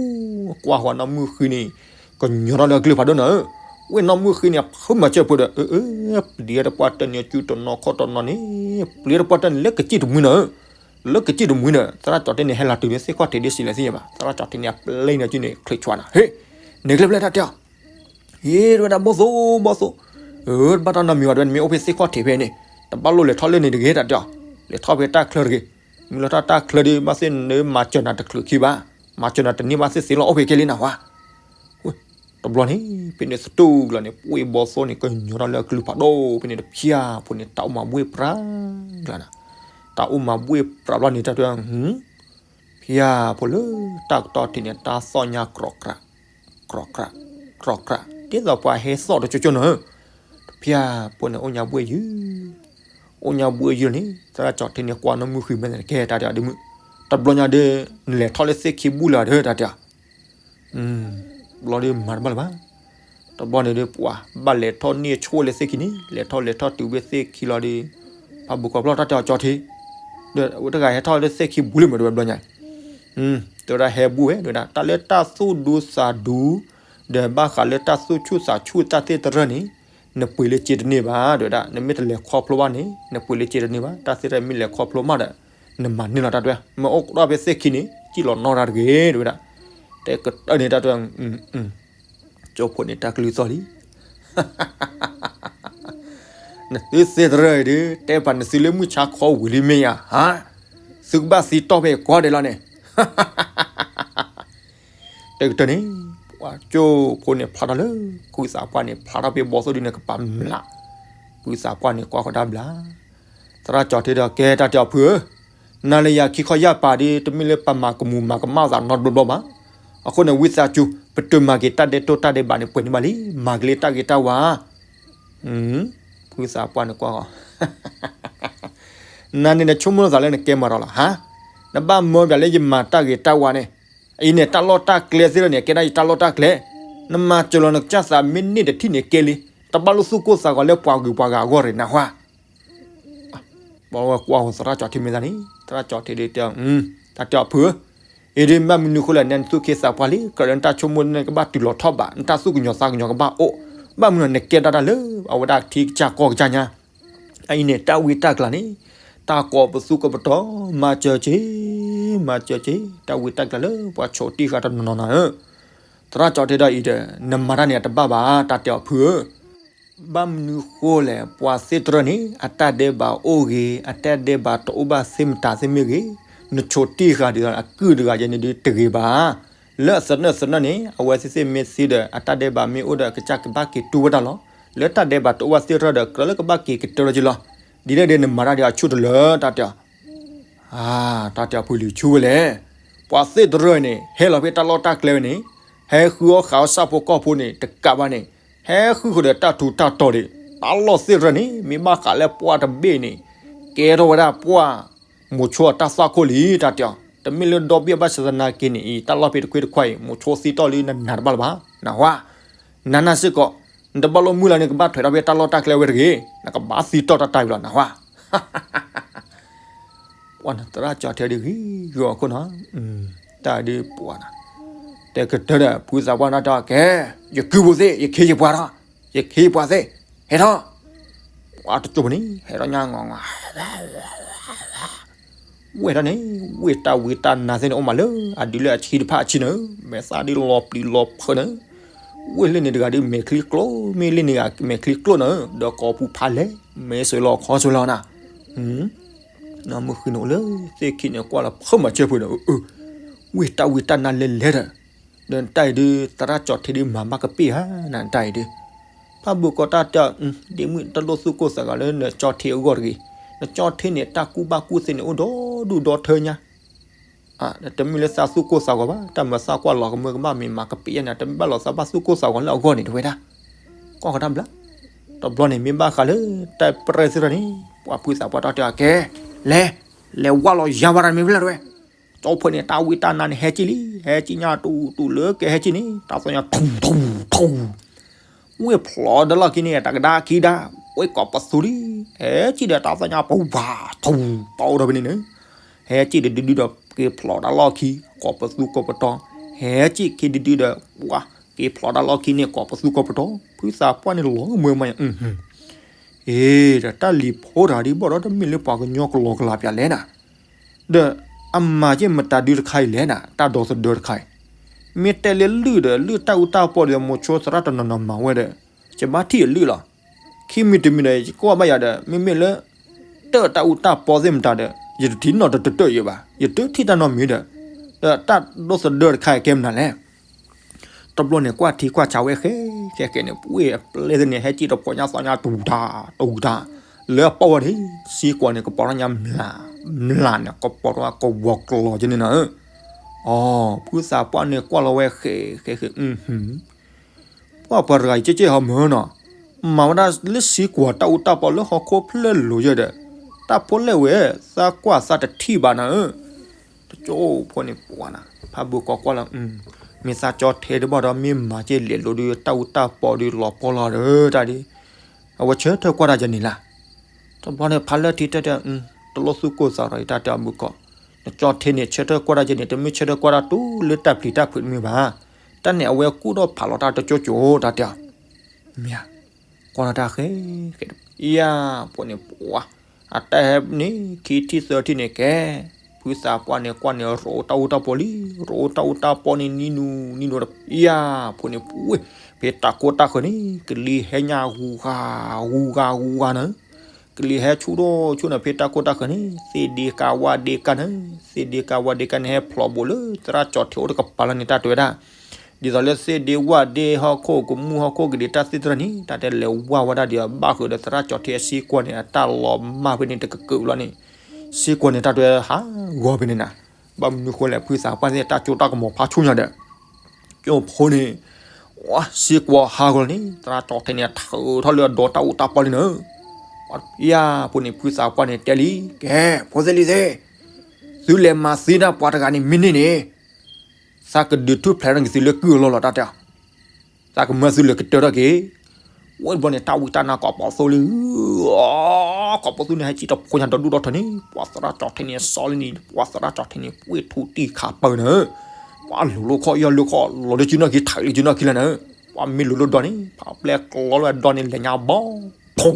ကွၢ်ဃီနီၢ်မုၢ်ဃံန့ၣ် ကညီထီၣ်လၢအကလုၢ်ဖးဒိၣ်နၤဧၢ, ဝ့ၢ်နီၢ်မုၢ်ဃံန့ၣ် အဖုမၤစၢၤဖိဒီး အၢ အၢ ပျံၤတပှၢ်တၢၢ်န့ၣ် အစုတနီၤခီၣ်တနီၤန့ၣ်, ပျံၤတပှၢ်တၢၢ်န့ၣ် လၢကစံၣ်တမှံနၤဧၢ, လၢကစံၣ်တမှံနၤ, သရၣ်ကၠီထံန့ၣ် ဟဲလီၤတုၤလၢသ့ၣ်ခီၣ်ထံးဒ်စံးလဲၣ်သ့ၣ်ညါဘၣ်, သရၣ်ကၠီထံန့ၣ် အပျဲၢ်န့ၣ်ကၠုန့ၣ် ချ့းဆွါနၤ, ဟ့ၣ်, န့ၣ်ကျဲဖျဲၣ်တၢ်တဲအီၤ, ဟ့ၣ် တဝဲဒၣ်ဘီသိၣ် ဘီသိၣ်, အၢ တဘၣ်တၢ်နီတမံၤဘၣ် တဝဲ နမ့ၢ်အိၣ်ဖဲသ့ၣ်ခီၣ်ထံးဖဲန့ၣ်, တဘၣ်လိၣ်လဲၤထီၣ်လၢန့ၣ်တဂ့ၤ တၢ်တဲအီၤ, လဲၤထီၣ်ဖဲတၢ်ချၢတဂ့ၤ, မ့ၢ်လဲၤထီၣ်တၢ်ချၢဒီး ဘၣ်သ့ၣ်နမၤစၢၤနၤတချုးခံဘၣ်, မၤစၢၤနၤတန့ၢ်ဘၣ်သ့ၣ်သ့လီၤ အိၣ်ဖဲကဲလံနၤဝါ တဘျီန့ၣ် ဖဲန့ၣ်သတူၢ်ကျါန့ၣ် ပှ့ၤဘီသိၣ်န့ၣ် ကညီထီၣ်လၢအကလုၢ်ဖးဒိၣ် ဖဲန့ၣ်တဖျၢၣ်ဖိန့ၣ် တၢ်အိၣ်မၤဘှ့ၣ်ပြးကျါနၤ, တၢ်အိၣ်မၤဘှ့ၣ်ပြးဘျီန့ၣ် တၢ်တဲ ဖျၢၣ်ဖိလၢတၢ်ကတီၢ်ထံးန့ၣ် တၢ်သီၣ်ညါ ကြီၢ်ကြး, ကြီၢ်ကြး, ကြီၢ်ကြး ဒ်သိးပှၤဟဲသီၣ်တကၠိကၠိနၤဧၢ, တဖျၢၣ်ဖိန့ၣ် အိၣ်ညါဘှ့ၣ်ယုၢ်, အိၣ်ညါဘှ့ၣ်ယုၢ်န့ၣ် သရၣ်ကၠီထံန့ၣ် ကွၢ်နီၢ်မုၢ်ဃံမဲာ်န့ၣ် ကဲတၢ်တဲအီၤဒ်မုၢ်, တဘျီညါဒီး နလဲၤထီၣ်လၢသ့ၣ်ခံဘူၣ်လၢၤဒီး တၢ်တဲအီၤ ဘျီဒီးမၤတဘၣ်လၢၤဘၣ်, တဘျီန့ၣ်ဒီး ပှၤဘၣ်လဲၤထီၣ်န့ၢ်ဆိၣ်လၢသ့ၣ်ခံန့ၣ် လဲၤထီၣ်လဲၤထီၣ်တုၤဝဲသ့ၣ်ခံလီၤဒီး ဖးဘိးကီးဖျီၣ် တၢ်တဲအီၤကၠီထံ, ဒီးဝဲတဂၤဟဲထီၣ်လၢသ့ၣ်ခံဘူၣ်လံမ့ၢ်တဝဲဘျီညါ, တဲဝဲဒၣ်ဟဲဘူၣ်ဝဲ တဲဝဲဒၣ် တၢ်လၢတၢ်သူၣ်ဒူသးဒူ ဒီးဘၣ်ဃးလၢတၢ်သူၣ်ဆူၣ်သးဆူၣ်တၢ်သ့ၣ်တရၢၣ်န့ၣ် နပှ့ၤလၢစ့တန့ၢ်ဘၣ် တဲဝဲဒၣ် နမ့ၢ်တလဲၤခီဖျိဘၣ်န့ၣ် နပှ့ၤလၢစ့တန့ၢ်ဘၣ် တၢ်သ့ၣ်တရၢၣ်မ့ၢ်လဲၤခီဖျိမးဒီး နမၤန့ၢ်လီၤတၢ်တဲဝဲ မ့ၢ်အိၣ်ကဒီးဖဲသ့ၣ်ခံန့ၣ် စံၣ်လီၤနီၢ်တၢ်တဂ့ၤ တဲဝဲဒၣ်, တဲကတၢၢ်န့ၣ်တၢ်တဲ ကၠိဖိန့ၣ်တၢ်ကလုၢ်သီၣ်လံ နသုသ့ၣ်တရၢၣ်အံၤဒီး တဲပာ်နသုလၢမုၢ်ဆါခီဝံၤလံမ့ၢ်ဧါ, ဟါ, သုကဘၣ်သံတီၢ်ဖဲအံၤကွၢ်ဒဲးလီၤန့ၣ်, တကတၢၢ်န့ၣ် ပှၤကၠိဖိန့ၣ်ဖျါထီၣ်လၢ ဖုသးပှၢ်န့ၣ် ဖျါထီၣ်ဖဲဘီသိၣ်ဒုန့ၣ်ကပၤမျး, ဖုသးပှၢ်န့ၣ်ကွၢ်ဃီၤတၢ်ဘျါ သရၣ်ကၠီထံဒီး ကဲတၢ်တဲအီၤဖုဧၢ, နၤလၢယၤခံခီယၢ်ပာ်ဒီး တမ့ၢ်လၢပမၤကမူၤမၤကမၣ်သးနီတဘျီဘျီဘၣ်. အဃိန့ၣ် ဝံသးစူၤ ပတမၤက့ၤတၢ်ဒဲးတိၢ်တၢ်ဒဲးဘးန့ၣ် ပှဲၤန့ၢ်ဘၣ်လံ, မၤက့ၤလၢတၢ်ဂ့ၤတၢ်ဝါ. ဖုသးပှၢ်န့ၣ်ကွၢ်ဃီၤ, နၤန့ၣ်နဆိကမိၣ်သးလၢနကဲမၤတၢ်လီၤဟါ, နဘၣ်မၢပျးလၢယမၤတၢ်ဂ့ၤတၢ်ဝါန့ၣ်, အံၤန့ၣ် တၢ်လီၢ်တၢ်ကျဲသ့ၣ်တဖၣ်န့ၣ် ကဲဒၣ်ယတၢ်လီၢ်တၢ်ကျဲ, နမၤစၢၤလီၤနကစၢ်သးမ့ၢ်န့ၢ်တထံၣ်န့ၣ်ကဲလံ, တဘၣ်လိာ်သူၣ်ကိၢ်သးဂီၤလၢပှၤဂုၤပှၤဂၤအဂီၢ်ရ့ၣ်နၢ်ဟူဧါ. ဘၣ်ဝဲကွၢ်ဃီၤသရၣ်ကၠီထံမ့ၢ်သးန့ၣ် သရၣ်ကၠီထံဒီးတဲ, တၢ်တဲအီၤဖုဧၢ, အံၤဒ်မ့ၢ်မနုၤဃိလဲၣ် နဲနသူၣ်က့သးပှၢ်လံ, ကြၢးလၢနတၢ်ဆိကမိၣ်န့ၣ်ကဘၣ်တုၤလီၤထီၣ်ဘၣ်, နတၢ်သူၣ်ကညီၤသးကညီၤကဘၣ်အိၣ်, ဘၣ်မနုၤနကဲဒၣ်တၢ်လၢ အဝဲဒၣ်ထံကစၢ်ကီၢ်ကစၢ်ညါ အံၤန့ၣ် တၢ်ဝံတၢ်ကျါန့ၣ် တၢ်ကိးပသူကိးပတီၤ, မၤစၢၤက့ၤ, မၤစၢၤက့ၤ တၢ်ဝံတၢ်ကျါလၢပှၤဆိးတံၢ်ဃာ်တနီၤနီၤနၤဧၢ. သရၣ်ကၠီတဲဒီးအံၤဒီး နမၤတၢ်န့ၣ်အတဘၣ်ဘၣ် တၢ်တဲအီၤဖုဧၢ, ဘၣ်မနုၤဃိလဲၣ် ပှၤသ့ၣ်တရၢၣ်န့ၣ် အတၢ်ဒဲးဘးအိၣ်ဂ့ၤ အတၢ်ဒဲးဘးတအိၣ်ဘၣ်သ့ၣ်မတၤသ့ၣ်မ့ၢ်ဂ့ၤ, နဆိးတံၢ်ဃာ်ဒ်သိးအကုၢ်တဂၤယဲန့ၣ်ဒုးတဂ့ၤဘၣ်. လၢအသနၢၣ်သနၢၣ်န့ၣ် အဝဲသ့ၣ်သ့ၣ်မ့ၢ်သ့ဒီး အတၢ်ဒဲးဘးမ့ၢ်အိၣ်ဒီး ကစၢ်ကဘၣ်က့ၤတူၢ်ဝဲဒၣ်လီၤ. လၢတၢ်ဒဲးဘးတအိၣ်ဘၣ်သ့ၣ်တရၢၣ်ဒီး ကြၢးလၢကဘၣ်က့ၤကတၢၢ်လီၤက့ၤလီၤ. ဒ်လဲၣ်ဒီးနမၤတၢ်ဒီးအဆူၣ်တလၢ တၢ်တဲအီၤ တၢ်တဲအီၤဖုလံၤဆူဝဲလဲၣ်. ပှၤသ့ၣ်တရၢၣ်န့ၣ် ဟဲလီၤဖဲတၢ်လီၢ်တၢ်ကျဲဝဲန့ၣ်, ဟဲဃုအီၣ်ဃာ်အီၣ်ဆၣ်ဖိကီၢ်ဖိန့ၣ် တကးဘၣ်န့ၣ်, ဟဲဃုဃုာ်ဒီးတၢ်ထူးတၢ်တီၤဒီး တၢ်လီၢ်သ့ၣ်တရၢၣ်န့ၣ် မ့ၢ်ဘၣ်ဃးလၢပှၢ်တဘ့ၣ်န့ၣ် ကဲထီၣ်ဝဲဒၣ်ပှၢ် မိၤဆိအတၢ်သွၣ်ခိၣ်လံ တၢ်တဲအီၤ. တမ့ၢ်လၢဒီဘ့ၣ်ဘၣ်ဆၣ်သနာ်က့န့ၣ်အံၤ တၢ်လီၢ်ဖဲတခွ့တခွါအံၤ မိၤဆိသံတီၢ်လံနနၤတဘၣ်လၢၤဘၣ် နၢ်ဟူဧါ. နနၢ်စ့ၢ်ကီး, နတဘၣ်လိာ်မုၢ်လၢ်န့ၣ် ကဘၣ်ထွဲးထီၣ်ဖဲတၢ်လီၢ်တၢ်ကျဲဝဲတဂ့ၤ, နကဘၣ်သံတီၢ်တၢ်တၢ်အံၤလီၤ နၢ်ဟူဧါ. ပှၤသရၣ်ကၠီထဲဒုးဂ့ၤဂီၤခိၣ်နီၤ, တၢ်ဒုးပှၤနၤ, တဲကတၢၢ်ဒီး ဖုသးပှၢ်နၢ်တဲအီၤကဲ, ယကုၢ်ဖိသ့ၣ် ယခ့ယပှၤထီၣ်, ယခ့ယပှၤသ့ၣ်, ဟဲထီၣ်. ပှၤတကၠိဖိန့ၣ် ဟဲထီၣ်ညါ ဝ့ၢ်ထီၣ်န့ၣ်, ဝ့ၢ်တၢ်ဝံတၢ်နါသ့ၣ်န့ၣ် အိၣ်မးလၢအဒုးလၢအဆံတဖၣ်အဆံနၤ, မဲာ်သၣ်ဒ်လီၤပျံၤလီၤဖုးနၤ, ဝ့ၢ်လ့ၣ်န့ၣ်တဂၤဒုး မဲာ်ချံကျိၣ်, မ့ၢ်လ့ၣ်န့ၣ်ဂၤ မဲာ်ချံကျိၣ်နၤ, ဒီးကိးပူၤဖးလဲၢ်, မဲာ်စၢၤလီၤခီစၢၤလီၤနၤ. နီၢ်မုၢ်ဃံန့ၣ်အိၣ်လၢသ့ၣ်ခံန့ၣ် ကွၢ်လီၤဖုမၤစၢၤဖုဒီး, ဝ့ၢ်တၢ်ဝံတၢ်နါလဲၤလဲၤဒီး, ဒီးနတၢ်အံၤဒုး သရၣ်ကၠီထဲဒုးမၤဘၣ်ကပ့ၢ်ဧါ, နတၢ်အံၤဒုး ဖးဘိးကီးတၢ်တဲအီၤ, ဒ့မုၣ်တလိၣ်သူၣ်ကိၢ်သးဂီၤလၢနကၠီထဲအဂီၢ်တဂ့ၤ, နကၠီထဲန့ၣ် တၢ်ကူၣ်ဘၣ်ကူၣ်သ့န့ၣ် အိၣ်ဒီဒူၣ်ဒီထၢညါ တမ့ၢ်လၢသးသူၣ်ကိၢ်သးဂီၤဘၣ်, တၢ်မၤသးကွၢ်လီၤကမၢကမၣ်မ့ၢ်မၤကပ့ၢ်ယါန့ၣ် တမ့ၢ်ဘၣ်လီၤသးဘၣ်သူၣ်ကိၢ်သးဂီၤလၢအဂီၢ်န့ၣ်တဝဲဒၣ်, ကွၢ်ဃီတၢ်ဘျါ, တဘျီန့ၣ်မ့ၢ်ဘၣ်ဃးလၢတၢ်ပြဲၢ်သ့ၣ်တဖၣ်န့ၣ် ပှၤဖုသးပှၢ်တၢ်တဲအီၤကဲ, လဲၤ, လဲၤဝါလီၤယါဝါတၢ်မ့ၢ်ဖဲလဲၣ်တဝဲ, ကၠီဖီန့ၣ် တၢ်ဝံတၢ်နါန့ၣ် ဟဲက့ၤလံ, ဟဲက့ၤညါတူတူလၢကဟဲက့ၤန့ၣ် တၢ်သီညါထူထူထူ ဝ့ၢ်ဖျိးတၢ်လီၢ်ခံန့ၣ် တကဒါခံဒါ, ဝ့ၢ်ကိးပသူလံ, ဟဲက့ၤဒီးတၢ်သီညါပဝၤထူတီဒီးဖဲန့ၣ်န့ၣ်, ဟဲက့ၤဒီးဒုဒုဒီးက့ၤဖျိးတၢ်လီၢ်ခံ ကိးပသူကိးပတီၤ, ဟဲက့ၤခံဒုဒုဒီး ပှၤ က့ၤဖျိးတၢ်လီၢ်ခံန့ၣ် ကိးပသူကိးပတီၤ, ဖုသးပှၢ်န့ၣ်လီၤမၢမး, အ့ ဒီးတၢ်လံၤဖိတဂၤဒ်ဘၣ်ဒီး တမ့ၢ်လၢပှၤကညီကလီကလီပျၢၤလဲၣ်နၤ, ဒီးအမၤက့ၢ်မတၤဒုတခါအံၤလဲၣ်နၤ, တၢ်ဒီသဒၢတခါအံၤ, မ့ၢ်တဲလၢလုၢ်ဒီး လုၢ်တၢ်အူတၢ်ပီဒီး မိၤဆိသရၣ်တနီၤနီၤမၤဝဲဒီး ယဘၣ်ထံၣ်အလုၢ်လီၤ. ခံမံၤတမံၤဒီး ယကွၢ်ဘၣ်ယၤဒီး မ့မ့ၢ်လၢ တၢ်တၢ်အူတၢ်ပီသ့ၣ်မတၤဒီး ယတထံၣ်နီတတၢၢ်ယဲဘၣ်, ယတထံၣ်တၢ်နီတမံၤဒီး, ဒီးတၢ်ဒီသဒၢတခါအံၤကဲမနုၤလဲၣ် တဘျီန့ၣ် ကွၢ်ထံကွၢ်ဆးဝဲဃဲဃဲဃဲန့ၣ် ပှ့ၢ်အပျဲၢ်သ့ၣ်န့ၣ် ဟဲက့ၤတဖိးညါသီညါတဝူၤတၢ် တဝူၤတၢ်, လၢအပီၢ်ဝဲန့ၣ် စ့ကွီၤန့ၣ် ကပီၤထီၣ်ညါမျး, မျးန့ၣ် ကပီၤထီၣ်ကဝီၤကျီၤကဲန့ၣ်နီၤဧၢ, အိ ဖုသးပှၢ်န့ၣ်ကွၢ်လီၤဝဲဃဲဃဲဃဲ, ပှၢ်ပှၤတဂၤအံၤကဲကဲဟီမၢနီၤ, မၤဝဲဒၣ်လၢစ့ကွီၤတၢ်အူတၢ်ပီလၢဟီၣ်ခိၣ်ဖျၢၣ်လိၤယဲဒီး, တၢ်ဖိလဲၣ်ဝဲ, သးကွၢ်သးတထံၣ်ဘၣ်နၤဧၢ တကၠိဖိန့ၣ်ပှၤနၤ, ဖးဘုကီကွၢ်လီၤ, မ့ၢ်သးကၠီထဲတဘၣ်ဒီး မ့ၢ်မၤက့ၢ်လဲၤလိၤဒီး တၢ်အူတၢ်ပီဒီး လီၤပီလီၤဒီးတၢ်ဒ်, အဝဲဆၢထၢၣ်ကွၢ်တၢ်ယဲန့ၣ်လၢ, တဘျီန့ၣ် ဖးလၢထံတၢ်တဲ, တလိၣ်သူၣ်ကိၢ်သးဒီး တၢ်တဲအီၤဘုကီ, နကၠီထဲန့ၣ် ဆၢထၢၣ်ကွၢ်တၢ်ယဲန့ၣ် တမ့ၢ်ဆၢထၢၣ်ကွၢ်တၢ်တူၢ်လၢတၢ်ပျံၤတၢ်ဖုးတမ့ၢ်ဘၣ်, တၢ်န့ၣ်အဝဲကူၣ်ထီၣ်ဖးလီၤတၢ်တကၠိကၠိ တၢ်တဲအီၤ, မ့ၢ်ဧါ ကွၢ်လီၤတၢ်ဃဲ, ဃဲ, ယၤဖိန့ၣ်ပှၤ, အတၢ်ဟဲန့ၣ် ခံထံၣ်သၢထံၣ်န့ၣ်ကဲ, ဖုသးပှၢ်န့ၣ်ကွၢ်န့ၣ် ရိးတၢ်အူတၢ်ပီလံ, ရိးတၢ်အူတၢ်ပီန့ၣ် နံၤနူၤ နံၤနူၤဒီး ယၤဖိန့ၣ်, ဖဲတၢ်ကိၢ်တၢ်ဃၢၤန့ၣ် ကလံၤဟဲညါဂူၤဂၤ, ဂူၤဂၤ ဂူၤဂၤနၤ ကလံၤဟဲဆူၣ်ထီၣ်ဆူၣ်န့ၣ် ဖဲတၢ်ကိၢ်တၢ်ဃၢၤန့ၣ် သ့ၣ်ဒ့ကၤဝၣ်ဒ့ကၤန့ၣ်, သ့ၣ်ဒ့ကၤဝၣ်ဒ့ကၤန့ၣ် ဟဲဖျိးဘူးလၢသရၣ်ကၠီထဲအိၣ်တကပၤလီၤန့ၣ် တၢ်တဲဝဲဒၣ်, ဒ်သိးလၢသ့ၣ်ဒ့ဝၣ်ဒ့ဟီၣ်ခိၣ်ကမူၣ်ဟီၣ်ခိၣ်ကဒံးတၢ်သ့ၣ်တဖၣ်န့ၣ် တၢ်တဲလဲၤဝၢ်ဝဲဒၣ်ဒီး ဘၣ်ဃုာ်ဒီးသရၣ်ကၠီထဲအစ့ကွီၤန့ၣ် အတၢ်လီၤမၢ်ဖဲန့ၣ်တကကုာ်လီၤန့ၣ်, စ့ကွီၤန့ၣ် တၢ်တဲဟးဂီၤဖဲန့ၣ်နၤ, ဘၣ်မနုၤဃိလဲၣ် ဖုသးပှၢ်သ့ၣ်တၢ်ကၠိတၢ်ကမီၤဖးဆူၣ်ညါဒီး ကၠိဖိန့ၣ်, စ့ကွီၤဟးဂီၤလီၤန့ၣ် သရၣ်ကၠီထဲန့ၣ် ထုးထီၣ်လၢအဒိးတၢ်အူတၢ်ပီလံနၤ, ယၤဖိန့ၣ် ဖုသးပှၢ်န့ၣ်တဲလံ, ကဲ ဖိသ့ၣ်လံၤသ့ၣ်, သုလဲၤမၤသံတၢ်ပှၤတဂၤန့ၣ်မ့ၢ်န့ၢ်န့ၣ်, သးကဒုးထူၣ်ဖျဲးထီၣ်က့ၤသုလၢကုၢ်အလီၢ်လီၤ တၢ်တဲအီၤ သးကမၢသုလၢကတၢၢ်ထီၣ်က့ၤ, ဝဲတဘျီန့ၣ် တၢ်ဝံတၢ်နါကိးပသူလံ, ကိးပသူန့ၣ် ဟဲက့ၤတဖိးညါဒီဒူၣ်ဒီထၢန့ၣ် ပှၤသရၣ်ကၠီထဲန့ၣ် စီလံန့ၣ် ပှၤသရၣ်ကၠီထဲန့ၣ် ပှ့ၢ်ထူတံၢ်ခးပၢၢ်နၤ, ပှၤလိၤလိခီၣ်ယီၢ်လိခီၣ် လီၤလၢစုနီၢ်ခံ ထုးလၢစုနီၢ်ခံလၢနၤ, ပှၤမ့ၢ်လိၤလိဒီးန့ၣ် ဖးပျဲၢ်ကျီလၢအဒီန့ၣ် လဲၤညါဘီ, ဖိ,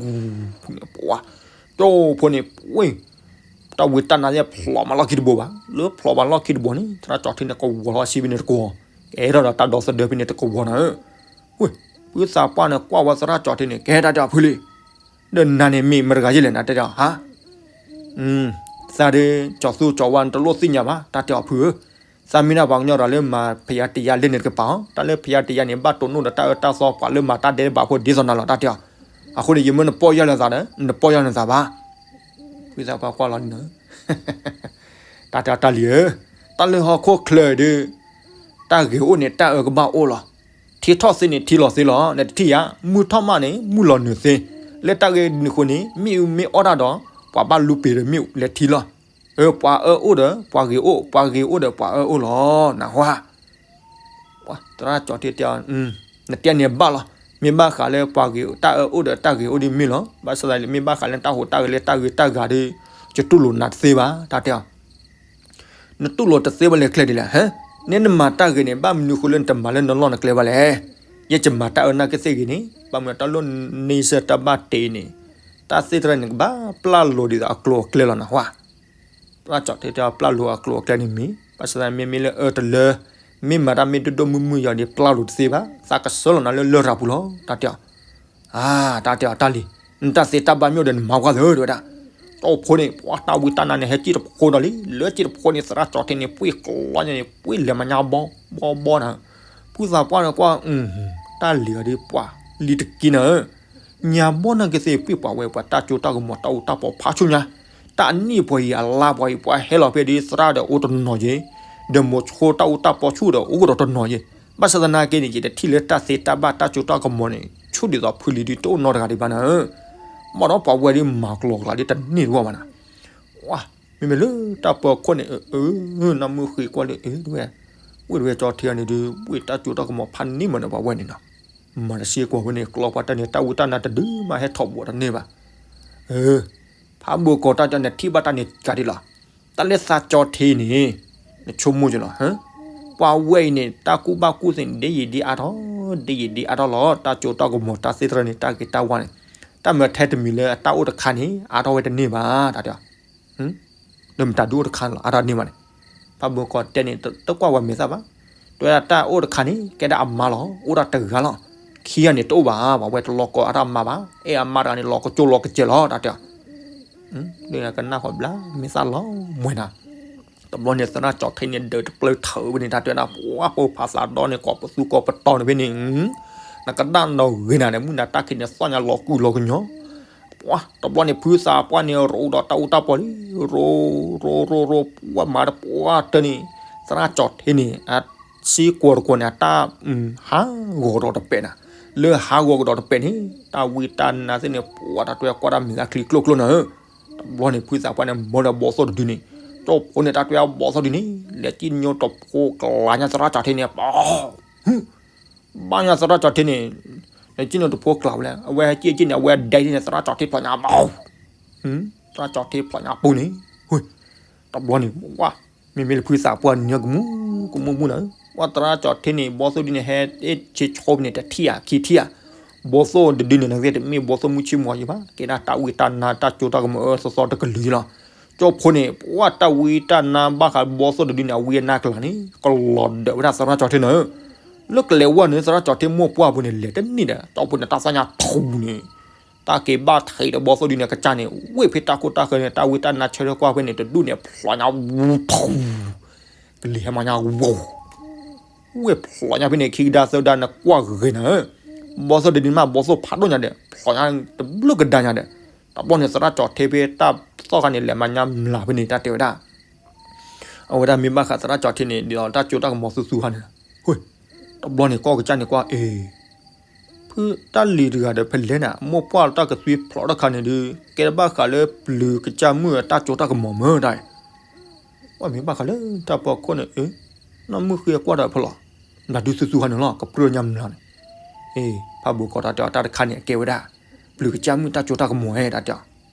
ပှၤ, ကၠိဖိန့ၣ် ပှ့ၢ် တၢ်ဝံတၢ်နါသ့ၣ်ဖျိးမးလီၢ်ခံတဘိဘၣ်, လၢဖျိးဘၣ်လီၢ်ခံတဘိန့ၣ် သရၣ်ကၠီထဲန့ၣ် ကဝီၤလီၤစံးဖဲန့ၣ်တကဝီၤ, ကဲထီၣ်ဒီးတၢ်ဒီသဒၢဖဲန့ၣ်တကဝီၤနၤ, ဝ့ၢ်, ဖုသးပှၢ်န့ၣ် ကွၢ်ဝဲသရၣ်ကၠီထဲန့ၣ် ကဲတၢ်တဲအီၤဖုလံ, ဒီးနၤန့ၣ်မ့ၢ်မတဂၤယဲလဲၣ် နၤတဲတဲအီၤဟါ သးဒီး ကၠီသူကၠီဝါန့ၣ် တလိၣ်သ့ၣ်ညါဘၣ် တၢ်တဲအီၤဖုဧၢ, သးမ့ၢ်ဒၣ်ပှၤကညီဒီးလၢမၤဖယါတယါလဲၣ်န့ၣ်တကပၤအီၤ, တၢ်လၢဖယါတယါန့ၣ် ဘၣ်တိၢ်နီၣ်ဒီးတၢ်အၢတၢ်သီ ပှၤလၢမၤတၢ်ဒဲးဘးဖိဒ်သိးနၤလီၤ တၢ်တဲအီၤ, အဃိန့ၣ် ယမ့ၢ်နပီၢ်ယၢ်လၢသးဒီး နပီၢ်ယၢ်လၢသးဘၣ်, ဖုသးပှၢ်ကွၢ်လီၤန့ၣ် တၢ်တဲအီၤတၢ်လံၤဧၢ, တၢ်လၢဟီၣ်ခိၣ်ချၢဒီး တၢ်ဂ့ၤအိၣ်န့ၣ် တၢ်အၢကဘၣ်အိၣ်လီၤ, ထံထီၣ်သ့န့ၣ် ထံလီၤသ့လီၤ, နတထံၣ်ယါ, မုၢ်ထီၣ်မးန့ၣ် မုၢ်လီၤနုာ်သ့, လၢတၢ်ဂ့ၢ်နုာ်ဃိန့ၣ် မ့ၣ်အူမ့ၢ်အီၣ်တၢ်ဒီး ပှၤဘၣ်လူပံာ်ဒီးမ့ၣ်အူလဲၤထံလီၤ, အၢ ပှၤအၢအိၣ်ဒီး ပှၤဂ့ၤအိၣ်, ပှၤဂ့ၤအိၣ်ဒီး ပှၤအၢအိၣ်လီၤ, နၢ်ဟူဧါ သရၣ်ကၠီထဲတဲအီၤ, နတဲန့ၣ်ဘၣ်လီၤ, မ့ၢ်ဘၣ်ဃးလၢပှၤဂ့ၤ တၢ်အၢအိၣ်ဒီးတၢ်ဂ့ၤအိၣ်ဒ်မ့ၢ်လီၤ, ဘၣ်ဆၣ်သနာ်က့ မ့ၢ်ဘၣ်ဃးလၢတၢ်ဟူးတၢ်ဂဲၤလၢတၢ်ဂ့ၤတၢ်ဂၤဒီး ယတူၢ်လိာ်နၤတသ့ဘၣ် တၢ်တဲအီၤ, နတူၢ်လိာ်တသ့ဘၣ်လဲၣ်ကျဲဒ်လဲၣ်, ဟဲ, နနမၤတၢ်ဂ့ၤန့ၣ် ဘၣ်မနုၤဃိလၢနတမၤလၢနလီၢ်နကျဲဘၣ်လဲၣ်, ယဲယမၤတၢ်အၢနာ်က့သ့ၣ်ဂ့ၤန့ၣ် ဘၣ်မနုၤတၢ်လီၢ်န့ဆၢၣ်တၢ်ဘၣ်တ့န့ၣ်, တၢ်သ့ၣ်တဖၣ်န့ၣ် ကဘၣ်ပျၢ်လိာ်ဒ်သိးအကျိၤအကျဲလီၤ နၢ်ဟူဧါ သရၣ်ကၠီထဲတဲအီၤ ပျၢ်လိာ်အကျိၤအကျဲန့ၣ်မ့ၢ်, ဘၣ်ဆၣ်သနာ်က့ မ့မ့ၢ်လၢအၢတလၢ, မ့ၢ်မၤတၢ်မ့ၢ်ဒိၣ်ဒိၣ်မုၢ်မုၢ်ယီၤဒီး ပျၢ်လိာ်တသ့ဘၣ်, သးကဆှၢလီၤနၤလၢလရာ်ပူၤလီၤ တၢ်တဲအီၤ, အါ, တၢ်တဲအီၤတၢ်လံၤ, နတၢ်သ့တၢ်ဘၣ်မ့ၢ်အိၣ်ဒီးနမၤကွၢ်သၢ တဲဝဲဒၣ်, ကၠီဖိန့ၣ် ပှၤတၢ်ဝံတၢ်နါန့ၣ် ဟဲက့ၢ်တဖိးဒီးလံ, လၢက့ၢ်တဖိးန့ၣ် သရၣ်ကၠီထဲန့ၣ် ပှ့ၢ်ကျီညါန့ၣ် ပှ့ၢ်လဲၤမၤညါဘီ, ဘီဘီနၤ, ဖုသးပှၢ်န့ၣ်ကွၢ်, တၢ်လံၤအီၤဒီးပှၤ, လံၤတက့ၢ်နၤဧၢ ညါဘီနာ်က့သ့ၣ် ပှ့ၢ်ပှၤဝဲပှၤတၢ်ကၠိတၢ်ကမီၤတၢ်အူတၢ်ပီဖးဆူၣ်ညါ, တၢ်အနံၣ်ပှၤအံၤအလါပှၤအံၤ ပှၤဟဲလီၤဖဲဒ်သရၣ်ဒီးအိၣ်တနီၤယဲ, ဒီးမိၤဆိတၢ်အူတၢ်ပီဆူၣ်ဒီးအိၣ်ကဒီးတနီၤယဲ, ဘၣ်ဆၣ်သနာ်က့န့ၣ် ယတထံၣ်လၢတၢ်သ့တၢ်ဘၣ်တၢ်ကၠိတၢ်ကမီၤန့ၣ် ဆူၣ်ဒ်သိးဖုလံၤဒ်တအိၣ်နီတဂၤဒံးဘၣ်နၤဧၢ, ဘၣ်ဒီးပှၤဝဲဒ်မၤကျိၤကျဲဒ်တန့ၢ်တဝီဘၣ်နၤ, ဝါ မ့မ့ၢ်လၢတၢ်ပၢၤခိၣ်န့ၣ် အၢ နီၢ်မုၢ်ဃ့ကွၢ်လၢ အၢ တဝဲ ဝ့ၢ်တဝဲကၠီထ့အီၤန့ၣ်ဒုး ဝ့ၢ်တၢ်စိတၢ်ကမီၤဖးန့ၢ်မးန့ၣ် ပှၤဝဲန့ၣ်နီၤ, မၤတစ့ၢ်ကီးဝဲန့ၣ် ကျီပှၤတၢ်န့ၣ် တၢ်ဝံတၢ်နါတဒုမးဟဲထီၣ်ဘှီတန့ၢ်ဘၣ်. အၢ ဖးဘိကီးတၢ်ကၠီန့ၣ် ထံၣ်ဘၣ်တၢ်န့ၣ်ကးဒ်လီၤ. တၢ်လၢသးကၠီထ့န့ၣ် နဆိကမိၣ်ကလီၤ, ပှၤဝဲအံၤန့ၣ် တၢ်ကူၣ်ဘၣ်ကူၣ်သ့န့ၣ် ဒ်ယံာ်ဒ်အါထီၣ် ဒ်ယံာ်ဒ်အါထီၣ်လီၤ. တၢ်စိတၢ်ကမီၤ တၢ်သ့ၣ်တဖၣ်န့ၣ် တၢ်ဂ့ၤတၢ်ဝါန့ၣ် တၢ်မ့ၢ်ထဲတမံၤလၢအတၢ်အိၣ်တခါန့ၣ် အါထီၣ်ဝဲတန့ၢ်ဘၣ် တၢ်တဲ လၢမတၤဒုအိၣ်တခါန့ၣ်လီၤ အါထီၣ်တန့ၢ်ဘၣ်န့ၣ်, ဖးဘိကီးတဲန့ၣ် တကွၢ်ဝဲမဲာ်သၣ်ဘၣ်, တဲဝဲဒၣ်တၢ်အိၣ်တခါန့ၣ် ကဲဒၣ်အမါလီၤ အိၣ်ဒၣ်တဂၤလီၤ, ခံဂၤန့ၣ်တအိၣ်ဘၣ် ပှၤဝဲတလီၤကီအတၢ်မါဘၣ်, အဲၣ်အမါတဂၤန့ၣ် လီၤကကၠိလီၤကစဲးလီၤ တၢ်တဲ လၢကနၣ်ဃီဘျါ မဲာ်သၣ်လီၤမွဲနၤ. တဘျီန့ၣ် သရၣ်ကၠီထ့န့ၣ် ဒၢးတပျၢၢ်ထၢးဝဲန့ၣ် တၢ်တဲဝဲဒၣ် ပှၤပိာ်ဖးသးဒီန့ၣ် ကိးပသူကိးပတီၤန့ၣ်ဖဲန့ၣ်, နကဒၣ်နီၣ်ဂ့ၤနၤန့ၣ် မုၢ်နၤတၢ်ခံးန့ၣ် သီၣ်ညါလီၤကူၣ်လီၤကညီ, ပှၤ တဘျီန့ၣ် ဖုသးပှၢ်န့ၣ် ရိဒီးတၢ်အူတၢ်ပီလံ, ရိ ရိ ရိ ရိ ပှၤမၤတပှၢ်တၢၢ်န့ၣ်, သရၣ်ကၠီထ့န့ၣ် အစ့ကိးတကိးန့ၣ် အတၢ် ဟးဂီၤကဒီးတပဲာ်နၤ, လၢဟးဂီၤကဒီးတပဲာ်န့ၣ် တၢ်ဝံတၢ်နါသ့ၣ်န့ၣ် ပှၤတၢ်တဲကွၢ်တၢ်မဲာ်သၣ်ချံကျိၣ်ကျိၣ်နၤဧၢ, တဘျီန့ၣ် ဖုသးပှၢ်န့ၣ် မၢဒီးဘီသိၣ်တဒုန့ၣ်, ကၠီဖိန့ၣ် တၢ်တဲဘီသိၣ်ဒုန့ၣ် လဲၤကံၣ်ညိတဖိကျါညါသရၣ်ကၠီထ့န့ၣ် ဘၣ် ဘၣ်ညါသရၣ်ကၠီထ့န့ၣ်, လဲၤကံၣ်ညိတဖိကျါဝဲလဲၣ်, အဝဲဟဲကံၣ်ကံၣ်န့ၣ် အဝဲဒဲကံၣ်န့ၣ် သရၣ်ကၠီထ့ဖျိးညါဘီ, သရၣ်ကၠီထ့ဖျိးညါပူၤန့ၣ်, တဘျီန့ၣ် ဝါ မ့မ့ၢ်လၢဖုသးပှၢ်န့ၣ် ကမူၣ်ကမူၣ်မူၣ်နၤဧၢ, ဝဲသရၣ်ကၠီထ့န့ၣ် ဘီသိၣ်ဒုန့ၣ် ဟဲအ့ၣ်ဆ့ဆိပန့ၣ် တထံၣ်ဧါ ခံထံၣ်ဧါ, ဘီသိၣ်တဒုန့ၣ် နဂ့ၢ်တမ့ၢ်ဘီသိၣ်မုၢ်ဆ့ၣ်မုၢ်ဂီၤယံၤဘၣ်, ကဲဒၣ်တၢ်ဝံတၢ်နါတၢ်စိတၢ်ကမီၤအၢသီသီတကလုာ်လီၤ. ကၠီဖိန့ၣ် ပှၤတၢ်ဝံတၢ်နါဘၣ်ဃးဘီသိၣ်တဒုန့ၣ် အဝံအနါကျါန့ၣ် ကလီၤဒၢးဝဲဒၣ်သရၣ်ကၠီထ့နၤဧၢ, လၢကလဲၤဝဲန့ၣ် သရၣ်ကၠီထ့မိၢ်ပှၢ်ပူၤန့ၣ် လဲၤတန့ၢ်ဒီး ကၠီဖိန့ၣ် တၢ်သီၣ်ညါထူန့ၣ် တၢ်က့ၤဘၣ်ထံးဒီးဘီသိၣ်ဒုန့ၣ် ကစၢ်န့ၣ် ဝ့ၢ်ဖဲတၢ်ခိၣ်တၢ်ဃၢၤန့ၣ် တၢ်ဝံတၢ်နါဆၢထၢၣ်ကွၢ်ဖဲန့ၣ် တဒူၣ်န့ၣ် ဖျိးညါဝူထူ, ကလံၤဟဲမၤညါဝီၤ, ဝ့ၢ်ဖျိးညါဖဲန့ၣ် ခံကဒါသၢကဒါနကွၢ်ဂ့ၤနၤဧၢ, ဘီသိၣ်တဒုန့ၣ်မး ဘီသိၣ်ဖးဒိၣ်ညါဒီး ဖျိးညါတဘျုးကဒါညါဒီး, တဘျီန့ၣ် သရၣ်ကၠီထ့ဖဲတၢ်သီၣ်ခါန့ၣ် လဲၤမၤညါမျးဖဲန့ၣ် တၢ်တဲဝဲဒၣ် အဝဲဒၣ်မ့ၢ်ဘၣ်ဃးသရၣ်ကၠီထ့န့ၣ် ဒ်သိးတၢ်စိတၢ်ကမီၤသူသူဟါန့ၣ်, တဘျီန့ၣ် ကီၢ်ကစၢ်န့ၣ်ကွၢ် အ့ ဖုတၢ်လံၤတဂၤဒီးဖဲလဲၣ်နၤ မိၢ်ပှၢ်တၢ်ကသွံဖျိးတၢ်ခါန့ၣ်ဒုး ကဲဘၣ်ဃးလၢပျုၤကစၢ်မုၣ်အတၢ်စိတၢ်ကမီၤမ့ၢ်တၢ်, ဝဲမ့ၢ်ဘၣ်ဃးလၢတၢ်ပၢၤခိၣ်န့ၣ် အ့ နီၢ်မုၢ်ဃ့ကွၢ်ဒီးဖဲလီၤ, ဘျးဒုသူသူဟါန့ၣ်လီၤ ကပြၢညါမျးန့ၣ်, အ့ ဖးဘိကီးတၢ်တဲအီၤတၢ်တခါန့ၣ် အကဲဝဲဒၣ် ပျုၤကစၢ်မုၣ်တၢ်စိတၢ်ကမီၤဧၢ တၢ်တဲအီၤ,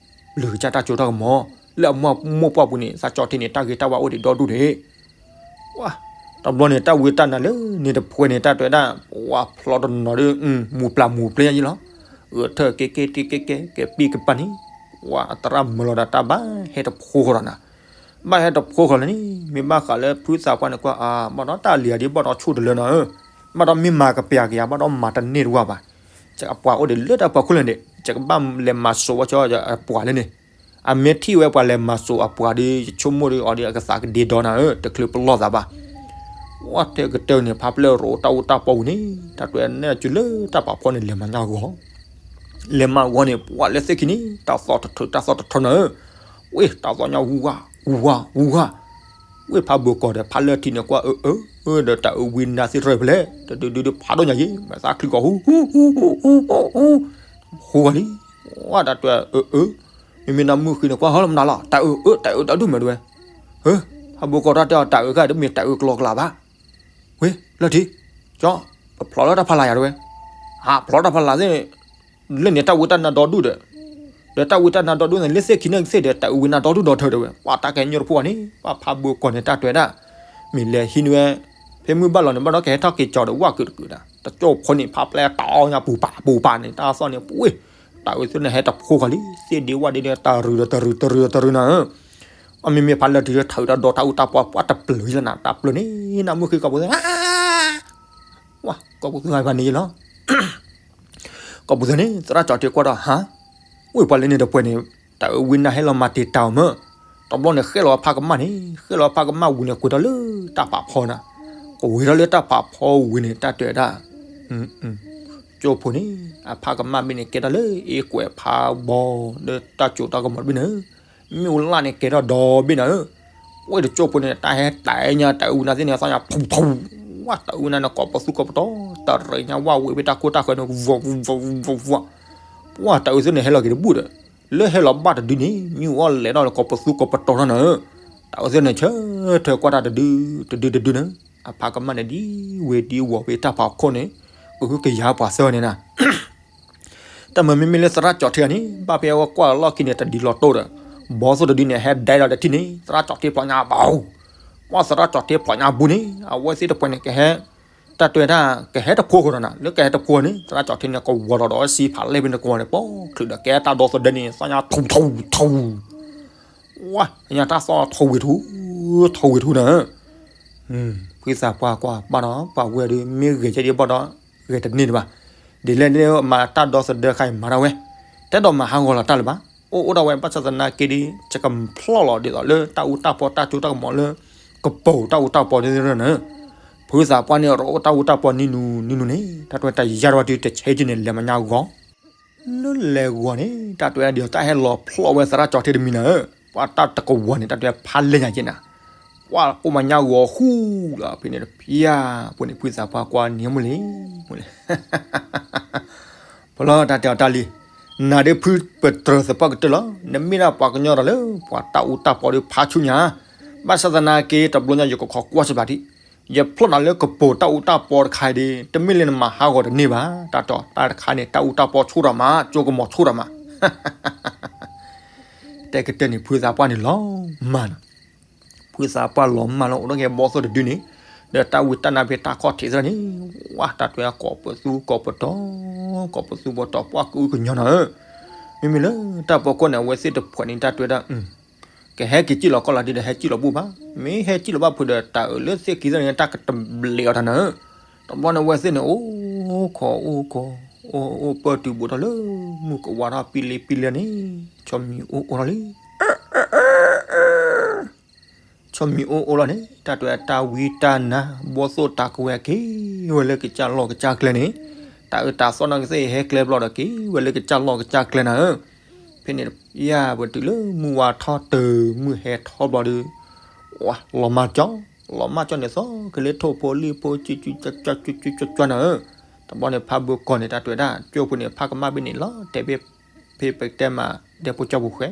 ပျုၤကစၢ်တၢ်စိတၢ်ကမီၤ လၢအမိၢ်ပှၢ်ပူၤန့ၣ် သးကၠီထ့န့ၣ် တၢ်ဂ့ၤတၢ်ဝါအိၣ်ဒံးဒီဒူၣ်န့ၣ် ဝါ, တဘျီန့ၣ် တၢ်ဝံတၢ်နါလၢန့ၣ်တဖှဲန့ၣ် တၢ်တဲဝဲဒၣ် ဝါဖျိးတနီၤဒီး မူၤပျၢ်မူၤပျဲယံလီၤ, ဂဲၤထၢၣ်ကဲကဲကဲကဲကဲပံၢ်ကပၤန့ၣ်, ဝါအသရၣ်မၢလီၤဒီးတၢ်ဘၣ်ဟဲတဖိဃီဒီးနၤ, ဘၣ်ဟဲတဖိဃီလၢန့ၣ် မ့ၢ်ဘၣ်ဃးလၢဖုသးပှၢ်န့ၣ်ကွၢ် အါ ဘၣ်ဒီးတၢ်လံၤအဒံးဘၣ်ဒီးဆူၣ်တလၢနၤဧၢ, ဘၣ်ဒီးမ့ၢ်မၤကပျၢ်က့ၤယၤ ဘၣ်ဒီးမၤတန့ၢ်တဝၢ်ဘၣ်, ယအပှၤအိၣ်ဒံးလၢတၢ်ပၢၤခိၣ်လၢန့ၣ် ယကဘၣ်လဲၤမၤစိာ်ဝဲကၠီအပှၤလၢန့ၣ် အမ့ၢ်ထံၣ်ဝဲပှၤလဲၤမၤစိာ်အပှၤဒီး ယဆိကမိၣ်ဒီးအီၤဒီးအကသးကဒ့ဒီနၤဧၢ တချုးပလီၢ်သးဘၣ်, ဝဲတဲကတၢၢ်န့ၣ် ဖးဖျၢၣ်ရိးတၢ်အိၣ်တၢ်ပီပူၤန့ၣ် တၢ်တဲနဲၣ်စုလၢတၢ်ဖးဖီန့ၣ် လဲၤမၤညါဂီၤ လဲၤမၤဂီၤန့ၣ် ပှၤလၢသ့ၣ်ခံန့ၣ် တၢ်သီၣ်တထၢတၢ်သီၣ်တထၢနၤဧၢ, ဝ့ၢ် တၢ်သီၣ်ညါဝူၤဝါ ဝူၤဝါ ဝူၤဝါ, ဝ့ၢ်ဖးဘိကီးဒီးဖးလၢထံန့ၣ်ကွၢ် အၢ အၢ အၢ ဒီးတၢ်အၢဝံနါသ့ၣ်တဖၣ်ဖဲလဲၣ် တဒုဒုဒုဖးဒိၣ်ညါယံၤ မၤသးချံကီးဟူ ဟူ ဟူ ဟူ ဟူ ဟူ ဟူဂီၤလံ, ဝဲတၢ်တဲ အၢ အၢ မ့မ့ၢ်နမုၢ်ဃ့န့ၣ်ကွၢ်ဟီလီၤမနုၤလီၤ တၢ်အၢ အၢ တၢ်အၢတၢ်ဒုၣ်မဲာ်တဝဲ, ဟၢ ဖးဘိကီးတၢ်တဲအီၤ တၢ်အၢကတမ့ၢ်တၢ်အၢကလီကလီဘၣ်, ဝ့ၢ် လၢထံ ကၠီ ပဖျိးလၢတၢ်ဖးလၢ်ယၤတဝဲ, ဟးဖျိးတၢ်ဖးလၢ်သ့ၣ် လၢန့ၣ်တၢ်ဝံတၢ်နါဒီဒူၣ်ဒီး, ဒီးတၢ်ဝံတၢ်နါဒီဒူၣ်န့ၣ် လၢသ့ၣ်ခံန့ၣ်သ့ၣ်ဒီး တၢ်အၢဝံနါဒီဒူၣ်ဒီထၢတဝဲ ပှၤတၢ်ကဲညိၣ်တဖိန့ၣ် ပှၤဖးဘိကီးန့ၣ် တၢ်တဲဝဲဒၣ်, မ့ၢ်လဲၤဟံးန့ၢ်ဝဲ, ဖဲမုၢ်ဘၣ်လီၤန့ၣ် ဘၣ်ဒီးကဟဲထီၣ်က့ၤကၠီဒီးဝၣ်ကုာ်တကုာ်ဒၣ် တကၠိဖိန့ၣ် ဖးဖျဲးတီညါပူၤပာ်ပူၤပာ်န့ၣ် တၢ်သီၣ်န့ၣ် ပှ့ၤ, တၢ်အၢသ့ၣ်န့ၣ်ဟဲတဖိဃီလံ သ့ၣ်ဒ့ဝၣ်ဒ့ဒီး တၢ်ရုၤဒီးတရုၤတရုၤတရုၤနၤဧၢ, အမ့မ့ၢ်ဖးလၢထံထၢတၢ်ဒီတၢ်အူတၢ်ပီပှၤတပျုၤလၢနၤ တၢ်ပျုၤန့ၣ် နမုၢ်ဃ့ကီးပူၤသ့ၣ် ဝါ ကီၢ်ပူၤသူၣ်ဟါဖးန့ၣ်ယလီၤ, ကီၢ်ပူၤသ့ၣ်န့ၣ် သရၣ်ကၠီထ့ကွၢ်ဒီးဟါ, ဝ့ၢ်ပှၤလၢန့ၣ်တပှဲၤန့ၣ် တၢ်အၢဝံနါဟဲလီၤမၤတ့ၢ်တၢ်အီၤမၢ်, တဘျီန့ၣ် ဃဲလီၤအဖးကမၣ်န့ၣ် ဃဲလီၤအဖးကမၣ်ဝံၤန့ၣ် ကွံာ်ထီၣ်လၢတၢ်ဖးဖီနၤ, ကွံာ်ထီၣ်လၢတၢ်ဖးဖီဝံၤန့ၣ် တၢ်တဲဝဲဒၣ်, ကၠိဖိန့ၣ် အဖးကမၣ်ဘ့ၣ်န့ၣ် ကဲထီၣ်လၢအ့ကွဲးဖးဘီ လၢတၢ်စိတၢ်ကမီၤတဘ့ၣ်နၤဧၢ, မ့ၣ်အူလၣ်န့ၣ် ကဲထီၣ်ဒီဘ့ၣ်နၤဧၢ, ဝ့ၢ်တကၠိဖိန့ၣ် တၢ်ဟဲတၢ်ညါ တၢ်အၢဝံနါသ့ၣ်န့ၣ် သီၣ်ညါ ဖူဖူ, ဝါ တၢ်အၢဝံနါန့ၣ် ကိးပသူကိးပတီၤ တရံးညါဝၣ်ဝံၤဖဲတၢ်ခိၣ်တၢ်ဃၢၤန့ၣ် ဝီၤဝီၤဝီၤဝီၤ, ပှၤတၢ်အၢသ့ၣ်န့ၣ် ဟဲလီၤက့ၤတဘူၣ်ဒီး လၢဟဲလီၤဘၣ်တဒုန့ၣ် မ့ၢ်အီၣ်လဲၤထီၣ်လၢကိးပသူကိးပတီၤထီၣ်န့ၣ်, တၢ်အဝဲသ့ၣ်န့ၣ် ဆၢထၢၣ်ကွၢ်တၢ်တဒု, တဒုတဒုန့ၣ်, အဖါကမၣ်န့ၣ်ဒ်ဝ့ၤဒ်ဝီၤဝ့ၤတၢ်ဖးခိၣ်န့ၣ်, ကဟုကယာ်ပှၤသၢန့ၣ်နၤ တၢ်မၤမ့မ့ၢ်လၢသရၣ်ကၠီၣ်ထံဂၤန့ၣ် ဘၣ်ဖဲအဝဲကွၢ်လီၢ်ခံန့ၣ် တဒ်လီၤတိၢ်ဒီး, ဘီသိၣ်တဒုန့ၣ် ဟဲဒဲလီၤတထံၣ်န့ၣ် သရၣ်ကၠီၣ်ထံဖျိညါဘၣ်, ပှၤသရၣ်ကၠီၣ်ထံဖျိညါဘၣ်န့ၣ် အဝဲသ့ၣ်တပှဲၤန့ၣ် ကဟဲ, တၢ်တဲဝဲဒၣ် ကဟဲတဖိဃီဒီးနၤ လၢကဟဲတဖိန့ၣ် သရၣ်ကၠီၣ်ထံန့ၣ် ကဝီၤဒီးဒီးစံဖးလဲၢ်ဖဲန့ၣ်ကဝီၤန့ၣ် ပီချုးဒီး ကဲတၢ်ဒီသဒၢန့ၣ် သီၣ်ညါထူထူထူ ဝါ, ညါတၢ်သီၣ်ထီဝံၤထူ, ထီဝံၤထူန့ၣ်, ဖုသးပှၢ်ကွၢ်ဘၣ်ဒီး ပှၤဝဲဒုး မ့ၢ်ဂဲၤကဲဒ်ဘၣ်ဒီး ဂဲၤတန့ၢ်ဒံးဘၣ်, ဒ်လဲၣ်န့ၣ်မၤတၢ်ဒီသဒၢခါအံၤမၤဒၣ်ဝဲ, တအဲၣ်ဒိးမၤဟးဂီၤလီၤတၢ်လၢၤဘၣ်, အိၣ်အိၣ်ဒၣ်ဝဲ ဘၣ်ဆၣ်သနာ်က့ဒီး ယကဖျီၣ်လီၤဒ်သိးလၢတၢ်အူတၢ်ပီတၢ်ကၠိတၢ်ကမီၤလၢ ကပိာ်တၢ်အူတၢ်ပီန့ၣ်, ဖုသးပှၢ်န့ၣ် ရအိၣ်တၢ်အူတၢ်ပီနံၤနူနံၤနူန့ၣ် တၢ်တဲဝဲတယါတဝဲတုၤတဆဲးက့န့ၣ် လဲၤမၤညါဂီၤ လၢလဲၤဂီၤန့ၣ် တၢ်တဲဝဲဒ်သိးတၢ်ဟဲလီၤဖျီၣ်ဝဲသရၣ်ကၠီၣ်ထံတမံၤနၤဧၢ, ပှၤတၢ်တကဝီၤန့ၣ် တၢ်တဲဝဲဖးလဲၢ်ညါက့နၤ, ပှၤကိးမၤညါဂီၤဃူလီၤဖဲန့ၣ်တဖျၢၣ်, ပှၤန့ၣ်ဖုသးပှၢ်ကွၢ်န့ၣ်မုၢ်လံ, မုၢ်လံ ဖီလီၤတၢ်တဲအီၤတၢ်လံ, နၤဒ်ဖုပတြၢၤသပှၢ်ကတၢၢ်လီၤ, နမ့ၢ်ဒၣ်ပှၤကညီဒီးလၢ ပှၤတၢ်အူတၢ်ပီဒီးဖးဆူညါ, ဘၣ်ဆၣ်သနာ်က့တဘျီညါယကခီကွၢ်စၢၤဘၣ်ဒံး, ယဖျီၣ်နၤလၢကပိာ်တၢ်အူတၢ်ပီတခါအံၤဒီး တမ့ၢ်လၢနမၤဟးဂီၤတန့ၢ်ဘၣ်, တၢ်တဲအီၤတၢ်တခါန့ၣ် တၢ်အူတၢ်ပီဆိၣ်ထီၣ်မး ကၠိကမီၤဆိၣ်ထီၣ်မး တဲကတၢၢ်န့ၣ် ဖုသးပှၢ်န့ၣ်လီၤမၢ်နီၤ, ဖုသးပှၢ်လီၤမၢ်လီၤ အိၣ်ဒီးက့ၤဘီသိၣ်တဒုန့ၣ်, ဒီးတၢ်ဝံတၢ်နါဖဲတၢ်ခီၣ်ထံးသ့ၣ်န့ၣ်, ဝါ တၢ်တဲကိးပသူကိးပတီၤ, ကိးပသူပတီၤ ပှၤကအုကညီနၤဧၢ, မ့မ့ၢ်လၢတၢ်ဖီခိၣ်န့ၣ် အဝဲသ့ၣ်တဖှဲးန့ၣ် တၢ်တဲဝဲဒၣ် ကဟဲက့ၤစံၣ်လီၤကီၢ်လီၤဒ်ဒီး ဟဲစံၣ်လီၤဘူၣ်ဘၣ်, မ့ၢ်ဟဲစံၣ်လီၤဘၣ်ဖုးဒီး တၢ်အၢၣ်လၢသ့ၣ်ခံသ့ၣ်န့ၣ် တၢ်ကတဘျဲးအီၤတၢ်နၤဧၢ, တဘျီန့ၣ်အဝဲသ့ၣ်န့ၣ် အိၣ်ခိးအိၣ်ခိး, အိၣ်အိၣ်ပၢၢ်တုၤဘူးထီၣ်လၢ မုၢ်ကဝါထီၣ်ပံလံပံလံန့ၣ်, ဆီမံၤအိၣ်အိၣ်ထီၣ်လံ ဆီမံၤအိၣ်အိၣ်လီၤန့ၣ် တၢ်တဲတၢ်ဝံတၢ်နါ ဘီသိၣ်တၢ်ကဝဲၤက့ၤဝဲလၢကစၢ်လီၢ်ကစၢ်ကျဲန့ၣ်, တၢ်အၢတၢ်သီနာ်က့သ့ၣ်ဟဲကျဲဘျီဒီးက့ၤဝဲလၢကစၢ်လီၢ်ကစၢ်ကျဲနၤဧၢ, ဖဲန့ၣ်ယါပတုၤလၢမုၢ်ဝါထီၣ်တုၤမုၢ်ဟဲထီၣ်ဘျီဒီး, ဝါ လီၤမၢ်ကၠီ, လီၤမၢ်ကၠီန့ၣ်သီ ကလၢထိၣ်ဖိလံၣ်ဖိ ကၠူကၠူကၠီကၠီနၤဧၢ, တဘျီန့ၣ် ဖးဘိကီၢ်န့ၣ် တၢ်တဲဝဲဒၣ် ကၠိဖိန့ၣ် ဖးကမၣ်ဘ့ၣ်န့ၣ်လီၤတဲာ်ဘ့ၣ် ဖဲပကတဲမး ဒဲဖိကၠီပူၤဃဲ,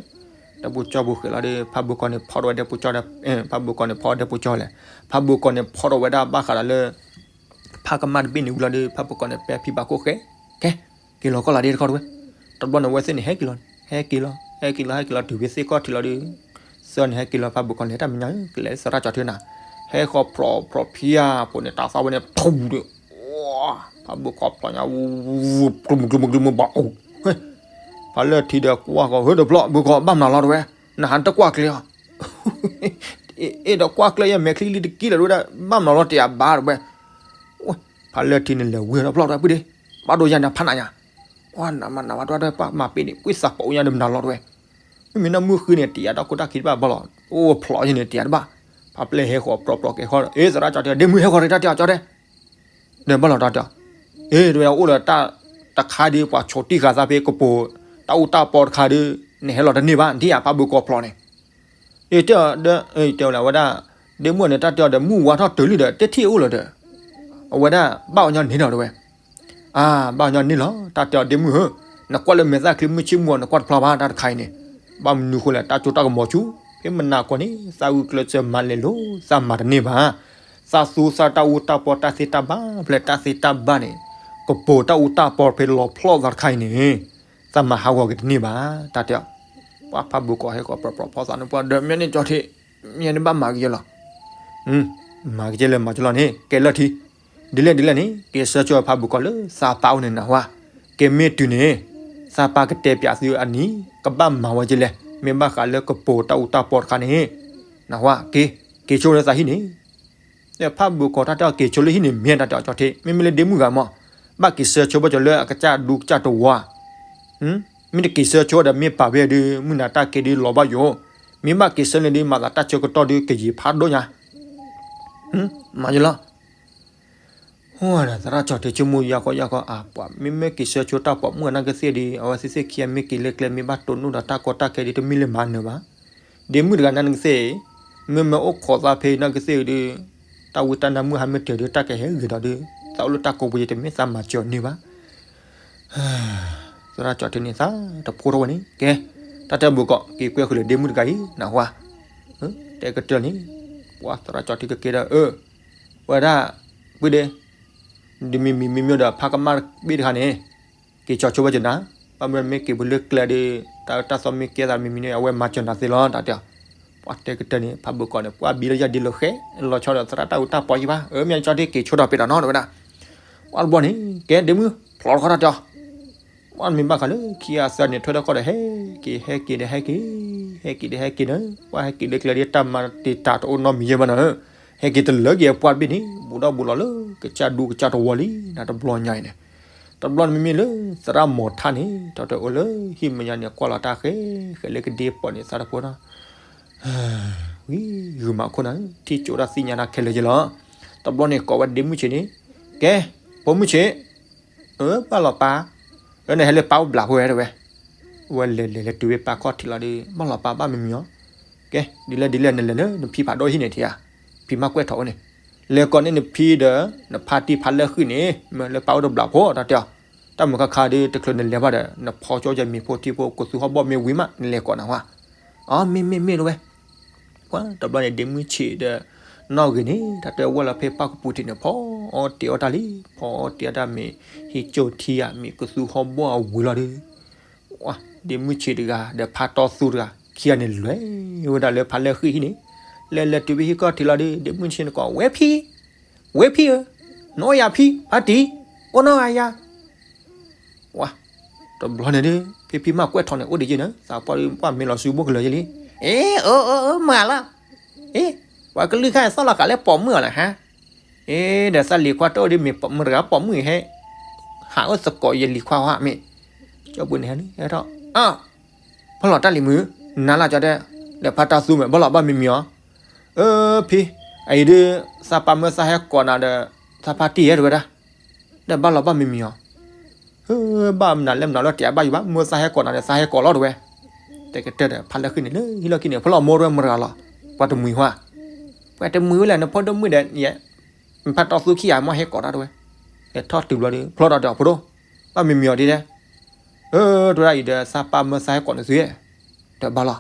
ဒဲဖိကၠီပူၤဃဲလီၤဒီး ဖးဘိကီၢ်န့ၣ်ဖီၣ်ထီၣ်ဝဲဒဲဖိကၠီ, ဖးဘိကီၢ်န့ၣ်ဖီၣ်ဒဲဖိကၠီလဲၣ်, ဖးဘိကီၢ်န့ၣ်ဖီၣ်ထီၣ်ဝဲဒၣ်ဘၣ်ဃးဒီးလၢ ဖးကမၣ်တဘ့ၣ်န့ၣ်ဝံၤလီၤဒီး ဖးဘိကီၢ်န့ၣ်ပဲာ်ဖံးဘၣ်ခိၣ်ဃဲ, ကဲ, က့ၤလီၤကီၢ်လီၤဒ့တခီတဝဲ, တဘျီန့ၣ် အဝဲသ့ၣ်န့ၣ် ဟဲက့ၤလီၤ, ဟဲက့ၤလီၤ, ဟဲက့ၤလီၤ ဟဲက့ၤလီၤတုၤဖဲသ့ၣ်ခီၣ်ထံးလီၤဒီး သၢန့ၣ် ဟဲက့ၤလီၤဖးဘိကီၢ်န့ၣ် တၢ်မဲာ်ညါဧၢ ကလဲၤလၢသရၣ်ကၠီၣ်ထံနၤ, ဟဲဃီၤဖြီဖြီဖျါဖိန့ၣ် တၢ်သီဝဲန့ၣ် ဖူးဒီး, ဖးဘိကီၢ်ဖျီညါ ဝူ ကျူမုကျူမုကျူမုဘၣ်အိၣ်, ဖးလၢထံဒီးကွၢ်ဃီၤ ဟၢဒီးဖျီ ဘိကီၢ်ဘၣ်မနုၤလီၤတဝဲ, နဟးတကွၢ်ကျဲအီၤ အ့ၣ်ဒီးကွၢ်ကျဲယမဲာ်ချံလံတကံလၢၤတဝဲဒၣ် ဘၣ်မနုၤလီၤတယၤဘၣ်တဝဲ, ဖးလၢထံန့ၣ်လဲၤဝံၤဒီးဖျီတဝဲပုၢ်ဒ့, ဘၣ်ဒိယၤန့ၣ်ဖးနးညါ, ဝါနးမးနးဝဲတဝဲဒၣ်ပၢ်မၤပ့ၤန့ၣ် ကွံာ်သးပီအူညါဒီးမနုၤလီၤတဝဲ, မ့မ့ၢ်နီၢ်မုၢ်ဃုန့ၣ် တယၤတၢ်ခိတၢ်ခံတဘၣ်ဘၣ်လီၤ, အိၣ်ဖျိးယန့ၣ် တယၤတဘၣ်, ဖးပျဲၢ်ဟဲဃီၤပြီပြီကဲဃီၤ, အ့ၣ် သရၣ်ကၠီၣ်ထံ ဒ့မုၢ်ဟဲဃီၤတၢ်တဲအီၤကၠီၣ်ထံ, ဒီးဘၣ်လီၤတၢ်တဲအီၤ, အ့ၣ် တဝဲအိၣ်လၢတၢ်တခါဒီး ပှၤဆိးတံၢ်ဃာ်သးဖဲကပိာ် တၢ်အူတၢ်ပီတခါဒီး နဟဲလီၤတန့ၢ်ဘၣ် နထံၣ်ယၤဖးဘိကီၢ်ဖျီန့ၣ် တဲအီၤဒီး တဲဝဲလၢဝဲဒၣ် ဒ့မုၢ်န့ၣ် တၢ်တဲအီၤဒီး မုၢ်ဝါထီၣ်တုၤလံဒီး တထံၣ်အိၣ်လၢၤဒီး အဝဲဒၣ် ဘၣ်အီၤညီန့ၢ်လီၤတဝဲ, အါ ဘၣ်အီၤညီန့ၢ်လီၤ တၢ်တဲအီၤ ဒ့မုၢ်ဧၢ, နကွၢ်လၢမဲာ်သၣ်ချံမုၢ်ဆ့ၣ်မုၢ်ဂီၤ နကွၢ်တဖျါဘၣ် တၢ်တခါအံၤန့ၣ်, ဘၣ်မနုၤဃိလဲၣ် တၢ်ကၠိတၢ်ကမီၤဆူၣ်, ဖဲမနၤကီၢ်န့ၣ် သးဂုာ်ကျဲးစၢးမၤလဲၤလိာ် သးမၤတန့ၢ်ဘၣ်, သးသူသးတၢ်အူတၢ်ပီတၢ်သ့တၢ်ဘၣ် ဖဲတၢ်သ့တၢ်ဘၣ်န့ၣ်, ကပိာ်တၢ်အူတၢ်ပီဖဲလီၤဖျီၣ်သးတခါအံၤန့ၣ် သးမၤဟးဂီၤက့ၤတန့ၢ်ဘၣ်, တၢ်တဲအီၤ, ပှၤဖးဘိကီၢ်ဟဲဃီၤပြီပြီဖီသးန့ၣ် ပှၤဒီးမ့ၢ်န့ၣ်ကၠီၣ်ထံ, မ့ၢ်န့ၣ်ဘၣ်မၤကယဲလီၤ, မၤကယဲလၢမၤကလီၤန့ၣ် ကဲလၢထံ, ဒ်လဲၣ်ဒ်လဲၣ်န့ၣ် က့ၤဆၢဆိဖးဘိကီၢ်လၢသးပာ်အိၣ်န့ၣ်နၢ်ဟူဧါ, ကဲမ့ၢ်တုၤန့ၣ်, သးပာ်ကတဲပၠးသုအနံၤ ကဘၣ်မၤဝဲကဲလဲၣ် မ့ၢ်ဘၣ်ဃးလၢကပိာ်တၢ်အူတၢ်ပီတခါန့ၣ်, နၢ်ဟူဧါ, က့ၤ, က့ၤဆိလၢသးဟံၣ်န့ၣ် ဒီးဖးဘိကီၢ်တၢ်တဲအီၤက့ၤဆိလၢဟံၣ်န့ၣ် မ့ၢ်တၢ်တဲအီၤကၠီၣ်ထံ, မ့မ့ၢ်လၢဒ့မုၢ်ဂၤမး, ဘၣ်က့ၤဆၢဆိဘၣ်ကၠီၣ်လၢအကစၢ်ဒူကစၢ်တဝီဧါ, မ့ၢ်တက့ၤဆၢဆိဒီးမ့ၢ်ပာ်ဝဲဒုး မုၢ်နၤတၢ်ကဲဒုးလီၤဘၣ်ယိာ်, မ့ၢ်ဘၣ်က့ၤဆၢန့ၣ်ဒုး မၤသးတၢ်ဆၢကတီၢ်ဒုးကယံာ်ဖးဒိၣ်ညါ, မၤယလီၤ သရၣ်ကၠီၣ်ထံဆိကမိၣ်ယါကီယါကီ အပှၤ မ့မ့ၢ်က့ၤဆၢဆိတၢ်ပိာ်မုၣ်အနၢ်ကသ့ၣ်ဒီး အဝဲသ့ၣ်သ့ၣ်ခံဂၤမ့ၢ်က့ၤလၢကျဲ မ့ၢ်ဘၣ်တိၢ်နီၣ်ဒီးတၢ်ကီတၢ်ခဲဒီး တမ့ၢ်လၢမၤနၢၤဘၣ်. ဒ့မုၣ်တဂၤနၢ်ကသ့ၣ်, မ့မ့ၢ်အိၣ်ခိးသးဖဲနၢ်ကသ့ၣ်ဒီး တၢ်ဝံတၢ်နါမုၢ်ဟါမ့ၢ်တၢၤဒီး တၢ်ကဟဲဂ့ၤဒီးဒီး သးအိၣ်လၢတၢ်ကိးပူၤယတမ့ၢ်သးမၤစၢၤန့ၢ်ဘၣ်. သရၣ်ကၠီၣ်ထံန့ၣ် သးတဖိထီၣ်ဝဲန့ၣ် ကဲ တၢ်တဲဘုးကီး က့ၤကွဲဃုာ်လၢဒ့မုၣ်တဂၤအံၤ နၢ်ဟူဧါ. တဲကတၢၢ်န့ၣ် ပှၤသရၣ်ကၠီထံကကဲဒီး အၢ ဝဲဒၣ် ပုၢ်ဒ့ ဒ်မ့မ့ၢ်မ့မ့ၢ်ဒီး ဖးကမၣ်ဘ့ၣ်တခါန့ၣ် က့ၤကၠီဆိဝဲကနၤ, ဘၣ်မနုၤမ့ၢ်က့ၤပလၢကျဲဒီး တၢ်အၢတၢ်သီမ့ၢ်ကဲသးမ့မ့ၢ်န့ၣ် အဝဲမၤစၢၤနၤသ့လီၤ တၢ်တဲအီၤ. ပှၤတဲကတၢၢ်န့ၣ် ဖးဘုးကီးန့ၣ် ပှၤဘံလၢယၤဒ်လိာ်ဃဲ လီၤဆီဒီးသရၣ်တၢ်အူတၢ်ပီယံၤဘၣ် အၢ မ့ၢ်ကၠီထံက့ၤဆိဒီးပ့ၤဒီးနီတဝဲဒၣ်. ပှၤတဘျီန့ၣ် ကဲဒ့မုၣ် ဖျိးတခီတၢ်တဲအီၤ. ပှၤမ့ၢ်ဘၣ်ဃးလၢခံဂၤသၢဂၤန့ၣ် ထွဲဒီးကီၢ်ဒီးဟဲက့ၤ ဟဲက့ၤဒီးဟဲက့ၤ ဟဲက့ၤဒီးဟဲက့ၤန့ၣ် ပှၤဟဲက့ၤလၢကျဲဒ်တၢ်မၤတံာ်တာ်တအိၣ်နီတမံၤယဲၢ်ဘၣ်နီၤ ဟဲက့ၤတလၢက့ၤအပှၢ်တဘ့ၣ်န့ၣ် ဘူးဒီးဘူးလီၤလၢကစၢ်ဒူကစၢ်တဝီလံ နၤတဘျီညါအံၤန့ၣ်. တဘျီန့ၣ်မ့မ့ၢ်လၢသရၣ်မိၤထါန့ၣ် တၢ်တဲအိၣ်လၢဟံၣ်မဲာ်ညါန့ၣ် ကွၢ်လီၤတၢ်ဃဲ ဃဲလၢကဒ့ပီၣ်န့ၣ် သးတဖိနီၤ ဝံၤဂုာ်မးခိၣ်နၤ ထံၣ်ကၠိတၢ်သ့ၣ်ညါတၢ်ခဲလၢာ်က့လီၤ. တဘျီန့ၣ်ကိးဝဲဒ့မုၢ်ဆံးန့ၣ် ကဲ ဖိမုၢ်ဆံး အၢ ဘၣ်လီၤပၢ်, အၢ နဟဲလၢပၢ်အိၣ်ဘျးဖိဝဲတဲဝဲ, ဝဲလဲၤလဲၤလဲၤတုၤဝဲပၢ်ခီၣ်ထံးလီၤဒီး ဘၣ်လီၤပၢ်ဘၣ်မံမံၤအီၤ, ကဲ ဒ်လဲၣ်ဒ်လဲၣ် နလဲၤလၢနဖံဖးဒိၣ်ဟံၣ်န့ၣ်ထံၣ်ဧါ, ဖံမၤကွဲးထီၣ်အိၣ်န့ၣ်, လဲၤကိးန့ၢ်နဖံဒီး နဖါတံၢ်ဖးလၢဃံၣ်န့ၣ် မ့ၢ်လၢပၢ်အိၣ်တဘျးဖိ တၢ်တဲအီၤ, တၢ်မုာ်ခါခါဒီး တချုးနလဲၤဘၣ်ဒီး နဖီကၠိကဲမ့ၤဖိထံဖိ ကသူဟီၣ်ဘီၣ်မ့ၢ်ဝံၤမး နလဲၤကိးနၤဝဲ, အီ မ့ၢ်မ့ၢ်မ့ၢ်တဝဲ ပှၤတဘျီန့ၣ်ဒ့မုၢ်ဆံးဒီး နီၢ်ဂ့ၤန့ၣ် တၢ်တဲဝဲလီၤဖဲပၢ်ကပူၤထံးန့ၣ် ဖီအီၣ်တ့ၤအီၣ်တၢ်လံ, ဖီအီၣ်တ့ၤအီၣ်တၢ်မ့ၤ ဟံးကၠိထံဧါ မ့ၤကသူဟီၣ်ဘီၣ်အဝံၤလီၤဒီး ဒ့မုၢ်ဆံးတဂၤဒီးဖါတီသူတဂၤ ခံဂၤန့ၣ်လဲၤဝဲဒၣ်လၢဖးလၢဃံၣ်ဟံၣ်န့ၣ်, လဲၤလဲၤတုၤဖဲဟံၣ်ခီၣ်ထံးလီၤဒီး ဒ့မုၢ်ဆံးန့ၣ်ကိး ဝဲဖံ, ဝဲဖံဧၢ, နအိၣ်ယၤဖံ, ဖါတံၢ်, အိၣ်နီၢ်ဂၤယၤ ဝါ, တဘျီန့ၣ်ဒီး ဖံဖံမၤကွဲးထီၣ်န့ၣ် အိၣ်ဒံးယဲၢ်န့ၣ် သးပှၢ်ဒီးပှၢ်မ့ၢ်လီၤဆူဘိၣ်ကလၢာ်ယဲၢ်လံ, အ့ အၢ အၢ အၢ မၤလီၤ, အ့ ပှၤကလုၢ်ခါအံၤ သီၣ်လီၤကးလၢပိာ်မုၣ်အီၤလၢဟါ, အ့ ဒီးသးလံၤခွါတအိၣ်ဒီးမ့ၢ်မတဂၤပိာ်မုၣ်အံၤဟဲ, ဟးအိၣ်သကိးယလံၤခွါဟါမ့ၢ်, ကၠီပူၤန့ၣ်ဟဲန့ၣ် ဟဲထီၣ်, အၢ ဖီလီၤတၢ်လံၤမုၣ်, နၤလၢကၠီတဲ, ဒီးဖါတၢ်သူမ့ၢ် ဘၣ်လီၤဘၣ်မံမံၤအီၤ, အၢ ဖံ, အအံၤဒီး သးပၢ်မၢသးဟဲကိးနၤဒီး သးဖါတံၢ်ယဲၢ်တဝဲဒၣ်, ဒီးဘၣ်လီၤဘၣ်မံမံၤအီၤ, ဟၢ ဘၣ်မနုၤလဲၣ်မနုၤလီၤ တယာ်ဘၣ်ယိၤဘၣ် မၢသးဟဲကိးနၤဒီး သးဟဲကိးလီၤတဝဲ, တဲကတၢၢ်ဒီး ဖးလၢဃံၣ်န့ၣ် လၢဟံၣ်လီၢ်ခံန့ၣ် ဖီလီၤမိၢ်တဝဲမတဂၤလီၤ, ပှၤတမှံၤဟါ, ပှၤတမှံၤဝဲလဲၣ် နဖိဒိၣ်မုၣ်ဒီး နဖါတီသူခံဂၤမ့ၢ်ဟဲကိးတၢ်တဝဲ, လဲၤထီၣ်တုၤဘျီဒီး ဖျီဒီးတဲအီၤဖိဒိၣ်, ဘၣ်မံမံၤအီၤဒ်လဲၣ်, အၢ တဝဲဒၣ်အံၤဒီး သးပၢ်မၢသးဟဲကိးနသုဧါ, ဒီးဘၣ်လီ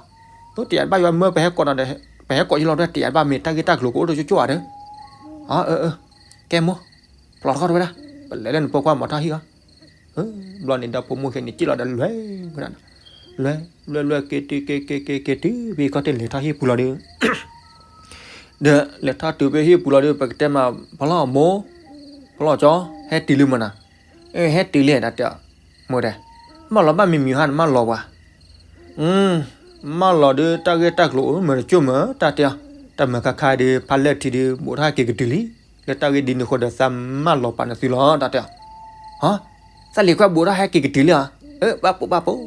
ၤ, တယာ်ဘၣ်ယိၤဘၣ်မၢပဟဲကိးနၤဒီး ပဟဲကိးယလီၤတဝဲ တယာ်ဘၣ်မ့ၢ်တၢ်ဂ့ၢ်တၢ်ကျိၤကအိၣ်တကၠိကၠိဧါဒီး, အၢ အၢ အၢ ကဲမိၢ်, ဖျီတခီတဝဲဒၣ်, ပလဲၤလၢနဖိခွါမၤထီၣ်ဟံၣ်အီၤ, ဘျီန့ၣ်ဒီးဖိမုၣ်ဃဲန့ၣ် စံၣ်လီၤဒီးလဲၤဝဲဒၣ်, လဲၤ လဲၤ လဲၤ က့ၤတုၤ က့ၤ က့ၤ က့ၤ က့ၤတုၤ ဖဲခီၣ်ထံးလဲၤထီၣ်ဟံၣ်ပူၤလီၤဒီး ဒီးလဲၤထီၣ်တုၤဖဲဟံၣ်ပူၤလီၤဒီး ပကတဲမး ဖီလီၤမိၢ်, ဖီလီၤကၠီ, ဟဲတုၤလံမနၤ, အၢ ဟဲတုၤလံ တၢ်တဲအီၤ, မိၢ်တဲ, မၢလီၤဘၣ်မံမံၤဟါ နမၢလီၤပှၤ, မၢလီၤဒီးတၢ်ဂ့ၢ်တၢ်ကျိၤအိၣ်မ့ၢ်တကၠိၢ်မ့ၢ် တၢ်တဲအီၤ, တၢ်မုာ်ခါခါဒီး ဖးလၢထံဒီး ဘူးထီၣ်ဟဲက့ၤကတုၤလံ, လၢတၢ်ဂ့ၢ်ဒ်န့ၣ်အဃိဒီး သးမၢလီၤပှၤနသုလီၤ တၢ်တဲအီၤ, ဟါ, သးလံၤခွါဘူးထီၣ်ဟဲက့ၤကတုၤလံဧါ, အၢ ဘၣ်ပိာ်ဘၣ်ပိာ်,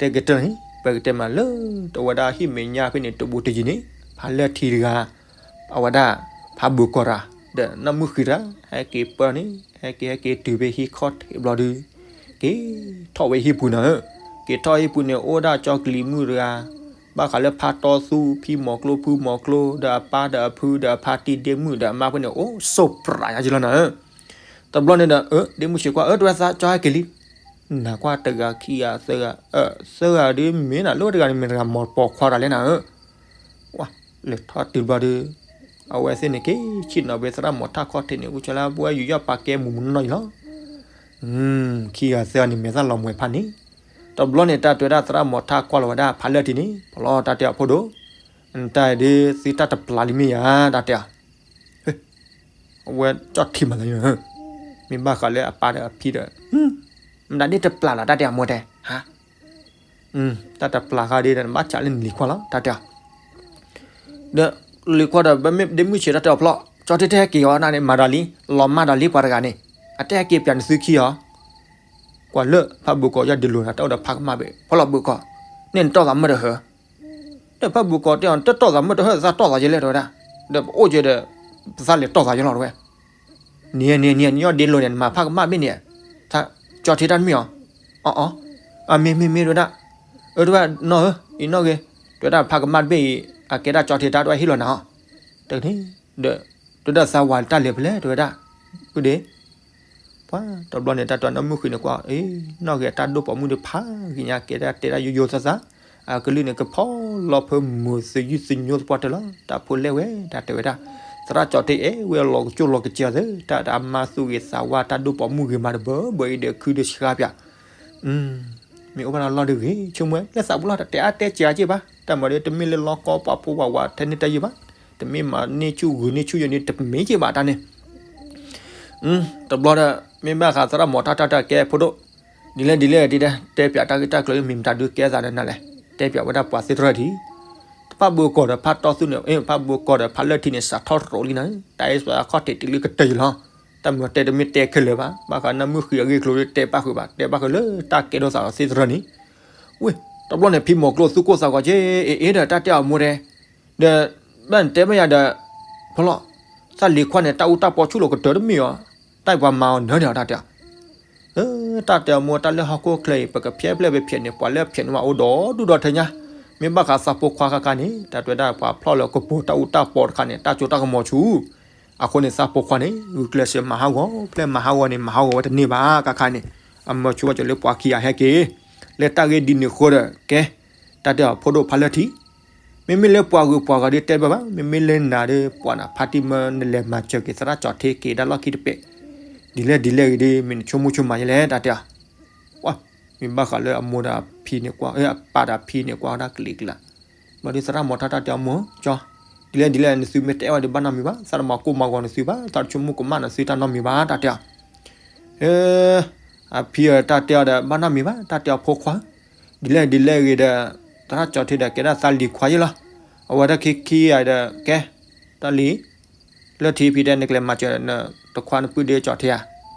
တဲကတၢၢ်န့ၣ် ပကတဲမးလၢ တဝဲဒၣ်ဟံၣ်မဲာ်ညါဖဲန့ၣ် တဘူးတယံၤန့ၣ် ဖးလၢထံတဂၤ အဝဲဒၣ် ဖးဘုးကီးတဂၤ ဒီးနီၢ်မုၢ်ဃံးတဂၤ ဟဲက့ၤပၢၢ်န့ၣ် ဟဲက့ၤဟဲက့ၤတုၤဖဲဟံၣ်ခီၣ်ထံးဘျီဒီး က့ၤထီၣ်ဝဲဟံၣ်ပူၤနၤဧၢ, က့ၤထီၣ်ဟံၣ်ပူၤန့ၣ် အိၣ်ဒၣ်ကၠီကလံၤမုၣ်တဂၤ ဘၣ်ဃးလၢဖါတီသူ ဖံမီၤကျိ ဖုမီၤကျိ ဒီးအပၢ်ဒီးအဖု ဒီးအဖါတံၢ်ဒ့မုၣ် ဒီးအမါဖဲန့ၣ် အိၣ်ဆိးပြးညါက့လီၤနၤဧၢ, တဘျီန့ၣ်ဒီး အၢ ဒ့မုၢ်ဆံးကွၢ် အၢ တဝဲသးကၠီဟဲက့ၤလံ, နၤကွၢ်တဂၤခံဂၤသၢဂၤ အၢ သၢဂၤဒ်မ့ၢ်နၤလၢတဂၤန့ၣ် မ့ၢ်တဂၤမီၤပိာ်ခွါတဂၤလဲၣ်နၤဧၢ, ဝါ, လဲၤထီၣ်တုၤဘျီဒီး အဝဲသ့ၣ်န့ၣ်က့ၤဆ့ၣ်နီၤဖဲသရၣ်မီၤထၣ်ခီၣ်ထံးန့ၣ် အိၣ်ကၠီလၢပဝဲယူးယီၣ်ပာ်ကဲမူးမူးနီၢ်နီၢ်အံၤလီၤ, ခံဂၤသၢဂၤန့ၣ် မဲာ်သၣ်လီၤမှဲၤဖးန့ၣ်, တဘျီန့ၣ် တၢ်တဲဝဲဒၣ်သရၣ်မီၤထၣ်ကွၢ်လီၤဝဲဒၣ်ဖးလၢထံန့ၣ် ဖီလီၤတၢ်တဲအီၤဖိဒိၣ်, နတၢ်အံၤဒ်သုတၢ်တပျၢ်လံမ့ၢ်ယါ တၢ်တဲအီၤ အဝဲကၠီထံမးလၢ မ့ၢ်ဘၣ်ဃးလၢအပၢ်ဒီးအဖံဒီး မတၤဒ်တပျၢ်လီၤ တၢ်တဲအီၤမိၢ်တဲ, ဟါ, တၢ်တပျၢ်ဃီဒီး နဘၣ်ဆးလၢနလံၤခွါလီၤ တၢ်တဲအီၤ, ဒီးလံၤခွါဒီး ဒ့မုၢ်ဆံးတၢ်တဲအီၤဖျီၣ် ကၠီထံတဟဲက့ၤအီၤ နန့ၣ်မၤဒီးလံ လီၤမၢ်ဒီးလံပှၤတဂၤန့ၣ် အတဟဲက့ၤပၠးနသုခံအီၤ, ကွၢ်လၢဖးဘုးကီးယီၢ်ဒုးလိာ်နၤ တၢ်အိၣ်ဒီးဖးကမၣ်ဘ့ၣ် ဖီလီၤဘုးကီး, န့ၣ်နတီၢ်သးမုၢ်တဟၢ ဒီးဖးဘုးကီးတဲအီၤ တတီၢ်သးမုၢ်တဟၢ သးတီၢ်သးယဲလဲၣ်တဝဲဒၣ်, ဒီးပအိၣ်က့ၤဒီး ပသးလဲၤတီၢ်သးယဲလီၤတဝဲ, နံၤနံၤနံၤ နယီၢ်ဒ့လိာ်န့ၣ် နမၤဖးကမၣ်ဘ့ၣ်န့ၣ်, ကၠီထံတၢ်တမ့ၢ်အီၤ, အီအီ, အမ့ၢ်မ့ၢ်မ့ၢ်တဝဲဒၣ်, အၢတဝဲနီၢ်ဧၢ, အံၤနီၢ်ဂ့ၤ, တဝဲဒၣ်ဖးကမၣ်တဘ့ၣ်အံၤ အကဲဒၣ်ကၠီထံတၢ်တဝဲဟ့ၣ်လီၤနၤအီၤ, တန့ၣ်, ဒီး တဝဲဒၣ်သးဝၤတၢ်လဲၤဖဲလဲၣ် တဝဲဒၣ်, ဖုဒ့ ပှၤတဘျီန့ၣ် တၢ်တဲနီၢ်မုၢ်ဃံးန့ၣ်ကွၢ်, အ့ နီၢ်ဂ့ၤအတၢ်ဒိၣ်ပိာ်မုၣ်ဒီးဖးဂ့ၤညါ ကဲဒၣ်တဲဒၣ်ယိယိသးသး, အကလုၢ်န့ၣ်ကဖီလီၤဖၢမုာ်သယုၢ်သညိသပှၢ်တၢၢ်လီၤ. တၢ်ဖိလဲၣ်ဝဲ တၢ်တဲဝဲဒၣ်, သရၣ်ကၠီၤထ့အဲၣ်ဝဲလီၤကကၠိၢ်လီၤကစၢၤသ့, တၢ်တၢ်မါသူၣ်ဂ့ၤသးဝါတၢ်ဒိၣ်ပိာ်မုၣ်ဂ့ၤမးတဘၢဘၢအံၤဒီးခုဒီးဆှါပၠး မ့ၢ်အိၣ်ဘၣ်တၢ်လီၢ်တဂ့ၤ ဆိကမိၣ်လၢသးပူၤလီၤ တတဲအါတဲစှၤက့ဘၣ်, တၢ်မၤဒီးတမ့ၢ်လၢလီၢ်ကီပှၤဖိပှၤဝးထဲန့ၣ်တၢ်ယုၢ်ဘၣ်, တမ့ၢ်မၤန့ၢ်ဆူၣ်ဂုာ်န့ၢ်ဆူၣ်ယဲန့ၣ် တမ့ၢ်က့ဘၣ်တၢ်န့ၣ် တဘျီဒီး မ့ၢ်ဘၣ်ဃးသရၣ်မီၤထၣ်တၢ်တဲကဲဖိဒိၣ်, ဒ်လဲၣ်ဒ်လဲၣ်ဒ်တဲ တဲပၠးတၢ်ဂ့ၢ်တၢ်ကျိၤ မ့ၢ်မတၤဒုးကဲသးဒီးနၤလဲၣ်, တဲပၠးဝဲဒၣ်ပှၤသ့ၣ်တဖၣ်ထံ တဖၣ်ဘိကီၢ်ဒီးဖၣ်တီၢ်သူၣ်န့ၣ် ဖၣ်ဘိကီၢ်ဒီးဖၣ်လၢၢ်ထံန့ၣ် စးထီၣ်တရိးလံနၤ, တၢ်အဲၣ်စှၤခီၣ်ထံးတုၤလံကတၢၢ်ယလီၤ, တၢ်မၤတဲတမ့ၢ်တဲခဲလၢာ်ဘၣ်, ဘၣ်ဃးနၢမုၢ်ဃံအဂ့ၢ်ကျိၤတဲဘၣ်ဃုာ်ဘၣ်, တဲဘၣ်ဃုာ်လၢတၢ်ကဲထီၣ်သးဒီးသ့ၣ်တဖၣ်န့ၣ်, ဝ့ၢ် တဘျီန့ၣ် ဖံမီၤကျိသူၣ်ကိၢ်သးဂီၤက့ အ့ၣ်အ့ၣ်ဒီးတၢ်တဲအီၤမိၢ်တဲ ဒီး ဘၣ်နတဲဘၣ်ယၤဒီး ဖီလီၢ် သၣ်လံၤခွါန့ၣ် တၢ်အူတၢ်ပီဆူၣ်လီၤကတၢၢ်တမ့ၢ်အီၤ, တၢ်ပှၤမၤအီၤနၢၤန့ၣ်အီၤတၢ်တဲအီၤ, တၢ်တဲအီၤမိၢ် တၢ်လၢဟီၣ်ခိၣ်ချၢအံၤ ပကဖျဲးဖျဲးပဖျဲးန့ၣ် ပှၤလၢအဖျဲးန့ၣ်မးအိၣ်ဒီဒူၣ်ဒီထၢညါ, မ့ၢ်ဘၣ်ဃးသးဖိခွါခါခါန့ၣ် တၢ်တဲဝဲဒၣ်ပှၤဖျီၣ်လၢကပိာ်တၢ်အူတၢ်ပီတခါန့ၣ် တၢ်စိတၢ်ကမီၤဆူၣ်, အဃိန့ၣ်သးဖိခွါန့ၣ် ဂုာ်ကျဲးစၢးမၤဟးဂီၤ ဖျဲၣ်မၤဟးဂီၤန့ၣ် မၤဟးဂီၤဝဲတန့ၢ်ဘၣ်ခါခါန့ၣ်, အမၢဆိဘၣ်စၢၤလၢပှၤခံဂၤဟဲက့ၤ, လၢတၢ်ဂ့ၢ်ဒ်န့ၣ်အဃိဒီး ကဲ တၢ်တဲအီၤဖိဒိၣ်ဖးလၢထံ မ့မ့ၢ်လၢပှၤဂုၤပှၤဂၤဒ်တဲဘၣ်ဘၣ်, မ့မ့ၢ်လၢနၤဒီး ပှၤနဖါတံၢ်မၢနလဲၤမၤစၢၤက့ၤသရၣ်ကၠီၤထ့က့ၤဒၣ်လီၢ်ခံတပဲာ်, ဒ်လဲၣ်ဒ်လဲၣ်ဂ့ၤဒီး မ့ၢ်နဆိကမိၣ်ဆိကမးယဲလဲၣ် တၢ်တဲအီၤ, မ့ၢ်ဘၣ်ဃးလၢအမိၢ်ဒီးအဖံန့ၣ်ကွၢ် အပၢ်ဒီးအဖံန့ၣ်ကွၢ်ဝဲဒၣ်ကလံၤကလး, ဘျီဒုးသရၣ်မီၤထၣ်တၢ်တဲအီၤမိၢ်ကၠီ, ဒ်လဲၣ်ဒ်လဲၣ် နသုမ့ၢ်တအဲၣ်ဝဲဒီးဘၣ်နီတမံၤဘၣ်, သးတမၤကိၢ်မၤဂီၤနသုဘၣ်, သးတဆိကမိၣ်ကမၣ်နသုတၢ်နီတမံၤဘၣ် တၢ်တဲအီၤ အဖံအတၢ်တဲအီၤဒီး ဘၣ်နီတမံၤဘၣ် တၢ်တဲအီၤဖိခွါ, ဒ်လဲၣ်ဒ်လဲၣ်ဂ့ၤဒီး သရၣ်ကၠီၤထ့ဒီးကဲဒၣ်သးလံၤခွါယဲလီၤ, အဝဲတၢ်ခံခံဂၤဒီး ကဲ တၢ်လံၤ လၢထံဖံတဲ နကလဲၤမၤစၢၤနတခွါနပုၢ်ဒ့ကၠီၤထ့ဧါ,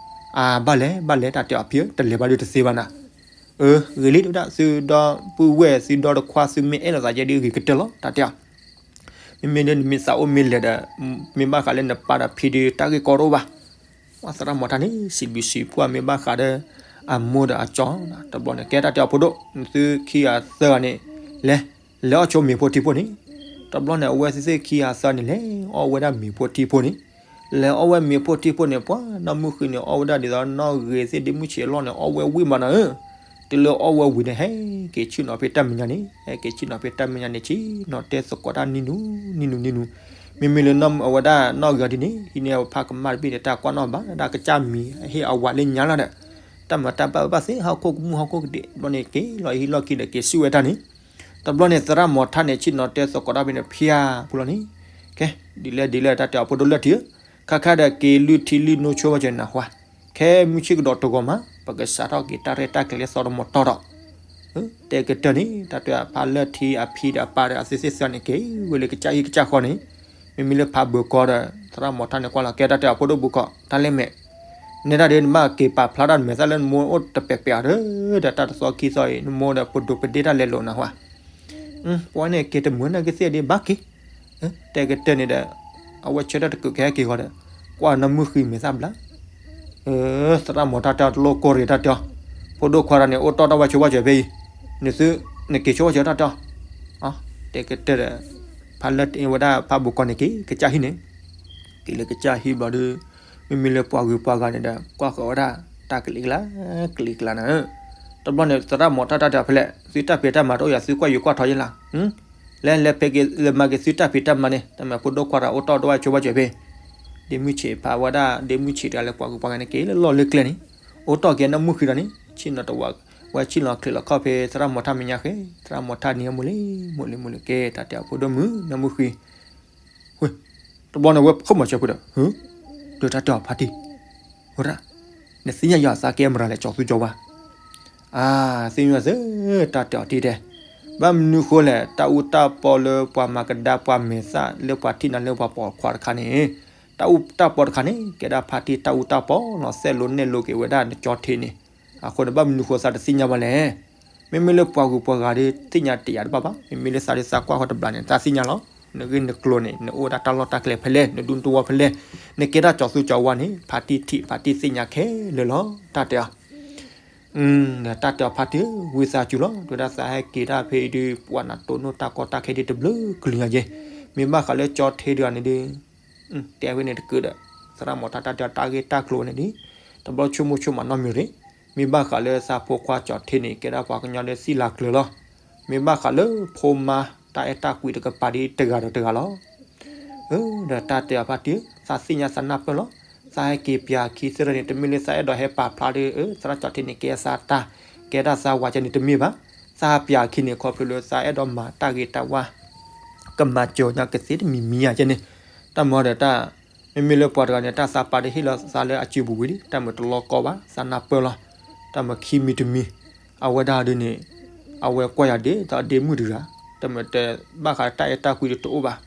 အဘၣ်လဲၣ်ဘၣ်လဲၣ် တၢ်တဲအီၤဖံဧၢ တလဲၤဘၣ်ဒုးတသ့ဘၣ်နၤ, အဂ့ၤလံတဝဲဒၣ် သုဒီပုၢ်ဝဲၢ်သုဒီတခွါသုမ့ၢ်အဲၣ်လိာ်သးယဲဒ်အဂ့ၤကတၢၢ်လီၤ တၢ်တဲအီၤ မ့မ့ၢ်လၢနမ့ၢ်သးအိၣ်မ့ၢ်လဲၤဒီး မ့ၢ်ဘၣ်ဃးလၢနပၢ်ဒီးဖံဒီးတၢ်ဂ့ၢ်ကီတအိၣ်ဘၣ်, ပှၤသရၣ်မီၤထၣ်န့ၣ် စံးဘျုးစံးဖှိၣ်မ့ၢ်ဘၣ်ဃးဒီး အမိၢ်ဒီးအကၠီ, တဘျီန့ၣ် ကဲတၢ်တဲအီၤဖိဒိၣ် နသုခံဂၤသၢဂၤန့ၣ် လဲၤ လဲၤအီၣ်ဆိမ့ၤဖိထံဖိန့ၣ်, တဘျီန့ၣ် အဝဲသ့ၣ်ခံဂၤသၢဂၤန့ၣ် လဲၤအီၣ်ဝဲဒၣ်မ့ၤဖိထံဖိန့ၣ်, လဲၤအီၣ်ဝဲမ့ၤဖိထံဖိန့ၣ် ပှၤနီၢ်မုၢ်ဃံန့ၣ် အီၣ်ဝဲဒၣ်ဒ်သိးနီၢ်ဂ့ၤသ့ၣ်ဒ့မုၢ်ဆံးအလီၢ်န့ၣ် အီၣ်ဝဲဝံၣ်မးနၤဧၢ တုၤလၢအီၣ်ဝဲဝံၤန့ၣ် ဟဲက့ၤဆ့ၣ်နီၤဖဲတၢ်မဲာ်ညါန့ၣ်, ဟဲက့ၤဆ့ၣ်နီၤဖဲတၢ်မဲာ်ညါန့ၣ် ဆ့ၣ်နီၤတဲသကိးတၢ်နံၣ်နူနံၣ်နူနံၣ်နူ, မ့မ့ၢ်လၢအဝဲဒၣ်နီၢ်ဂ့ၤဒ်န့ၣ် ဟံးန့ၢ်အဝဲဖးကမၣ်တဘ့ၣ်န့ၣ် တၢ်ကွၢ်နီၣ်ဘၣ်ဒၣ်ကစၢ်မံၤ ဟ့ၣ်အဝၤလၢညါလီၤဒီး တၢ်မၤတၢ်ဘၣ်ဘၣ်သ့ ဟီၣ်ခိၣ်ကမူၣ်ဟီၣ်ခိၣ်ကဒံး ဘျီန့ၣ်က့ၤလီၤဟံၣ်လီၢ်ခံဒီးက့ၤဆူၣ်ဝဲတၢ်န့ၣ်, တဘျီန့ၣ် သရၣ်မီၤထၣ်န့ၣ် ဆ့ၣ်နီၤတဲသကိးတၢ်ဖဲန့ၣ် ဖၠါပူၤလီၤန့ၣ်, ကဲ ဒ်လဲၣ်ဒ်လဲၣ် တၢ်တဲအီၤဖိဒိၣ်လၢထံဧၢ, ခါခါဒီးက့ၤလုၢ်ထံလုၢ်နိဆိဘၣ်စၢၤနၢ်ဟူ, ခဲမုၢ်ဆ့ၣ်ကဒီးတဂီၤမး ပကစးထီၣ်က့ၤတၢ်ရဲၣ်တၢ်ကျဲၤလၢသီတမီၤတီၢ်ဒီး တဲကတၢၢ်န့ၣ် တၢ်တဲဖးလၢထံအဖံဒီးအပၢ်ဒီးအသ့ၣ်သ့ၣ်သၢန့ၣ် က့ၤဝဲလၢကစၢ်ဟံၣ်ကစၢ်ဃီန့ၣ်, မ့မ့ၢ်လၢဖးဘၢၣ်ကီဒီး သရၣ်မီၤထၣ်န့ၣ်ကွၢ်လီၤ ကဲတၢ်တဲအီၤဖိဒိၣ်ဘူးကီး တၢ်လဲၣ်မဲာ်, နဲဒၣ်ဒီးနဘၣ်က့ၤပာ်ဖျါထီၣ်မဲာ်သၣ်လၢနမိၢ်အိၣ်တပဲာ်ပဲာ်အီၤဒီး တၢ်တသီခံသီအံၤ နမိၢ်ဒီးပဒိးပဒ့ၣ်တၢ်လဲၤလိာ်နၢ်ဟူ, ပှၤန့ၣ်က့ၤတမုာ်နာ်က့သ့ၣ်ဒံးဘၣ်က့ၤ တဲကတၢၢ်န့ၣ်ဒီး အဝဲဆၢထၢၣ်တကုးကဟဲက့ၤဃီဒီး ကွၢ်နီၢ်မုၢ်ဃံမဲာ်သၣ်ဘျါ, သရၣ်မီၤထၣ်တၢ်တလိၣ်ကိၢ်ရ့ၣ်တၢ်တဲအီၤ, ဖိဒိၣ်ခွါတၢ်န့ၣ် အိၣ်တီၢ်တၢ်ဝဲဆိဘၣ်စၢၤဖဲအံၤ, နသု နက့ၤဆိဘၣ်စၢၤတၢ်တဲအီၤ, တဲကတၢၢ်ဒီး ဖးလၢဝဲဒၣ်ဖးဘူးကီးန့ၣ်က့ၤ ကစၢ်ဟံၣ်န့ၣ်, က့ၤလၢကစၢ်ဟံၣ်ဘျီဒီး မ့မ့ၢ်လၢပှၤဂုၤပှၤဂၤန့ၣ်ဒီး ကွၢ်ဃီၤဝဲဒၣ် တၢ်ကလံၤကလါ ကလံၤကလါနၤ, တဘျီန့ၣ် သရၣ်မီၤထၣ်တၢ်တဲအီၤဖဲလဲၣ် သုတၢ်ဖံးတၢ်မၤတအိၣ်ယၤ သုကွၢ်ယိၤကွၢ်ထီယဲလၢ လဲၤလဲၤဖဲက့ၤလဲၤမၤက့ၤသုတၢ်ဖံးတၢ်မၤန့ၣ် တၢ်မၤဖိဒိၣ်ခွါတၢ်အိၣ်တီၢ်တဝဲဆိဘၣ်စၢၤဖဲ ဒ့မုၢ်ဆံးဖးဝဲဒၣ် ဒ့မုၢ်ဆံးတဂၤလၢပှၤဂုၤပှၤဂၤန့ၣ်က့ၤလၢလီၢ်လၢကျဲန့ၣ် အိၣ်တီၢ်က့ၤနီၢ်မုၢ်ဃံဒီးန့ၣ် ဆ့ၣ်နီၤတဝး ဝဲဆ့ၣ်နီၤချံးလီၤခီၣ်ဖဲသရၣ်မီၤထၣ်မဲာ်ညါဃဲ သရၣ်မီၤထၣ်န့ၣ် မိၢ်လံ မိၢ်လံ မိၢ်လံ ကဲတၢ်တဲအီၤဖိဒိၣ်မုၣ်နီၢ်မုၢ်ဃံ ဝဲ တဘျီန့ၣ် ဝဲခိၣ်မီၤစၢၤဖုဒီး ဟၢ ဒုးတၢ်တဲအီၤဖါတံၢ် ဝဲဒၣ် နသ့ၣ်ညါယၤသးကဲမရၤလဲၣ် ကၠီၤသူကၠီၤဝါ အါ သ့ၣ်ညါသ့ တၢ်တဲအီၤတံၢ်တဲ ဘၣ်မနုၤဃိလဲၣ် တၢ်အူတၢ်ပီလၢပှၤမၤကဒါပှၤမဲာ်သၣ်လၢပှၤထံၣ်နၤလၢပှၤပိာ်ခွါတခါန့ၣ် တၢ်အူတၢ်ပီတခါန့ၣ် ကဲဒၣ်ဖါတံၢ်တၢ်အူတၢ်ပီလီၤ စဲးလိာ်နဲၣ်လိာ်က့ၤဝဲဒၣ်နကၠီၤထ့န့ၣ် အဃိန့ၣ် ဘၣ်မနုၤဃိသးတသ့ၣ်ညါဘၣ်လဲၣ် မ့မ့ၢ်လၢပှၤဂုၤပှၤဂၤဒီးသ့ၣ်ညါတယာ်တဘၣ်ဘၣ် မ့မ့ၢ်လၢသးဒီးသးကွၢ်ဃီတဘျီန့ၣ် သးသ့ၣ်ညါလီၤ နဂ့ၢ်နကျိၤန့ၣ် နအိၣ်ဒၣ်တၢ်လီၢ်တၢ်ကျဲဖဲလဲၣ် နဒူနတဝီဖဲလဲၣ် နကဲတၢ်ကၠီၤသူကၠီၤဝါန့ၣ် ဖါတံၢ်ထံၣ်ဖါတံၢ်သ့ၣ်ညါခဲလၢာ်လီၤ တၢ်တဲအီၤ တၢ်တဲအီၤဖါတံၢ် ဝံသးစူၤလီၤ တဲဝဲဒၣ်သးဟဲက့ၤတၢ်ဖဲအံၤဒုး ပှၤနတိၢ်နီၣ်တၢ်ကီတၢ်ခဲဒ်တဘျုးကလုာ်ညါယဲ မ့ၢ်ဘၣ်ဃးလၢကၠီၤထ့တဂၤန့ၣ်ဒုး တဲဝဲန့ၣ်တကုာ်ဒီး သရၣ်မီၤထၣ်တၢ်တဲအီၤတၢ်ဂ့ၢ်တၢ်ကျိၤန့ၣ်ဒုး တဘျီဆိကမိၣ်ဆိကမးနီတမံၤရ့ၣ် မ့ၢ်ဘၣ်ဃးလၢသးဖိခွါကၠီၤထ့န့ၣ် ကဲဒၣ်ပှၤကညီလၢသံလၤကျၢၤလီၤ မ့ၢ်ဘၣ်ဃးလၢဖိမါတၢ်အဲၣ်တၢ်ကွံတကပၤဒ်တဂၤဒီးတဂၤလီၤ. ဒီးတၢ်တဲအီၤဖါတံၢ်ဧၢ, သးသ့ၣ်ညါသးနၢ်ပၢၢ်လီၤ. သးဟဲက့ၤပၠးခံသ့ၣ်ဒီးန့ၣ် တမ့ၢ်လၢသးအဲၣ်ဒိးဟဲပာ်ဖျါဒီး သရၣ်ကၠီၤထံန့ၣ် ကဲသးတၢ် ကဲတၢ်သးဝးကဲန့ၣ်တမ့ၢ်ဘၣ်. သးပၠးခံန့ၣ် ခီဖျိလၢသးအဲၣ်ဒိးမၤတၢ်ဂ့ၤတၢ်ဝါ ကမၤစၢၤညါကသ့တမံၤမံၤဧါကဲန့ၣ်, တၢ်မၤဒီးတၢ် မ့မ့ၢ်လၢပှၤတဂၤန့ၣ် တၢ်သးပာ်ဒီးဟ့ၣ်လီၤသးလၢအစုပူၤဝံၤလံ တၢ်မၤတလီၢ်ကီဘၣ် သးနၢ်ပၢၢ်လီၤ. တၢ်မၤခံမံၤတမံၤ အဝဲဒၣ်ဒ်န့ၣ် အဝဲကွၢ်ယၤဒ်သိးဒ့မုၣ်တဂၤ တၢ်မၤတဘၣ်ဃးတၢ်အဲၣ်တၢ်ကွံဒီးတအိၣ်ဘၣ်.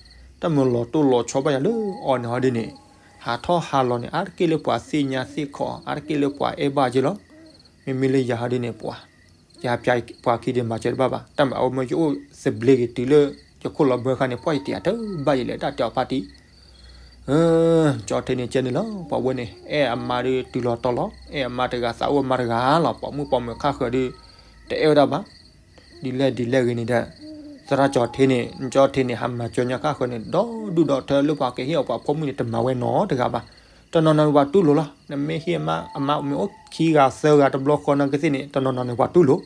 တၢ်မၤလီၤတိၢ်လီၤဆီဘၣ်ယၤလၢအီၤန့ၣ်ဟီဒ်န့ၣ် ဟးထီၣ်ဟးလီၤန့ၣ် အါတက့ၢ်လၢပှၤသ့ၣ်ညါသ့ၣ်ခီ အါတက့ၢ်လၢပှၤအဲၣ်ဘၣ်က့လီၤ. မ့မ့ၢ်လၢယၤဟီဒ်န့ၣ် ပှၤ ယၤပၠးပှၤခံဒ်မၤစၢၤတဘၣ်ဘၣ် တၢ်မၤအဝဲမ့ၢ်ယအိၣ်သဘျ့က့ၤတုၤလၢ ယခိၣ်လီၤဘၢခါန့ၣ် ပှၢ်ယတယၤတဘၣ်ယလဲၣ် တၢ်တဲအီၤဖါတံၢ် ကၠီထံန့ၣ်ကဲန့ၣ်လီၤ ပှၤဝဲန့ၣ် အဲၣ်အမါဒီးတုၤလီၤတီၤလီၤ အဲၣ်အမါတဂၤသးအိၣ်အမါတဂၤလီၤ ပိာ်မုၣ်ပိာ်မၢၤခါဃၢၤဒီး တအဲၣ်ဝဲဒၣ်ဘၣ်. ဒ်လဲၣ်ဒ်လဲၣ်ဂ့ၤန့ၣ်ဒီး သရၣ်ကၠီထံန့ၣ် ကၠီထံန့ၣ် ဟးမၤစၢၤညါခါဃၢၤန့ၣ် ဒီဒူၣ်ဒီထၢလၢပှၤကဟ့ၣ်အီၤပှၤဖိမုၣ်န့ၣ် တမၤဝဲနီတဂၤဘၣ်. တနီၤနီၤန့ၣ်ပှၤတူၢ်လိာ်လီၤ နမ့ၢ်ဟ့ၣ်အမါ အမါမ့ၢ်အိၣ်ခံဂၤသၢဂၤတဘျီဃီနာ်က့သ့ၣ်န့ၣ် တနီၤနီၤန့ၣ်ပှၤတူၢ်လိာ်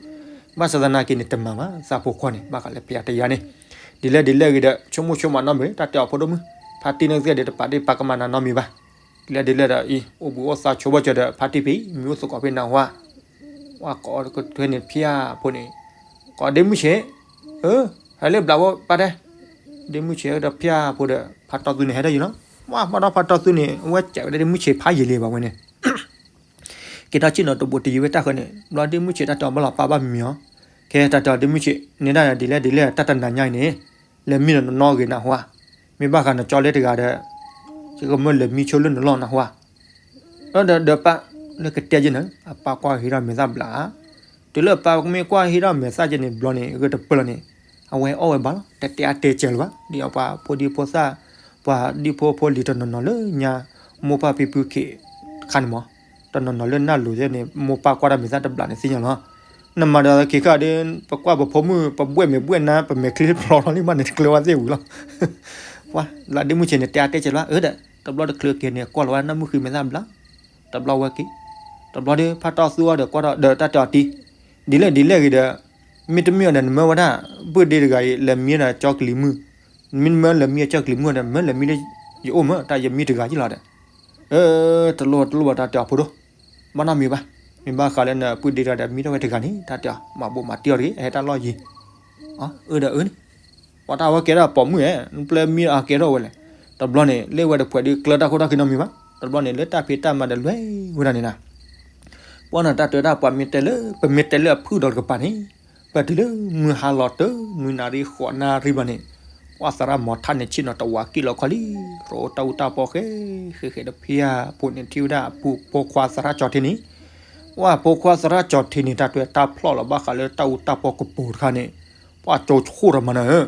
ဘၣ်ဆၣ်သနာ်က့န့ၣ် တမၤဘၣ် သးဖိခွါန့ၣ် ဘၣ်ဃးလၢပယၤတယၤန့ၣ် ဒ်လဲၣ်ဒ်လဲၣ်ဂ့ၤဒီး ဆိကမိၣ်ဆိကမးနီတမံၤ တၢ်တဲအီၤဖိဒိၣ်မုၣ် ဖါတံၢ်န့ၣ်သ့ၣ်ဒီး တပာ်ဒ့ၣ်ပာ်ကမၣ်နၤနီတမံၤဘၣ်. ဒ်လဲၣ်ဒ်လဲၣ်ဒီးအံၤ အိၣ်ဘှံးအိၣ်သါဆိဘၣ်စၢၤဒီး ဖါတံၢ်ဖံ မံၤအိၣ်သကိးဖဲနၢ်ဟူဧါ ဝဲကိးကထွဲန့ၣ်ဖၠၣ်ဖိန့ၣ် ကိးဒ့မုၣ်ဆံး ဟဲလၢဘျးဝဲပၢ်တဲ ဒ့မုၣ်ဆံးဒီးဖၠၣ်ဖိဒီး ဖါတီသူန့ၣ်ဟဲထီၣ်ယံၤလီၤ. မ့ၢ်ဘၣ်ဒီးဖါတီသူန့ၣ် အဝဲစံးဝဲဒၣ်ဒ့မုၣ်ဆံးဖးယံာ်လံဘၣ်ဝဲန့ၣ် က့ၤထီၣ်ဆ့ၣ်နီၤတဘိးတယံၤဝဲတၢ်ဃၢၤန့ၣ် ဘျီဒ့မုၣ်ဆံးတၢ်တဲအီၤဘၣ်လီၤပၢ်ဘၣ်မံၤအီၤ ကဲတၢ်တဲအီၤဒ့မုၣ်ဆံးန့ၣ်ဒၣ်ဒ်လဲၣ်ဒ်လဲၣ်တၢ်တနၤညါအံၤန့ၣ် လဲၤမံဒီးနနီၢ်ဂ့ၤနၢ်ဟူဧါ မ့ၢ်ဘၣ်ဃးနကၠီလၢတဂၤဒီး ယကမၢလဲၤမံဆိလၢနလီၢ်နၢ်ဟူဧါ ဒီးဒီးပၢ်လၢကတဲယဲၢ်န့ၣ် အပၢ်ကွၢ်ဟ့ၣ်ထီၣ်မဲာ်သၣ်ဘျး တုၤလၢအပၢ်ကမ့ၢ်ကွၢ်ဟ့ၣ်ထီၣ်မဲာ်သၣ်ကဲန့ၣ်ဘျီန့ၣ် ဂၢၢ်တပၢၢ်လီၤန့ၣ် အဝဲအီၣ်ဝဲဘၣ်လီၤ တတဲအါတဲစဲးလၢၤဘၣ် ဒ်အပှၤဖိဒံဖိသၣ် ပှၤဒံဖိဖိလံၤတနီၤနီၤလၢညါ မိၢ်ပၢ်ဖံဖုခ့တခါန့ၣ်မး တနီၤနီၤလၢနၢ်လိၤယဲၢ်န့ၣ် မိၢ်ပၢ်ကွၢ်တၢ်မဲာ်သၣ်တဘျးန့ၣ်သ့ၣ်ညါလီၤ နမၤဒီးခံခါဒီး ပကွၢ်ပဖိမုၣ် ပဘှဲၣ်မဲာ်ဘှဲၣ်နါ ပမဲာ်ချံဖျီထီၣ်လံမးန့ၣ် တကျၢၤဝဲသ့ၣ်ဝံၤလီၤ ပှၤလၢဒ့မုၣ်ဆံးန့ၣ် တဲအါတဲစဲးလၢၤဘၣ် အၢဒီး တဘျီတချုးက့ၤန့ၣ် ကွၢ်လီၤဝဲနၢ်မုၣ်ဃံမဲာ်သၣ်ဘျး တဘျီဝဲက့ၤ တဘျီဒီး ဖါတီသူအီၤဒီးကွၢ်ထီၣ်ဒီးတၢ်တဲအီၤတံၢ် ဒ်လဲၣ်ဒ်လဲၣ်ဂ့ၤဒီး မ့တမ့ၢ်အီၤဒီး နမၢဝဲဒၣ် ပုၢ်ဒ့တဂၤအံၤ လဲၤမံဒီးကၠီကလံၤမုၢ် မ့တမ့ၢ်လဲၤမံကၠီကလံၤမုၢ်ဒီး မၢလဲၤမံလၢယအိၣ်မး တၢ်ယမံတဂၤယ့ၢ်လီၤဒီး တလိၣ်တလိၣ်ဘၣ်တၢ်တဲအီၤဖိဒိၣ် ဘၣ်နီတမံၤဘၣ် မ့ၢ်ဘၣ်ဃးလၢနပုၢ်ဒ့တဂၤဒီး မံထီၣ်ဝဲတဂၤန့ၣ် တၢ်တဲအီၤ မၤဘိးမၤတံၢ်အီၤတဂ့ၤ အဟဲတၢ်လီၢ်ယံၤ အၢဒီးအၢန့ၣ် ပှၤတၢ်ဝဲကဲထီၣ်ပိာ်မုၣ်ဧါ နပျဲမံအကဲထီၣ်ဝဲလဲၣ် တဘျီန့ၣ် လၢဝဲတဖှဲးဒုးကျၢတၢ်ခိၣ်တၢ်ခံနီတမံၤဘၣ် တဘျီန့ၣ် လၢတၢ်ဖံးတၢ်မၤဒီးလွဲၢ်ဝဲဒၣ်န့ၣ်နၤ ပှၤန့ၣ်တၢ်တဲဝဲဒၣ်ပှၤမ့ၢ်တဲလၢ ပမ့ၢ်တဲလၢအဖုၣ်ဒီးတကပၤန့ၣ် ပတုၤလၢမုၢ်ဟါလီၤတၢ် မုၢ်နၤရံၣ်ဃိးနၣ်ရံၣ်ဘၣ်န့ၣ် ပှၤသရၣ်မီၤထၣ်န့ၣ် ဆ့ၣ်နီၤတဝးကံၣ်လီၤခီလံ ရိတၢ်အူတၢ်ပီဃဲ ဃဲဃဲဒီးဖၠၣ်ဖိန့ၣ် ထံၣ်ဝဲဒၣ်အဖိခွါသရၣ်ကၠီၤထံန့ၣ် ပှၤဖိခွါသရၣ်ကၠီၤထံန့ၣ် တၢ်တဲတၢ်ဖျီၣ်လီၤဘၣ်ဃးလၢတၢ်အူတၢ်ပီကပိၤတခါန့ၣ် ပှၤကၠိဆိၣ်ထီၣ်မးနၤဧၢ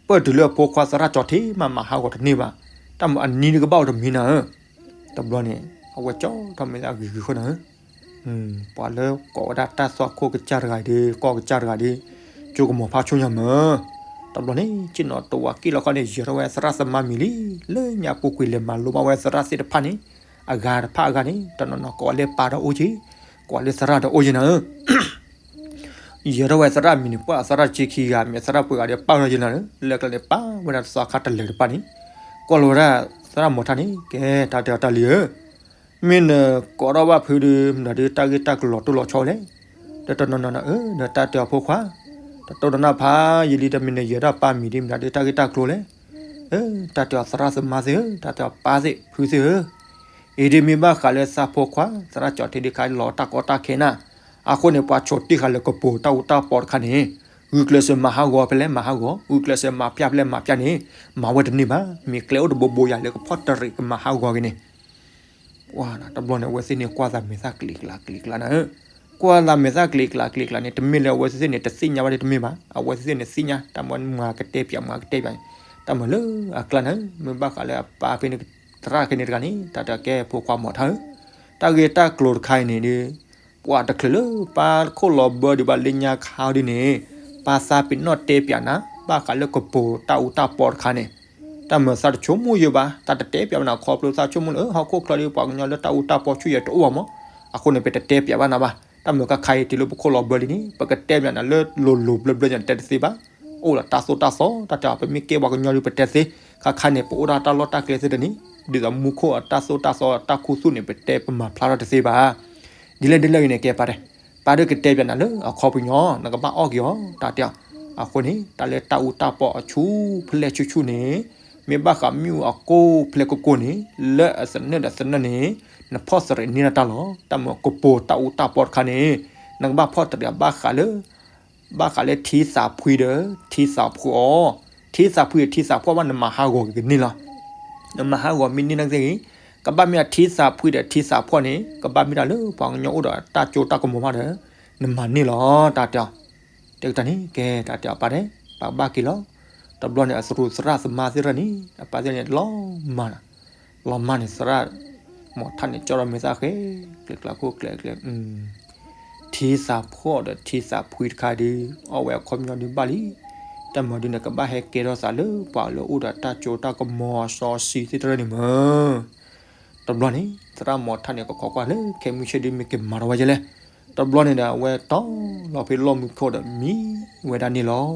ပတုၤလၢအဖိခွါသရၣ်ကၠီၤထံမးမၤဟးဂီၤတန့ၢ်ဘၣ် တၢ်မၤအနံၤတကဘၣ်အိၣ်တမံၤနၤဧၢ တဘျီန့ၣ် အဝဲကၠီထီၣ်မဲာ်သၣ်ဂ့ၤဂ့ၤဃီနၤဧၢ ပှၤလၢကိးဝဲဒၣ်တၢ်သွၣ်ခိၣ်ကစၢ်တဂၤဒီး ကီၢ်ကစၢ်တဂၤဒီး ကၠိကမီၤဖးဆိညါမး တဘျီန့ၣ် ဆ့ၣ်နီၤတဝးကံၣ်လီၤခီန့ၣ် ယဲၤထီၣ်ဝဲသရၣ်သမါမံၤလံ လၢညါပူၤကွံာ်လဲၤမၤလိဘၣ်ဝဲသရၣ်သ့ၣ်တဖၣ်န့ၣ် အဂၤတဖၣ်အဂၤန့ၣ် တနီၤနီၤကိးဝဲလၢပၢ်ဒီးအိၣ်က့ၤ ကိးဝဲလၢသရၣ်ဒီးအိၣ်က့ၤနၤဧၢ ယဲၤထီၣ်ဝဲသရၣ်မံၤန့ၣ် ပှၤသရၣ်ဆံခံဂၤ မ့ၢ်သရၣ်ပှဲၤဂၤဒီးပၢ်ထီၣ်ယဲလီၤန့ၣ် လၢကျဲန့ၣ် ပာ်ဝဲဒၣ်သီခါတလဲၤတဖၣ်န့ၣ် ကွၢ်လီၤဝဲဒၣ်သရၣ်မီၤထၣ်န့ၣ် ကဲတၢ်တဲအီၤတၢ်လံၤဧၢ မ့ၢ်နကိးထီၣ်ဘၣ်ဖုဒုး မတၤဒုးတၢ်ဂ့ၢ်တၢ်ကျိၤလီၤတိၢ်လီၤဆီဝဲလဲၣ် ဒီးတနီၤနီၤနၤဧၢ ဒီးတၢ်တဲအီၤဖိခွါ တတိၢ်တနၢ်ဖးယံာ်လံဒီးမ့ၢ်နယဲၤထီၣ်ပၢ်မံၤဒ်မတၤဒုးတၢ်ဂ့ၢ်တၢ်ကျိၤလဲၣ် တၢ်တဲအီၤသရၣ်သမါသ့ၣ်ဧၢ တၢ်တဲအီၤပၢ်သ့ၣ်ဖုသ့ၣ်ဧၢ အံၤဒ်မ့ၢ်ဘၣ်ဃးလၢသးဖိခွါ သရၣ်ကၠီၤထံဒ်ခါလီၤတၢ်ကီတၢ်ခဲနၤ အဃိန့ၣ် ပှၤဆိးတ့ၢ်ဃာ်လၢကပိၤတၢ်အူတၢ်ပီတခါန့ၣ် ဂုာ်ကျဲးစၢးမၤဟးဂီၤဖဲလဲၣ်မၤဟးဂီၤ ဂုာ်ကျဲးစၢးမၤဖၠၣ်ဖဲလဲၣ်မၤဖၠၣ်န့ၣ် မၤဝဲတန့ၢ်ဘၣ် မ့ၢ်ကျဲအိၣ်တဘိဘိယၤလၢကဖီၣ်တရံးကမၤဟးဂီၤက့ၤန့ၣ် ပှၤတဘျီန့ၣ် အဝဲသ့ၣ်န့ၣ် ကွၢ်သးမဲာ်သၣ်ကျံၤကျါကျံၤကျါနၤဧၢ, ကွၢ်သးမဲာ်သၣ်ကျံၤကျါကျံၤကျါန့ၣ် တမ့ၢ်လၢအဝဲသ့ၣ်န့ၣ် တသ့ၣ်ညါဘၣ်ဒ်တမ့ၢ်ဘၣ်, အဝဲသ့ၣ်န့ၣ်သ့ၣ်ညါ တၢ်မၤမၤကတဲပၠးမၤကတဲပၠးန့ၣ် တၢ်မၤလၢအကျါနၤဧၢ, မ့ၢ်ဘၣ်ဃးလၢအပၢ်ဖဲန့ၣ် သရၣ်ခဲန့ၣ်တဂၤန့ၣ် တၢ်တကဲဖိခွါမီၤထါဧၢ, တၢ်ဂ့ၢ်တၢ်ကျိၤတခါအံၤန့ၣ်ဒီး ပှၤတချုးလၢပၢ်ခိၣ်လီၤဘၢဒံးဘၣ်လၢညါခါဒ်န့ၣ် ပၢ်သးပ့ၤနီၣ်တဲပၠးနၤ ဘၣ်ဃးလၢကပိၤတၢ်အူတၢ်ပီတခါန့ၣ်, တၢ်မၤသးတဆိကမိၣ်ယိာ်ဘၣ်, တၢ်တတဲပၠးဘၣ်နၤခီဖျိသးဆိကမိၣ်လၢ ဟီၣ်ခိၣ်ချၢဒီးပှၤကညီလၢတၢ်အူတၢ်ပီဆူၣ်ယဲတအိၣ်ဘၣ်မး, အဃိန့ၣ် ပတတဲပၠးဘၣ်နၤဘၣ်, တၢ်မုာ်ခါခါအံၤတုၤလၢပခိၣ်လီၤဘၢလံန့ၣ် ပကတဲပၠးနၤလၢလိၤလိၤဘျၢဘျၢန့ၣ် တဲတသ့ဘၣ်. အိၣ်ဒီးတၢ်သိၣ်တၢ်သီ တၢ်တဲအီၤ ပမ့ၢ်ကဲပှၤကညီဒုး ပတဲသ့, ခါခါန့ၣ် ပအိၣ်ဒၣ်တၢ်လီၢ်တၢ်ကျဲသ့တနံၤ ဒ်သိးမူခိၣ်အတၢ်သိၣ်တၢ်သီတၢ်ခူသူၣ်န့ၣ် ပတဲပမၤဖျါထီၣ်တသ့ဘၣ်. ဒ်လဲၣ်ဒ်လဲၣ်ဂ့ၤန့ၣ် ကဲပာ်တဲ, ပာ်ဒုးကတဲပၠးနၤလၢအခီပညီ နကဘၣ်အီၣ်က့ၤအီၤ တၢ်တဲအီၤ. အဃိန့ၣ် တၢ်လၢတၢ်အူတၢ်ပီအဆူၣ်ဖျဲၣ်ဆူၣ်ဆူၣ်န့ၣ် မ့ၢ်ဘၣ်ဃးမ့ၣ်အူအကိၢ်ဖျဲၣ်ကိၢ်ကိၢ်န့ၣ် လၢအသနၢၣ်ဒီးသနၢၣ်န့ၣ် နဖီၣ်သရံးန့ၢ်တၢ်လီၤ. တၢ်မုာ်ကပိာ်တၢ်အူတၢ်ပီတခါန့ၣ် နကဘၣ်ဖီၣ်သရံးဘၣ်ဃးလၢ ဘၣ်ဃးလၢထံသးဖှံဒီးထံသးဖှီၣ်အီၤ, ထံသးဖှံဒီးထံသးဖှီၣ်ဘၣ် နမၤဟးဂီၤက့ၤကန့ၢ်လီၤ. နမၤဟးဂီၤမ့ၢ်န့ၢ်နာ်က့ဂ့ၤ, ကဘၣ်မ့ၢ်အထံသးဖှံဒီးထံသးဖှီၣ်န့ၣ် ကဘၣ်မ့ၢ်တၢ်လၢပှၤကညီအိၣ်ဒီးတၢ်ကၠိတၢ်ကမီၤမးဒီး နမၤန့ၢ်လီၤ တၢ်တဲအီၤ. တဲကတၢၢ်န့ၣ် ကဲတၢ်တဲအီၤပာ်တဲ, ပာ်ဘၣ်က့ၤလီၤ. တဘျီန့ၣ် အသရူးသရၣ်သမါသ့ၣ်တဖၣ်န့ၣ် အပၢ်သ့ၣ်န့ၣ် လီၤမၢ်, လီၤမၢ်န့ၣ် သရၣ်မီၤထၣ်န့ၣ် ကၠီထီၣ်မဲာ်သၣ်ဃဲ, ကျဲၤကျါခိၣ်ကျဲၤကျဲၤ ထံသးဖှီၣ်ဒီးထံသးဖှံတခါဒုး အီၣ်ဝဲအခီပညီဒုးဘၣ်လံ. တၢ်မၤဒုးန့ၣ် ကဘၣ်ဟဲကဲထီၣ်သးလၢပှၤလၢအိၣ်ဒီးတၢ်ကၠိတၢ်ကမီၤအစီအဆှံသ့ၣ်တဖၣ်န့ၣ်မး. တဘျီန့ၣ် သရၣ်မီၤထၣ်န့ၣ် ကခိးကွၢ်လၢခဲမုၢ်ဆ့ၣ်ဒုးမ့ၢ်က့ၤမၤထီၣ်ဝဲဒ်လဲၣ်. တဘျီန့ၣ်ဒီး အဝဲတီၤလီၤဖဲလီၢ်မုၢ်ခိၣ်ဒီးမံဝဲဒၣ်န့ၣ်လီ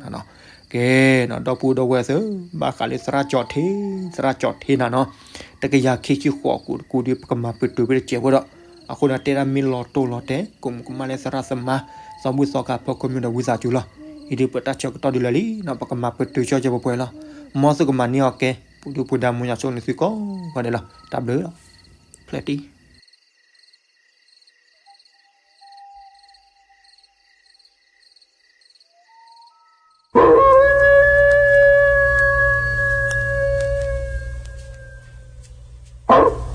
ၤ. ကဲနီၤ ဒီပုၢ်ဒီဝဲၢ်သ့ၣ်, ဘၣ်ဃးလၢသရၣ်ကၠီၣ်ထ့, သရၣ်ကၠီၣ်ထ့နၤနီၤ, တကယၤခံဆံဃိးကူာ်တကူာ်ဒုး ပကမၤပတုာ်ဖဲတစဲးဖိဒီး အဃိန့ၣ် တဲဒၣ်မ့ၢ်လီၤတိၢ်လီၤတဲာ် ကမူးကမၣ်လၢသရၣ်သမါ သီဘူၣ်သီခါ ဖီခိၣ်မ့ၢ်ဒီးဝံသးစူၤလီၤ. အံၤဒုးပတၢ်ဆၢကတီၢ်ဒုးလၢာ်လံနီၤ ပကမၤပတုာ်ကၠီၣ်ကၠီၣ်ပှဲၤပှဲၤလီၤ. မ်သုကမၤန့ၢ်အီၤကဲ ပူၤဒုပူၤဒါမူၤညါဆိၣ်န့ၣ်သုကိးဂၤဒဲးလီၤ. တၢ်ဘျုးလီၤ. ဖျဲၣ်တံၢ်